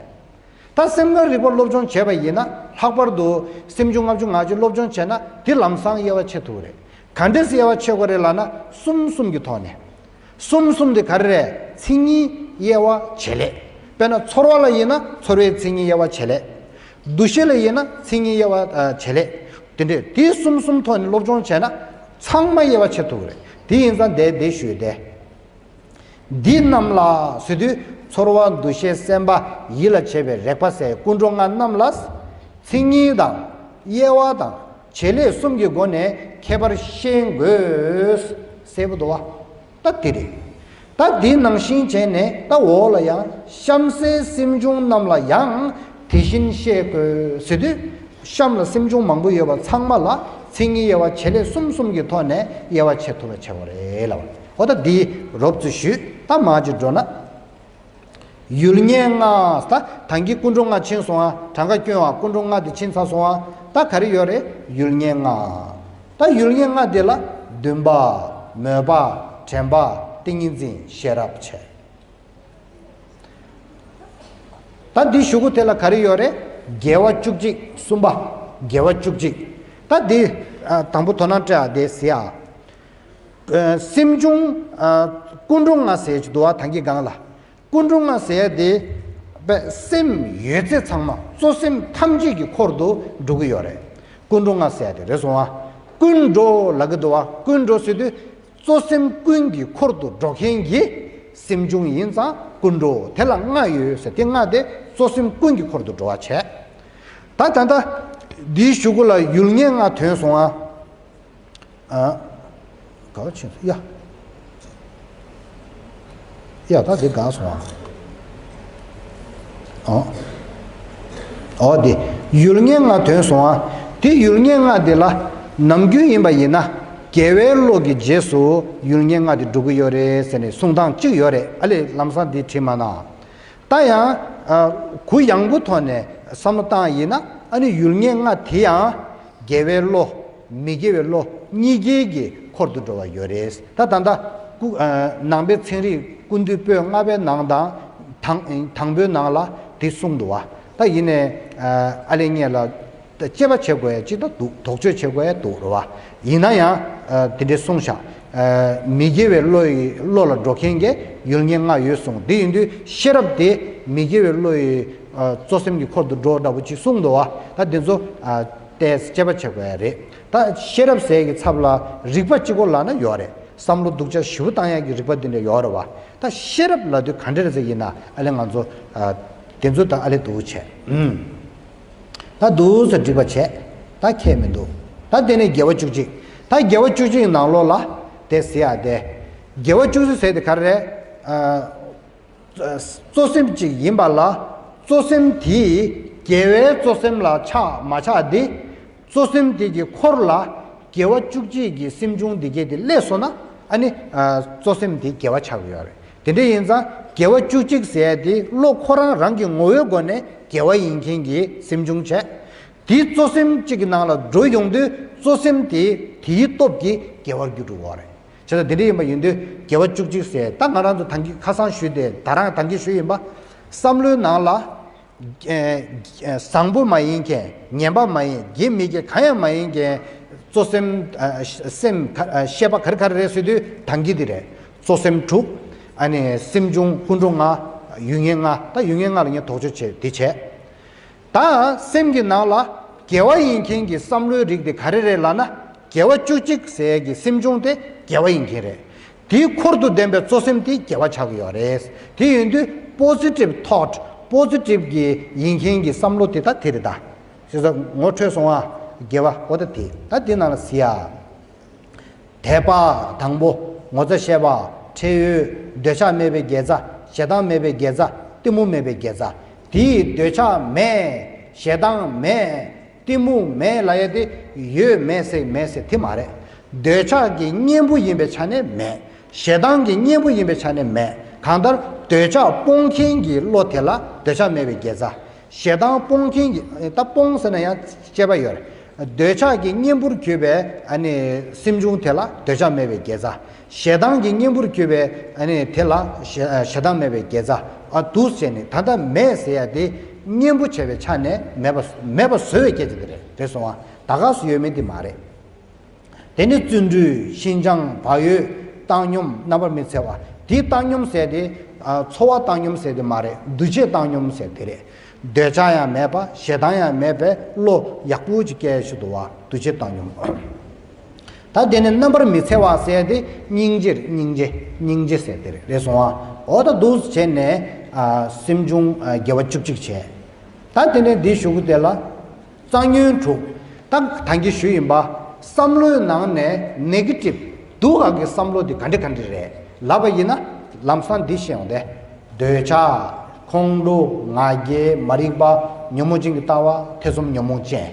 ད་སེམས་ཁམས་རིག་པ་སློབ་སྦྱོང་བྱས་པ་ཡིན་ན་ལྷག་པར་དུ་སེམས་བྱུང་ལྔ་བཅུ་ང་གཅིག་སློབ་སྦྱོང་བྱས་ན་དེ་ལམ་སང་དབྱེ་བ་ཕྱེ་ཐུབ་ཀྱི་རེད། ག་འདྲས་སེ་དབྱེ་བ་ཕྱེ་དགོས་རེད་ལབ་ན་གསུམ་གསུམ་གྱི་ཐོག་ནས། གསུམ་གསུམ་དེ་ག་རེ་རེད། མཚན་ཉིད། དབྱེ་བ། བྱེད་ལས། དཔེར་ན་ཚོར་བ་ལ་ཡིན་ན་ཚོར་བའི་མཚན་ཉིད་དབྱེ་བ་བྱེད་ལས། འདུ་ཤེས་ལ་ཡིན་ན་མཚན་ཉིད་དབྱེ་བ་ཨ། བྱེད་ལས། དེ་འདྲས་དེ་གསུམ་གསུམ་ཐོག་ནས་སློབ་སྦྱོང་བྱས་ན་ཚང་མ་དབྱེ་བ་ཕྱེ་ཐུབ་ཀྱི་རེད། དེ་ཡིན་ཙང་དེ་དེ་ཞུས་ཏེ། འདི་རྣམས་ལ་ཟེར་དུས་ཚོར་བ། འདུ་ཤེས། སེམས་པ། ཡིད་ལ་བྱེད་པའི་རེག་པ་ཟེར་ཀུན་འགྲོ་ལྔ་རྣམས་ལ་མཚན་ཉིད་དང་དབྱེ་བ་དང་བྱེད་ལས་གསུམ་གྱི་སྒོ་ནས་ཁྱད་པར་ཤེས་དགོས་ཟེར་བ་འདུག་བ། ད་དེ་རེད། ད་དེ་ནང་བཞིན་བྱས་ནས་ད་འོག་ལ་ཡང་གཤམ་གསལ་སེམས་བྱུང་རྣམས་ལ་ཡང་དེ་བཞིན་ཤེས་དགོས་ཟེར་དུས། གཤམ་ལ་སེམས་བྱུང་མང་པོ་ཡོད་པ་ཚང་མ་ལ་མཚན་ཉིད་དབྱེ་བ། བྱེད་ལས་གསུམ་གསུམ་གྱི་ཐོག་ནས་དབྱེ་བ་ཕྱེ་ཐུབ་པ་བྱེད་དགོས་རེད་ལབ། འོ་ད་འདི་རོབ་ཙམ་ཞུས། ད་མར་ཅིག་འགྲོ་ན། ཡུལ་ངེས་ལྔ། ད་ད་གིན་ཀུན་འགྲོ་ལྔ་ཕྱིན་སོང་ཨ། གྲངས་ཀ་སྐྱོན་བ་ཀུན་འགྲོ་ལྔ་དེ་ཕྱིན་ཚར་སོང་ཨ། ད་ག་རེ་ཡོད་རེད། ཡུལ་ངེས་ལྔ། ད་ཡུལ་ངེས་ལྔ་དེ་ལ་འདུན་པ། མོས་པ། དྲན་པ། ཏིང་ངེ་འཛིན། ཤེས་རབ་བྱས། ད་འདི་གཞུག་གུ་དེ་ལ་ག་རེ་ཡོད་རེད། དགེ་བ་བཅུ་གཅིག་གསུམ་པ། དགེ་བ་བཅུ་གཅིག་ད་འདི་ཨ། དང་པོ་དོ་སྣང་སྤྲད་ཡ་དེ་གཟིགས་ཨ། ཨ། སེམས་བྱུང་ཨ། ཀུན་འགྲོ་ལྔ་ཟེར་གྱི་འདུག་བ། ད་གིན་སྒང་ལ། ཀུན་འགྲོ་ལྔ་ཟེར་ཡ་དེ་དཔེ་སེམས་ཡོད་ཚད་ཚང་མ། གཙོ་སེམས་ཐམས་ཅད་ཀྱི་འཁོར་དུ་འགྲོ་གི་ཡོད་རེད། ཀུན་འགྲོ་ལྔ་ཟེར་ཡ་དེ་རེད་སོང་བ། ཀུན་འགྲོ་ལབ་ཀྱི་འདུག་བ། ཀུན་འགྲོ་ཟེར་དུས། གཙོ་སེམས་ཀུན་གྱི་འཁོར་དུ་འགྲོ་མཁན་གྱི་སེམས་བྱུང་ཡིན་ཙང་ཀུན་འགྲོ། དེ་ལ་ལྔ་ཡོད་ཟེར། དེ་ལྔ་དེ་གཙོ་སེམས་ཀུན་གྱི་འཁོར་དུ་འགྲོ་བ་བྱས། ད་ད་ལྟ་འདིའི་གཞུག་གུ་ལ་ཡུལ་ངེས་ལྔ་ཐོན་སོང་ཨ། ཨ། ག་བ་ཕྱིན་སོང་ཡ། ཡ་ད་དེ་འགག་སོང་ཨ། ཨོ། ཨོ་དེ། ཡུལ་ངེས་ལྔ་ཐོན་སོང་ཨ། དེ་ཡུལ་ངེས་ལྔ་དེ་ལ་ནམ་རྒྱུན་ཡིན་པ་ཡིན་ན་དགེ་བའི་བློ་གི་རྗེས་སུ་ཡུལ་ངེས་ལྔ་དེ་འགྲོ་གི་ཡོད་རེད་ཟེར་ནས་གསུང་སྟངས་གཅིག་ཡོད་རེད། ཨ་ལེ་ལམ་སང་དེ་བྲིས་མ་གནང་། ད་ཡང་ཨ། གུ་ཡངས་པོ་ཐོག་ནས་བསམ་བློ་བཏང་ཡིན་ན་ཨ་ནི་ཡུལ་ངེས་ལྔ་དེ་ཡང་དགེ་བའི་བློ། མི་དགེ་བའི་བློ་གཉིས་ཀའི་གི་འཁོར་དུ་འགྲོ་བ་ཡོད་རེད། ད་ད་ལྟ་ཀུ། ཨ། ནང་པའི་ཚན་རིག་ཀུན་བཏུས་པོད་ལྔ་པའི་ནང་དང་། དང་། དང་པོའི་ནང་ལ་དེ་གསུངས་འདུག་བ། ད་ཡིན་ནའི་ཨ། ཨ་ལེ་ངས་ལ་དཔྱད་པ་བྱེད་དགོས་ཡ་ཅིག་ད་འདུག་དོགས་གཅོད་བྱེད་དགོས་ཡ་འདུག་རེད་བ། ཡིན་ན་ཡང་ཨ། དེ་འདྲས་གསུངས་ཤག་ཨ། མི་དགེ་བའི་བློ་ཡི་བློ་ལ་འགྲོ་མཁན་གྱི་ཡུལ་ངེས་ལྔ་ཡོད་གསུངས། དེ་ཡིན་དུས་ཤེས་རབ་དེ་མི་དགེ་བའི་བློ་ཡི་ཨ། གཙོ་སེམས་ཀྱི་འཁོར་དུ་འགྲོ་འདྲ་པོ་ཅིག་གསུངས་འདུག་བ། ད་དེ་ཚོ་ཨ། ཏོག་ཙམ་དཔྱད་པ་བྱེད་དགོས་ཡ་རེད། ད་ཤེས་རབ་ཟེར་གྱི་ཚབ་ལ་རིག་པ་གཅིག་པོ་ལབ་ན་ཡོད་རེད། བསམ་བློ་སྡུག་ཅག་ཞེ་པོ་བཏང་ཡག་གི་རིག་པ་འདི་འདྲ་ཡོད་རེད་བ། ད་ཤེས་རབ་ལབ་དུས་ག་འདྲ་རེད་ཟེར་ཡིན་ན་ཨ་ལེ་ང་ཚོ་ཨ། དེ་ཚོ་ད་ཨ་ལེ་འདུག་བྱས། ཨུམ། ད་འདུག་སེ་འགྲིག་པ་བྱས། ད་ཁྱད་མི་འདུག་ད་དེ་ནས་དགེ་བ་བཅུ་གཅིག་ད་དགེ་བ་བཅུ་གཅིག་ནང་ལོགས་ལ་དེ་ཟེར་ཡ་དེ། དགེ་བ་བཅུ་གཅིག་ཟེར་དེ་ག་རེ་རེད། ཨ། གཙོ་སེམས་གཅིག་ཡིན་པ་ལ། གཙོ་སེམས་དེས་དགེ་བའི་གཙོ་སེམས་ལ་ཆགས་མ་ཆགས་དེ། གཙོ་སེམས་དེ་གི་འཁོར་ལ་དགེ་བ་བཅུ་གཅིག་གི་སེམས་བྱུང་དེ་གས་དེ་སླེབས་སོང་ན། ཨ་ནི་གཙོ་སེམས་དེ་དགེ་བ་ཆགས་ཀྱི་ཡོད་རེད། དེ་འདྲ་ཡིན་ཙང་དགེ་བ་བཅུ་གཅིག་ཟེར་ཡ་དེ་བློ་ཁོ་རང་རང་གི་ངོ་བོའི་སྒོ་ནས་དགེ་བ་ཡིན་མཁན་གྱི་སེམས་བྱུང་བྱས། དེའི་གཙོ་སེམས་གཅིག་གི་ནང་ལ་འགྲོ་ཡོང་དུས་གཙོ་སེམས་དེ་དེའི་སྟོབས་ཀྱིས་དགེ་བར་འགྱུར་འགྲོ་གི་རེད། བྱས་ཙང་དེ་འདྲ་ཡིན་པ་ཡིན་དུས་དགེ་བ་བཅུ་གཅིག་ཟེར་ད་ང་རང་ཚོ་ད་གིན་ཁ་སང་ཞུས་ཏེ་ད་རང་ད་གིན་ཞུས་ཡིན་པ། བསམ་བློའི་ནང་ལ་ཨེ་ཨེ་བཟང་པོ་མ་ཡིན་མཁན། ངན་པ་མ་ཡིན། དགེ་མི་དགེ་གང་ཡང་མ་ཡིན་མཁན། གཙོ་སེམས་ཨ་སེམས་ཨ་བཤད་པ་ག་རེ་ག་རེ་རེད་ཟེར་དུས་ད་གིན་དེ་རེད། གཙོ་སེམས་དྲུག་ཨ་ནི་སེམས་བྱུང་ཀུན་འགྲོ་ལྔ། ཡུལ་ངེས་ལྔ། ད་ཡུལ་ངེས་ལྔ་ལ་ངས་དོགས་གཅོད་བྱས་དེ་བྱས། ད་སེམས་ཀྱི་ནང་ལ་དགེ་བ་ཡིན་མཁན་གྱི་བསམ་བློའི་རིགས་དེ་ག་རེ་རེད་ལབ་ན། དགེ་བ་བཅུ་གཅིག་ཟེར་གྱི་སེམས་བྱུང་དེ་དགེ་བ་ཡིན་མཁན་རེད། དེའི་འཁོར་དུ་ལྡན་པའི་གཙོ་སེམས་དེ་དགེ་བ་ཆགས་ཀྱི་ཡོད་རེད། དེ་ཡིན་དུས་positive thought positive གི་ཡིན་མཁན་གྱི་བསམ་བློ་དེ་ད་དེ་རེད་ད། ཞེས་སོགས་ངོ་འཕྲོད་སོང་ཨ། དགེ་བ་འོ་ད་དེ་ད་དེ་ནང་ལ་གཟིགས་ཨ། དད་པ་དང་པོ། ངོ་ཚ་ཤེས་པ། ཁྲེལ་ཡོད། འདོད་ཆགས་མེད་པའི་དགེ་རྩ། ཞེ་སྡང་མེད་པའི་དགེ་རྩ། གཏི་མུག་མེད་པའི་དགེ་རྩ། དེ་ཡིས་འདོད་ཆགས་མེད། ཞེ་སྡང་མེད། གཏི་མུག་མེད་ལབ་ཡ་དེ་ཡོད་མེད་ཟེར་མེད་ཟེར་དེ་མ་རེད། འདོད་ཆགས་ཀྱི་གཉེན་པོ་ཡིན་པའི་ཆ་ནས་མེད། ཞེ་སྡང་གི་གཉེན་པོ་ཡིན་པའི་ཆ་ནས་མེད། གང་ལྟར་འདོད་ཆགས་སྤོང་མཁན་གྱི་བློ་དེ་ལ་འདོད་ཆགས་མེད་པའི་དགེ་རྩ། ཞེ་སྡང་སྤོང་མཁན་གྱི་ད་སྤོང་ཟེར་ན་ཡང་དཔྱད་པ་ཡོད་རེད། འདོད་ཆགས་ཀྱི་གཉེན་པོར་གྱུར་པའི་ཨ་ནི་སེམས་བྱུང་དེ་ལ་འདོད་ཆགས་མེད་པའི་དགེ་རྩ། ཞེ་སྡང་གི་གཉེན་པོར་གྱུར་པའི་ཨ་ནི་དེ་ལ་ཞེ་ཞེ་སྡང་མེད་པའི་དགེ་རྩ། ཨ་འདུག་བྱས་ནས་ད་ལྟ་མེད་ཟེར་ཡ་དེ་གཉེན་པོ་བྱས་པའི་ཆ་ནས་མེད་པ་མེད་པ་བཟོ་བའི་སྐད་ཆ་དེ་རེད། རེད་སོང་ཨ། ད་ག་སུ་ཡོད་མེད་དེ་མ་རེད། དེ་ནི་བརྩོན་འགྲུས། ཤིན་སྦྱངས། བག་ཡོད། བཏང་སྙོམས། རྣམ་པར་མི་འཚེ་བ། དེའི་བཏང་སྙོམས་ཟེར་དེ་ཨ་འཚོ་བ་བཏང་སྙོམས་ཟེར་དེ་མ་རེད། འདུ་བྱེད་བཏང་སྙོམས་ཟེར་དེ་རེད། འདོད་ཆགས་ཡང་མེད་པ། ཞེ་སྡང་ཡང་མེད་པའི་བློ་ཡག་པོ་ཅིག་སྐྱེ་ཞུ་འདུག་བ། འདུ་བྱེད་བཏང་སྙོམས། ད་དེ་ནི་རྣམ་པར་མི་འཚེ་བ་ཟེར་དེ་སྙིང་རྗེ་སྙིང་རྗེ་སྙིང་རྗེ་ཟེར་དེ་རེད། རེད་སོང་ཨ། འོ་ད་འདུག་བྱས་ནས་ཨ་སེམས་བྱུང་ཨ་དགེ་བ་བཅུ་གཅིག་བྱས། ད་དེ་ནས་འདི་ཞུ་གི་དེ་ལ། རྩ་ཉོན་དྲུག་ད་ད་གིན་ཞུས་ཡིན་པ། བསམ་བློའི་ནང་ནས་negative སྡུག་ག་གི་བསམ་བློ་འདི་ག་འདྲ་ག་འདྲ་རེད་ལབ་པ་ཡིན་ན། ལམ་སང་འདི་ཤེས་ཡོང་དེ། འདོད་ཆགས། ཁོང་ཁྲོ། ང་རྒྱལ། མ་རིག་པ། ཉོན་མོངས་ཅན་གྱི་ལྟ་བ། ཐེ་ཚོམ་ཉོན་མོངས་ཅན།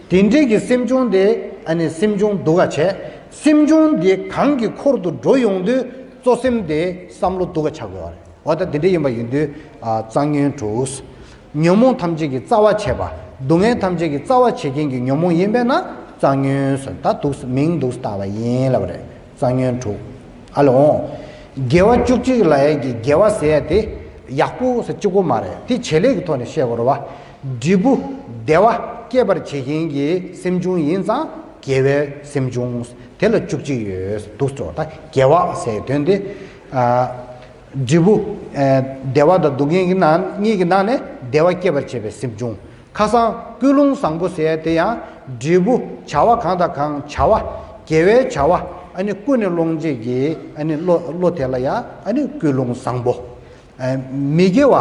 དེ་འདྲའི་གི་སེམས་བྱུང་དེ་ཨ་ནི་སེམས་བྱུང་སྡུག་ག་བྱས། སེམས་བྱུང་དེ་གང་གི་འཁོར་དུ་འགྲོ་ཡོང་དུས་གཙོ་སེམས་དེ་བསམ་བློ་སྡུག་ག་ཆགས་དགོས་པ་རེད། འོ་ད་དེ་འདྲ་ཡིན་པ་ཡིན་དུས་ཨ་རྩ་ཉོན་དྲུག་ཉོན་མོངས་ཐམས་ཅད་ཀྱི་རྩ་བ་བྱས་པ། སྡུག་བསྔལ་ཐམས་ཅད་ཀྱི་རྩ་བ་བྱེད་མཁན་གྱི་ཉོན་མོངས་ཡིན་པས་ན་རྩ་ཉོན་ཟེར། ད་འདུག་མིང་འདུག་བཏགས་པ་ཡིན་ལབ་པ་རེད། རྩ་ཉོན་དྲུག་ཨ་ལོ། དགེ་བ་བཅུ་གཅིག་ལབ་ཡས་ཀྱི་དགེ་བ་ཟེར་ཡས་དེ་ཡག་པོ་ཟེར་གཅིག་པོ་མ་རེད། དེ་བྱེད་ལས་ཀྱི་ཐོག་ནས་བཤད་དགོས་རེད་བ། འབྲས་བུ་བདེ་བ་སྐྱེད་པར་བྱེད་མཁན་གྱི་སེམས་བྱུང་ཡིན་ཙང་དགེ་བའི་སེམས་བྱུང་། དེ་ལ་བཅུ་གཅིག་ཡོད་འདུག་ཟེར། ད་དགེ་བ་ཟེར་དོན་དེ། ཨ། འབྲས་བུ། ཨ། བདེ་བ་དང་སྡུག་བསྔལ་གྱི་ནང་གཉིས་ཀྱི་ནང་ནས་བདེ་བ་སྐྱེད་པར་བྱེད་པའི་སེམས་བྱུང་། ཁ་སང་ཀུན་སློང་བཟང་པོ་ཟེར་ཡས་དེ་ཡང་འབྲས་བུ་བྱ་བ་གང་དང་གང་བྱ་བ། དགེ་བའི་བྱ་བ་ཨ་ནི་ཀུན་ནས་སློང་བྱེད་ཀྱི་ཨ་ནི་བློ་བློ་དེ་ལ་ཡང་ཨ་ནི་ཀུན་སློང་བཟང་པོ། ཨ། མི་དགེ་བ།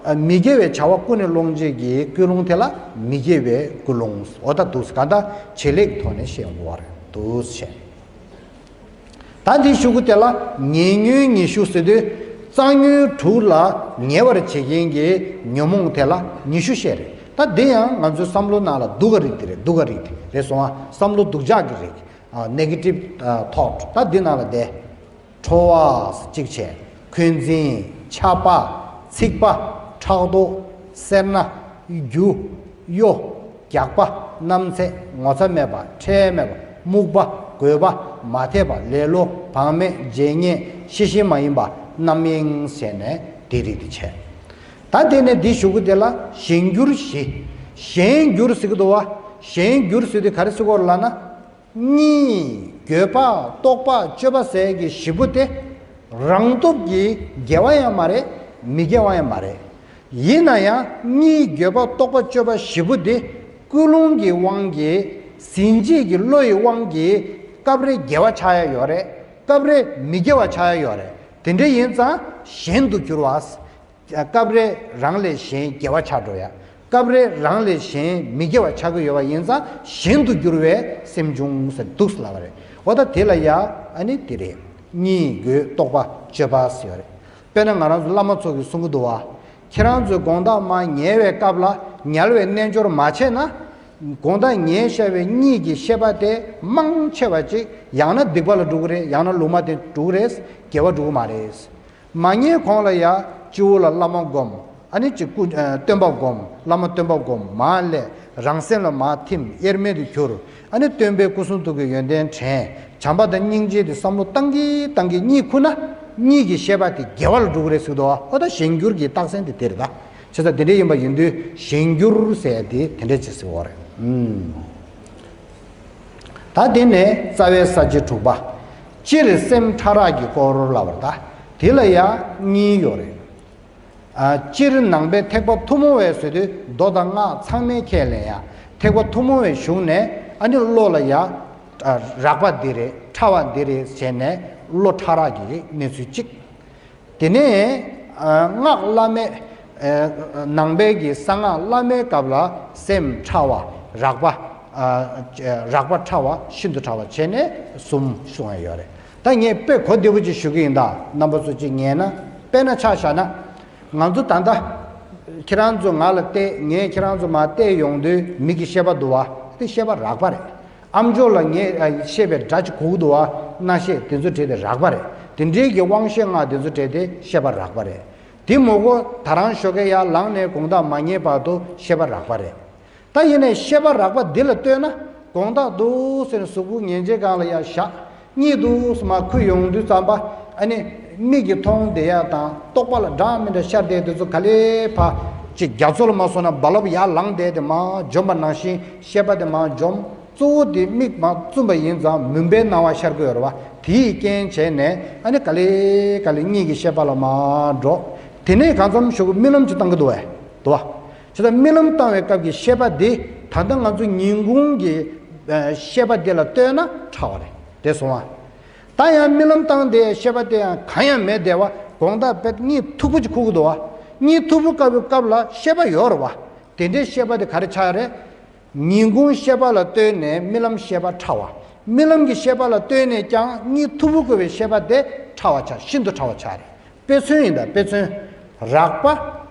ཨ། མི་དགེ་བའི་བྱ་བ་ཀུན་ནས་སློང་བྱེད་ཀྱི་ཀུན་སློང་དེ་ལ་མི་དགེ་བའི་ཀུན་སློང་འོ་ད་འདུག་ཟེར། གང་ལྟར་བྱེད་ལས་ཀྱི་ཐོག་ནས་བཤད་དགོས་པ་རེད་འདུག་ཟེར། ད་འདི་ཞུ་གི་དེ་ལ་ཉེ་ཉོན་ཉི་ཤུ་ཟེར་དུས་རྩ་ཉོན་དྲུག་ལ་ཉེ་བར་བྱེད་མཁན་གྱི་ཉོན་མོངས་དེ་ལ་ཉི་ཤུ་བཤད་རེད། ད་འདི་ཡང་ང་ཚོའི་བསམ་བློ་ནང་ལ་སྡུག་ག་རིགས་དེ་རེད། སྡུག་ག་རིགས་དེ་རེད་སོང་ཨ། བསམ་བློ་སྡུག་ཅག་གི་རིགས། ཨ། negative thought ད་འདི་ནང་ལ་བསྡད། ཁྲོ་བ་གཅིག་བྱས། འཁོན་འཛིན། ཆགས་པ། འཚིག་པ། ཕྲག་དོག་སེར་སྣ། རྒྱུ། གཡོ། རྒྱགས་པ། རྣམ་འཚེ། ངོ་ཚ་མེད་པ། ཁྲེལ་མེད་པ། རྨུགས་པ། རྒོད་པ། མ་དད་པ། ལེ་ལོ། བག་མེད། བརྗེད་ངས། ཤེས་བཞིན་མ་ཡིན་པ། རྣམ་གཡེང་བྱས་ནས་དེ་རིགས་དེ་བྱས། ད་དེ་ནས་འདི་ཞུ་གི་དེ་ལ་གཞན་འགྱུར་བཞི། གཞན་འགྱུར་ཟེར་གི་འདུག་བ། གཞན་འགྱུར་ཟེར་དུས་ག་རེ་ཟེར་གི་ཡོད་ལབ་ན། གཉིད། འགྱོད་པ། རྟོག་པ། སྤྱོད་པ་ཟེར་གྱི་བཞི་པོ་དེ་རང་སྟོབས་ཀྱིས་དགེ་བ་ཡང་མ་རེད། མི་དགེ་བ་ཡང་མ་རེད། ཡིན་ན་ཡང་གཉིད། འགྱོད་པ། རྟོག་པ། སྤྱོད་པ་བཞི་པོ་དེ་ཀུན་སློང་གི་དབང་གིས། ཟིན་བྲིས་ཀྱི་བློ་ཡི་དབང་གིས་སྐབས་རེ་དགེ་བ་ཆགས་ཡ་ཡོད་རེད། སྐབས་རེ་མི་དགེ་བ་ཆགས་ཡ་ཡོད་རེད། དེ་འདྲ་ཡིན་ཙང་གཞན་དུ་འགྱུར་བ། སྐབས་རེ་རང་ལས་གཞན་དགེ་བ་ཆགས་འགྲོ་ཡ། སྐབས་རེ་རང་ལས་གཞན་མི་དགེ་བ་ཆགས་ཀྱི་ཡོད་པ་ཡིན་ཙང་གཞན་དུ་འགྱུར་བའི་སེམས་བྱུང་ཟེར་འདུག་ལབ་པ་རེད། འོ་ད་དེ་ལ་ཡ་ཨ་ནི་དེ་རེད། གཉིད། འགྱོད། རྟོག་པ། སྤྱོད་པ་ཟེར་བ་རེད། དཔེར་ན་ང་རང་ཚོ་བླ་མ་ཚོ་གིས་གསུང་གི་འདུག་བ། ཁྱེད་རང་ཚོས་དགོང་དག་མར་ཉལ་བའི་སྐབས་ལ་ཉལ་བའི་རྣལ་འབྱོར་མ་བྱས་ན། དགོང་དག་ཉལ་བྱ་བའི་གཉིད་ཀྱི་ཤེས་པ་དེ་མང་ཆེ་བ་ཅིག་ཡང་ན་སྡིག་པ་ལ་འགྲོ་གི་རེད། ཡང་ན་ལུང་མ་དེ་འགྲོ་གི་རེད། དགེ་བ་འགྲོ་གི་མ་རེད། མ་ཉལ་གོང་ལ་ཡ་སྤྱི་བོ་ལ་བླ་མ་བསྒོམ། ཨ་ནི་ཅིག་སྐུ་ཨ་སྟོན་པ་བསྒོམ། བླ་མ་སྟོན་པ་བསྒོམ། མར་སླེབས། རང་སེམས་ལ་མར་ཐིམ། དབྱེར་མེད་དུ་གྱུར། ཨ་ནི་སྟོན་པའི་སྐུ་གསུང་ཐུགས་ཀྱི་ཡོན་ཏན་དྲན། བྱམས་པ་དང་སྙིང་རྗེ་དེ་བསམ་བློ་བཏང་གིན་བཏང་གིན་གཉིད་ཁུག་ན། གཉིད་ཀྱི་ཤེས་པ་དེ་དགེ་བ་ལ་འགྲོ་གི་རེད་ཟེར་གི་འདུག་བ། ཨོ་ད་གཞན་འགྱུར་གྱི་རྟགས་མཚན་དེ་དེ་རེད་ད། བྱས་ཙང་དེ་འདྲ་ཡིན་པ་ཡིན་དུས་གཞན་འགྱུར་ཟེར་ཡ་དེ་དེ་འདྲ་ཅིག་ཟེར་བ་རེད། ཨུམ། ད་དེ་ནས་རྩ་བའི་ས་བཅད་དྲུག་པ། སྤྱིར་སེམས་ཕྲ་རགས་ཀྱི་སྐོར་ལབ་པ་རེད་ད། དེ་ལ་ཡང་གཉིས་ཡོད་རེད། ཨ། སྤྱིར་ནང་པའི་ཐེག་པ་ཐུན་མོང་བའི་ཟེར་དུས་མདོ་དང་སྔགས་ཚང་མའི་ཁས་ལེན་ཡ། ཐེག་པ་ཐུན་མོང་བའི་གཞུང་ནས་ཨ་ནི་བློ་ལ་ཡ། ཨ། རགས་པ་འདི་རེད། ཕྲ་བ་འདི་རེད་ཟེར་ནས་བློ་ཕྲ་རགས་ཀྱི་གནས་ཚུལ་གཅིག། དེ་ནས་ཨ་སྔགས་བླ་མེད། ཨ་ནང་པའི་གི་གསང་སྔགས་བླ་མེད་སྐབས་ལ་སེམས་ཕྲ་བ། རགས་པ། ཨ་རགས་པ་ཕྲ་བ། ཤིན་ཏུ་ཕྲ་བ་བྱས་ནས་གསུམ་གསུང་ཡ་ཡོད་རེད། ད་ངས་དཔེ་གོ་བདེ་པོ་ཅིག་ཞུ་གི་ཡིན་ད། རྣམ་པ་ཚོ་ཅིག་ཉན་ན། དཔེར་ན་ཆ་བཞག་ན། ང་ཚོ་ད་ལྟ་ཁྱེད་རང་ཚོ་ང་ལ་བལྟས། ངས་ཁྱེད་རང་ཚོ་མར་བལྟས་ཡོང་དུས་མིག་གི་ཤེས་པ་འདུག་བ། དེ་ཤེས་པ་རགས་པ་རེད། ཨ་མཆོག་ལ་ངས་ཨ་ཤེས་པའི་སྒྲ་ཅིག་གོ་གི་འདུག་བ། རྣ་ཤེས་དེ་ཚོ་བྲལ་ཏེ་རགས་པ་རེད། དེ་འདྲའི་གི་དབང་ཤེས་ལྔ་དེ་ཚོ་བྲལ་ཏེ་ཤེས་པ་རགས་པ་རེད། དེ་མོ་གོ་ད་རང་ཞོགས་ཀས་ཡར་ལངས་ནས་དགོང་དག་མ་ཉལ་བར་དུ་ཤེས་པ་རགས་པ་རེད། ད་ཡིན་ནའི་ཤེས་པ་རགས་པ་འདི་ལ་ལྟོས་ན། དགོང་དག་འདུག་ཟེར་ནས་གཟུགས་པོ་ངན་བྱེད་སྒང་ལ་ཡར་བཞག་གཉིད་འདུག་སེ་མར་ཁུག་ཡོང་དུས་ཙམ་པ། ཨ་ནི་མིག་གིས་མཐོང་བསྡད་ཡ་དང་རྟོག་པ་ལ་འདྲ་མི་འདྲ་ཤར་བསྡད་དེ་ཚོ་ག་ལེ་ཕར་ཅིག་རྒྱ་མཚོ་ལ་མ་སོང་ན་རྦ་རླབས་ཡར་ལངས་བསྡད་དེ་མར་འཇོམས་པ་ནང་བཞིན་ཤེས་པ་དེ་མར་འཇོམས། གཙོ་བོ་དེ་མིག་མར་བཙུམས་པ་ཡིན་ཙང་མུན་པའི་སྣང་བ་ཤར་གྱི་ཡོད་རེད་བ། དེའི་རྐྱེན་བྱས་ནས་ཨ་ནི་ག་ལེ་ག་ལེ་གཉིད་ཀྱི་ཤེས་པ་ལ་མར་འགྲོ། དེ་ནས་གང་འཚམ་ཞིག་རྨི་ལམ་ཅིག་བཏང་གི་འདུག་བས། འདུག་བ། བྱས་ཙང་རྨི་ལམ་བཏང་བའི་སྐབས་ཀྱི་ཤེས་པ་འདི་ད་ལྟ་ང་ཚོ་ཉིན་གུང་གི་ཨ་ཤེས་པ་འདི་ལ་ལྟོས་ན་ཕྲ་བ་རེད། དེ་སོང་བ། ད་ཡང་རྨི་ལམ་བཏང་དེ་ཤེས་པ་དེ་ཡང་གང་ཡང་མེད་བསྡད་བ། དགོང་དག་དཔེ་གཉིད་མཐུག་པོ་ཅིག་ཁུག་གི་འདུག་བ། གཉིད་མཐུག་པོ་བཀབ་པའི་སྐབས་ལ་ཤེས་པ་ཡོད་རེད་བ། དེ་འདྲའི་ཤེས་པ་དེ་ག་རེ་ཆགས་རེད། ཉིན་གུང་ཤེས་པ་ལ་ལྟོས་ནས་རྨི་ལམ་ཤེས་པ་ཕྲ་བ། རྨི་ལམ་གྱི་ཤེས་པ་ལ་ལྟོས་ནས་ཀྱང་གཉིད་མཐུག་པོ་བཀུག་པའི་ཤེས་པ་དེ་ཕྲ་བ་ཆགས། ཤིན་ཏུ་ཕྲ་བ་ཆགས་རེད། དཔེ་མཚོན་ཡིན་ད། དཔེ་མཚོན། རགས་པ།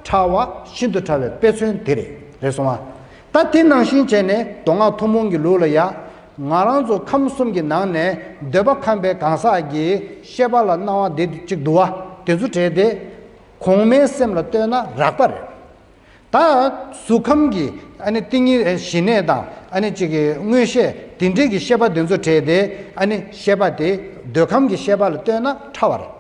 ཕྲ་བ། ཤིན་ཏུ་ཕྲ་བའི་དཔེ་མཚོན་དེ་རེད། རེད་སོང་ང་། ད་དེ་ནང་བཞིན་བྱས་ནས་མདོ་སྔགས་ཐུན་མོང་གི་ལུགས་ལ་ཡ། ང་རང་ཚོ་ཁམས་གསུམ་གྱི་ནང་ནས་འདོད་པ་ཁམས་པའི་གང་ཟག་གི་ཤེས་པ་ལ་སྣང་བ་དེ་གཅིག་འདུག་བ། དེ་ཚོ་བྲལ་ཏེ། གོང་མའི་སེམས་ལ་ལྟོས་ན་རགས་པ་རེད། ད་གཟུགས་ཁམས་ཀྱི་ཨ་ནི་ཏིང་ངེ་ཞི་གནས་དང་ཨ་ནི་གཅིག་གི་མངོན་ཤེས་དེ་འདྲའི་གི་ཤེས་པ་དེ་ཚོ་བྲལ་ཏེ། ཨ་ནི་ཤེས་པ་དེ་འདོད་ཁམས་ཀྱི་ཤེས་པ་ལ་ལྟོས་ན་ཕྲ་བ་རེད།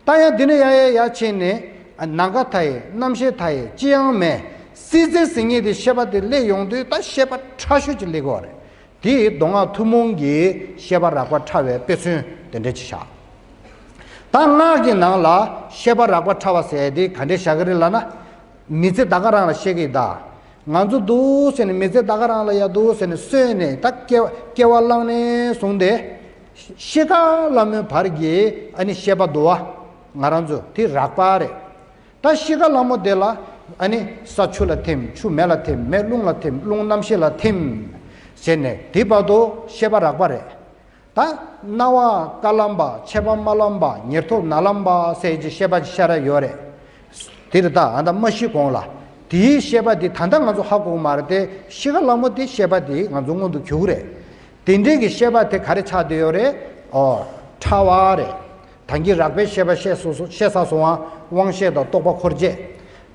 ད་ཡང་འདི་ནས་ཡར་ཡར་ཡར་ཕྱིན་ནས་ནམ་མཁའ་མཐའ་ཡས། རྣམ་ཤེས་མཐའ་ཡས། ཅི་ཡང་མེད། སྲིད་རྩེ་ཟེར་མཁན་དེ་ཤེས་པ་དེ་སླེབས་ཡོང་དུས་ད་ཤེས་པ་ཕྲ་ཤོས་ཅིག་སླེབས་ཀྱི་ཡོད་རེད། དེ་མདོ་སྔགས་ཐུན་མོང་གི་ཤེས་པ་རགས་པ་ཕྲ་བའི་དཔེ་མཚོན་དེ་འདྲ་ཅིག་བཞག། ད་སྔགས་ཀྱི་ནང་ལ་ཤེས་པ་རགས་པ་ཕྲ་བ་ཟེར་དེ་ག་འདྲ་བཞག་གི་རེད་ལབ་ན། མི་ཚེ་ད་ག་རང་ལ་བཤད་ཀྱི་ཡིན་ད། ང་ཚོ་འདུག་ཟེར་ནས་མི་ཚེ་ད་ག་རང་ལ་ཡ་འདུག་ཟེར་ནས་གསོན་ནས་ད་སྐྱེ་བ་སྐྱེ་བ་བླངས་ནས་བཟུང་སྟེ། ཤི་ཁ་ལ་མོའི་བར་གྱི་ཨ་ནི་ཤེས་པ་འདུག་བ། ང་རང་ཚོ་དེ་རགས་པ་རེད། ད་ཤི་ཁ་ལ་མོ་དེ་ལ་ཨ་ནི་ས་ཆུ་ལ་ཐིམ། ཆུ་མེ་ལ་ཐིམ། མེ་རླུང་ལ་ཐིམ། རླུང་རྣམ་ཤེས་ལ་ཐིམ། ཟེར་ནས་དེ་བར་དུ་ཤེས་པ་རགས་པ་རེད། ད་སྣང་བ་ཀ་ལམ་པ། མཆེད་པ་མ་ལམ་པ། ཉེར་ཐོབ་ན་ལམ་པ་ཟེར་གྱི་ཤེས་པ་ཅིག་ཤར་ཡོད་རེད། དེ་རེད་ད། ཨ་ད་མ་ཤི་གོང་ལ། དེའི་ཤེས་པ་དེ་ད་ལྟ་ང་ཚོ་ཧ་གོ་གི་མ་རེད་དེ། ཤི་ཁ་ལ་མོ་དེ་ཤེས་པ་དེ་ང་ཚོ་མངོན་དུ་གྱུར་གི་རེད། དེ་འདྲའི་གི་ཤེས་པ་དེ་ག་རེ་ཆགས་བསྡད་ཡོད་རེད། ཨོ། ཕྲ་བ་རེད། ད་གིན་རགས་པའི་ཤེས་པ་བཤད་སོ་སོ་བཤད་ཚར་སོང་ང་། དབང་ཤེས་དང་རྟོག་པ་འཁོར་བཅས།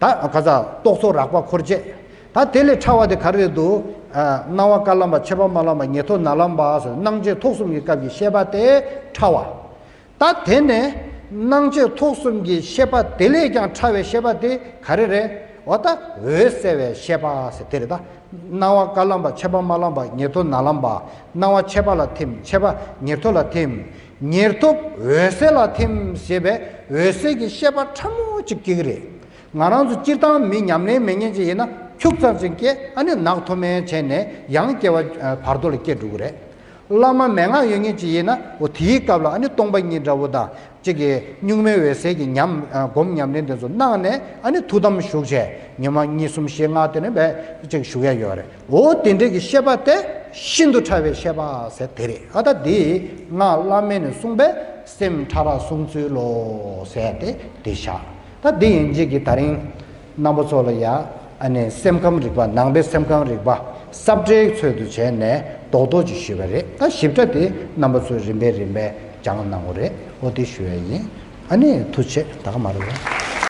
ད་ག་ས་རྟོག་ཚོགས་རགས་པ་འཁོར་བཅས། ད་དེ་ལས་ཕྲ་བ་དེ་ག་རེ་རེད་འདུག། ཨ། སྣང་བ་ཀ་ལམ་པ། མཆེད་པ་མ་ལམ་པ། ཉེར་ཐོབ་ན་ལམ་པ་ཟེར། སྣང་མཆེད་ཐོབ་གསུམ་གྱི་སྐབས་ཀྱི་ཤེས་པ་དེ་ཕྲ་བ། ད་དེ་ནས་སྣང་མཆེད་ཐོབ་གསུམ་གྱི་ཤེས་པ་དེ་ལས་ཀྱང་ཕྲ་བའི་ཤེས་པ་དེ་ག་རེ་རེད། འོ་ད་འོད་གསལ་བའི་ཤེས་པ་ཟེར་དེ་རེད་ད། སྣང་བ་ཀ་ལམ་པ། མཆེད་པ་མ་ལམ་པ། ཉེར་ཐོབ་ན་ལམ་པ། སྣང་བ་མཆེད་པ་ལ་ཐིམ། མཆེད་པ་ཉེར་ཐོབ་ལ་ཐིམ། ཉེར་ཐོབ་འོད་གསལ་ལ་ཐིམ་ཞེས་པའི་འོད་གསལ་གྱི་ཤེས་པ་ཕྲ་མོ་ཅིག་སྐྱེ་གི་རེད། ང་རང་ཚོ་སྤྱིར་བཏང་མི་ཉམས་ལེན་མེད་མཁན་ཅིག་ཡིན་ན་ཁྱུག་ཙམ་ཅིག་སྐྱེ། ཨ་ནི་ནག་ཐོམ་མེ་བྱས་ནས་ཡང་སྐྱེ་བ་བར་དོ་ལ་སྐྱེ་འགྲོ་གི་རེད། བླ་མ་མན་ངག་ཡོད་མཁན་ཅིག་ཡིན་ན། འོ་དེའི་སྐབས་ལ་ཨ་ནི་སྟོང་པ་ཉིད་འདྲ་བོ་དང་གཅིག་གི་གཉུག་མའི་འོད་གསལ་གྱི་ཉམས། ཨ། སྒོམ་ཉམས་ལེན་དེ་ཚོ་གནང་ནས། ཨ་ནི་ཐུགས་དམ་བཞུགས་བྱས་ཉི་མ་གཉིས་གསུམ་བཞི་ལྔ་དེ་ནས་བས་ཅིག་བཞུགས་ཡ་ཡོད་རེད། འོ་དེ་འདྲའི་གི་ཤེས་པ་དེ་ཤིན་ཏུ་ཕྲ་བའི་ཤེས་པ་ཟེར་དེ་རེད། ཨ་ད་དེ་སྔགས་བླ་མེད་ནས་གསུངས་པའི་ སེམས་ཕྲ་རགས་བསྲུང་ཚུལ་ལོ་ཟེར་ཏེ་འདི་བཞག་ད་འདི་ཡིན་གཅིག་གི་ད་རིང་རྣམ་པ་ཚོ་ལ་ཡ་ཨ་ནི་སེམས་ཁམས་རིག་པ། ནང་པའི་སེམས་ཁམས་རིག་པ་ཟབ་འགྲེལ་ཚུལ་དུ་བྱས་ནས་རྡོག་རྡོག་ཅིག་ཞུས་པ་རེད། ད་ཞིབ་ཕྲ་དེ་རྣམ་པ་ཚོས་རིམ་པས་རིམ་པས་སྦྱང་གནང་དགོས་རེད། འོ་དེ་ཞུ་ཡ་ཡིན། ཨ་ནི་ཐུགས་རྗེ་ཆེ། ད་ག་མ་རེད།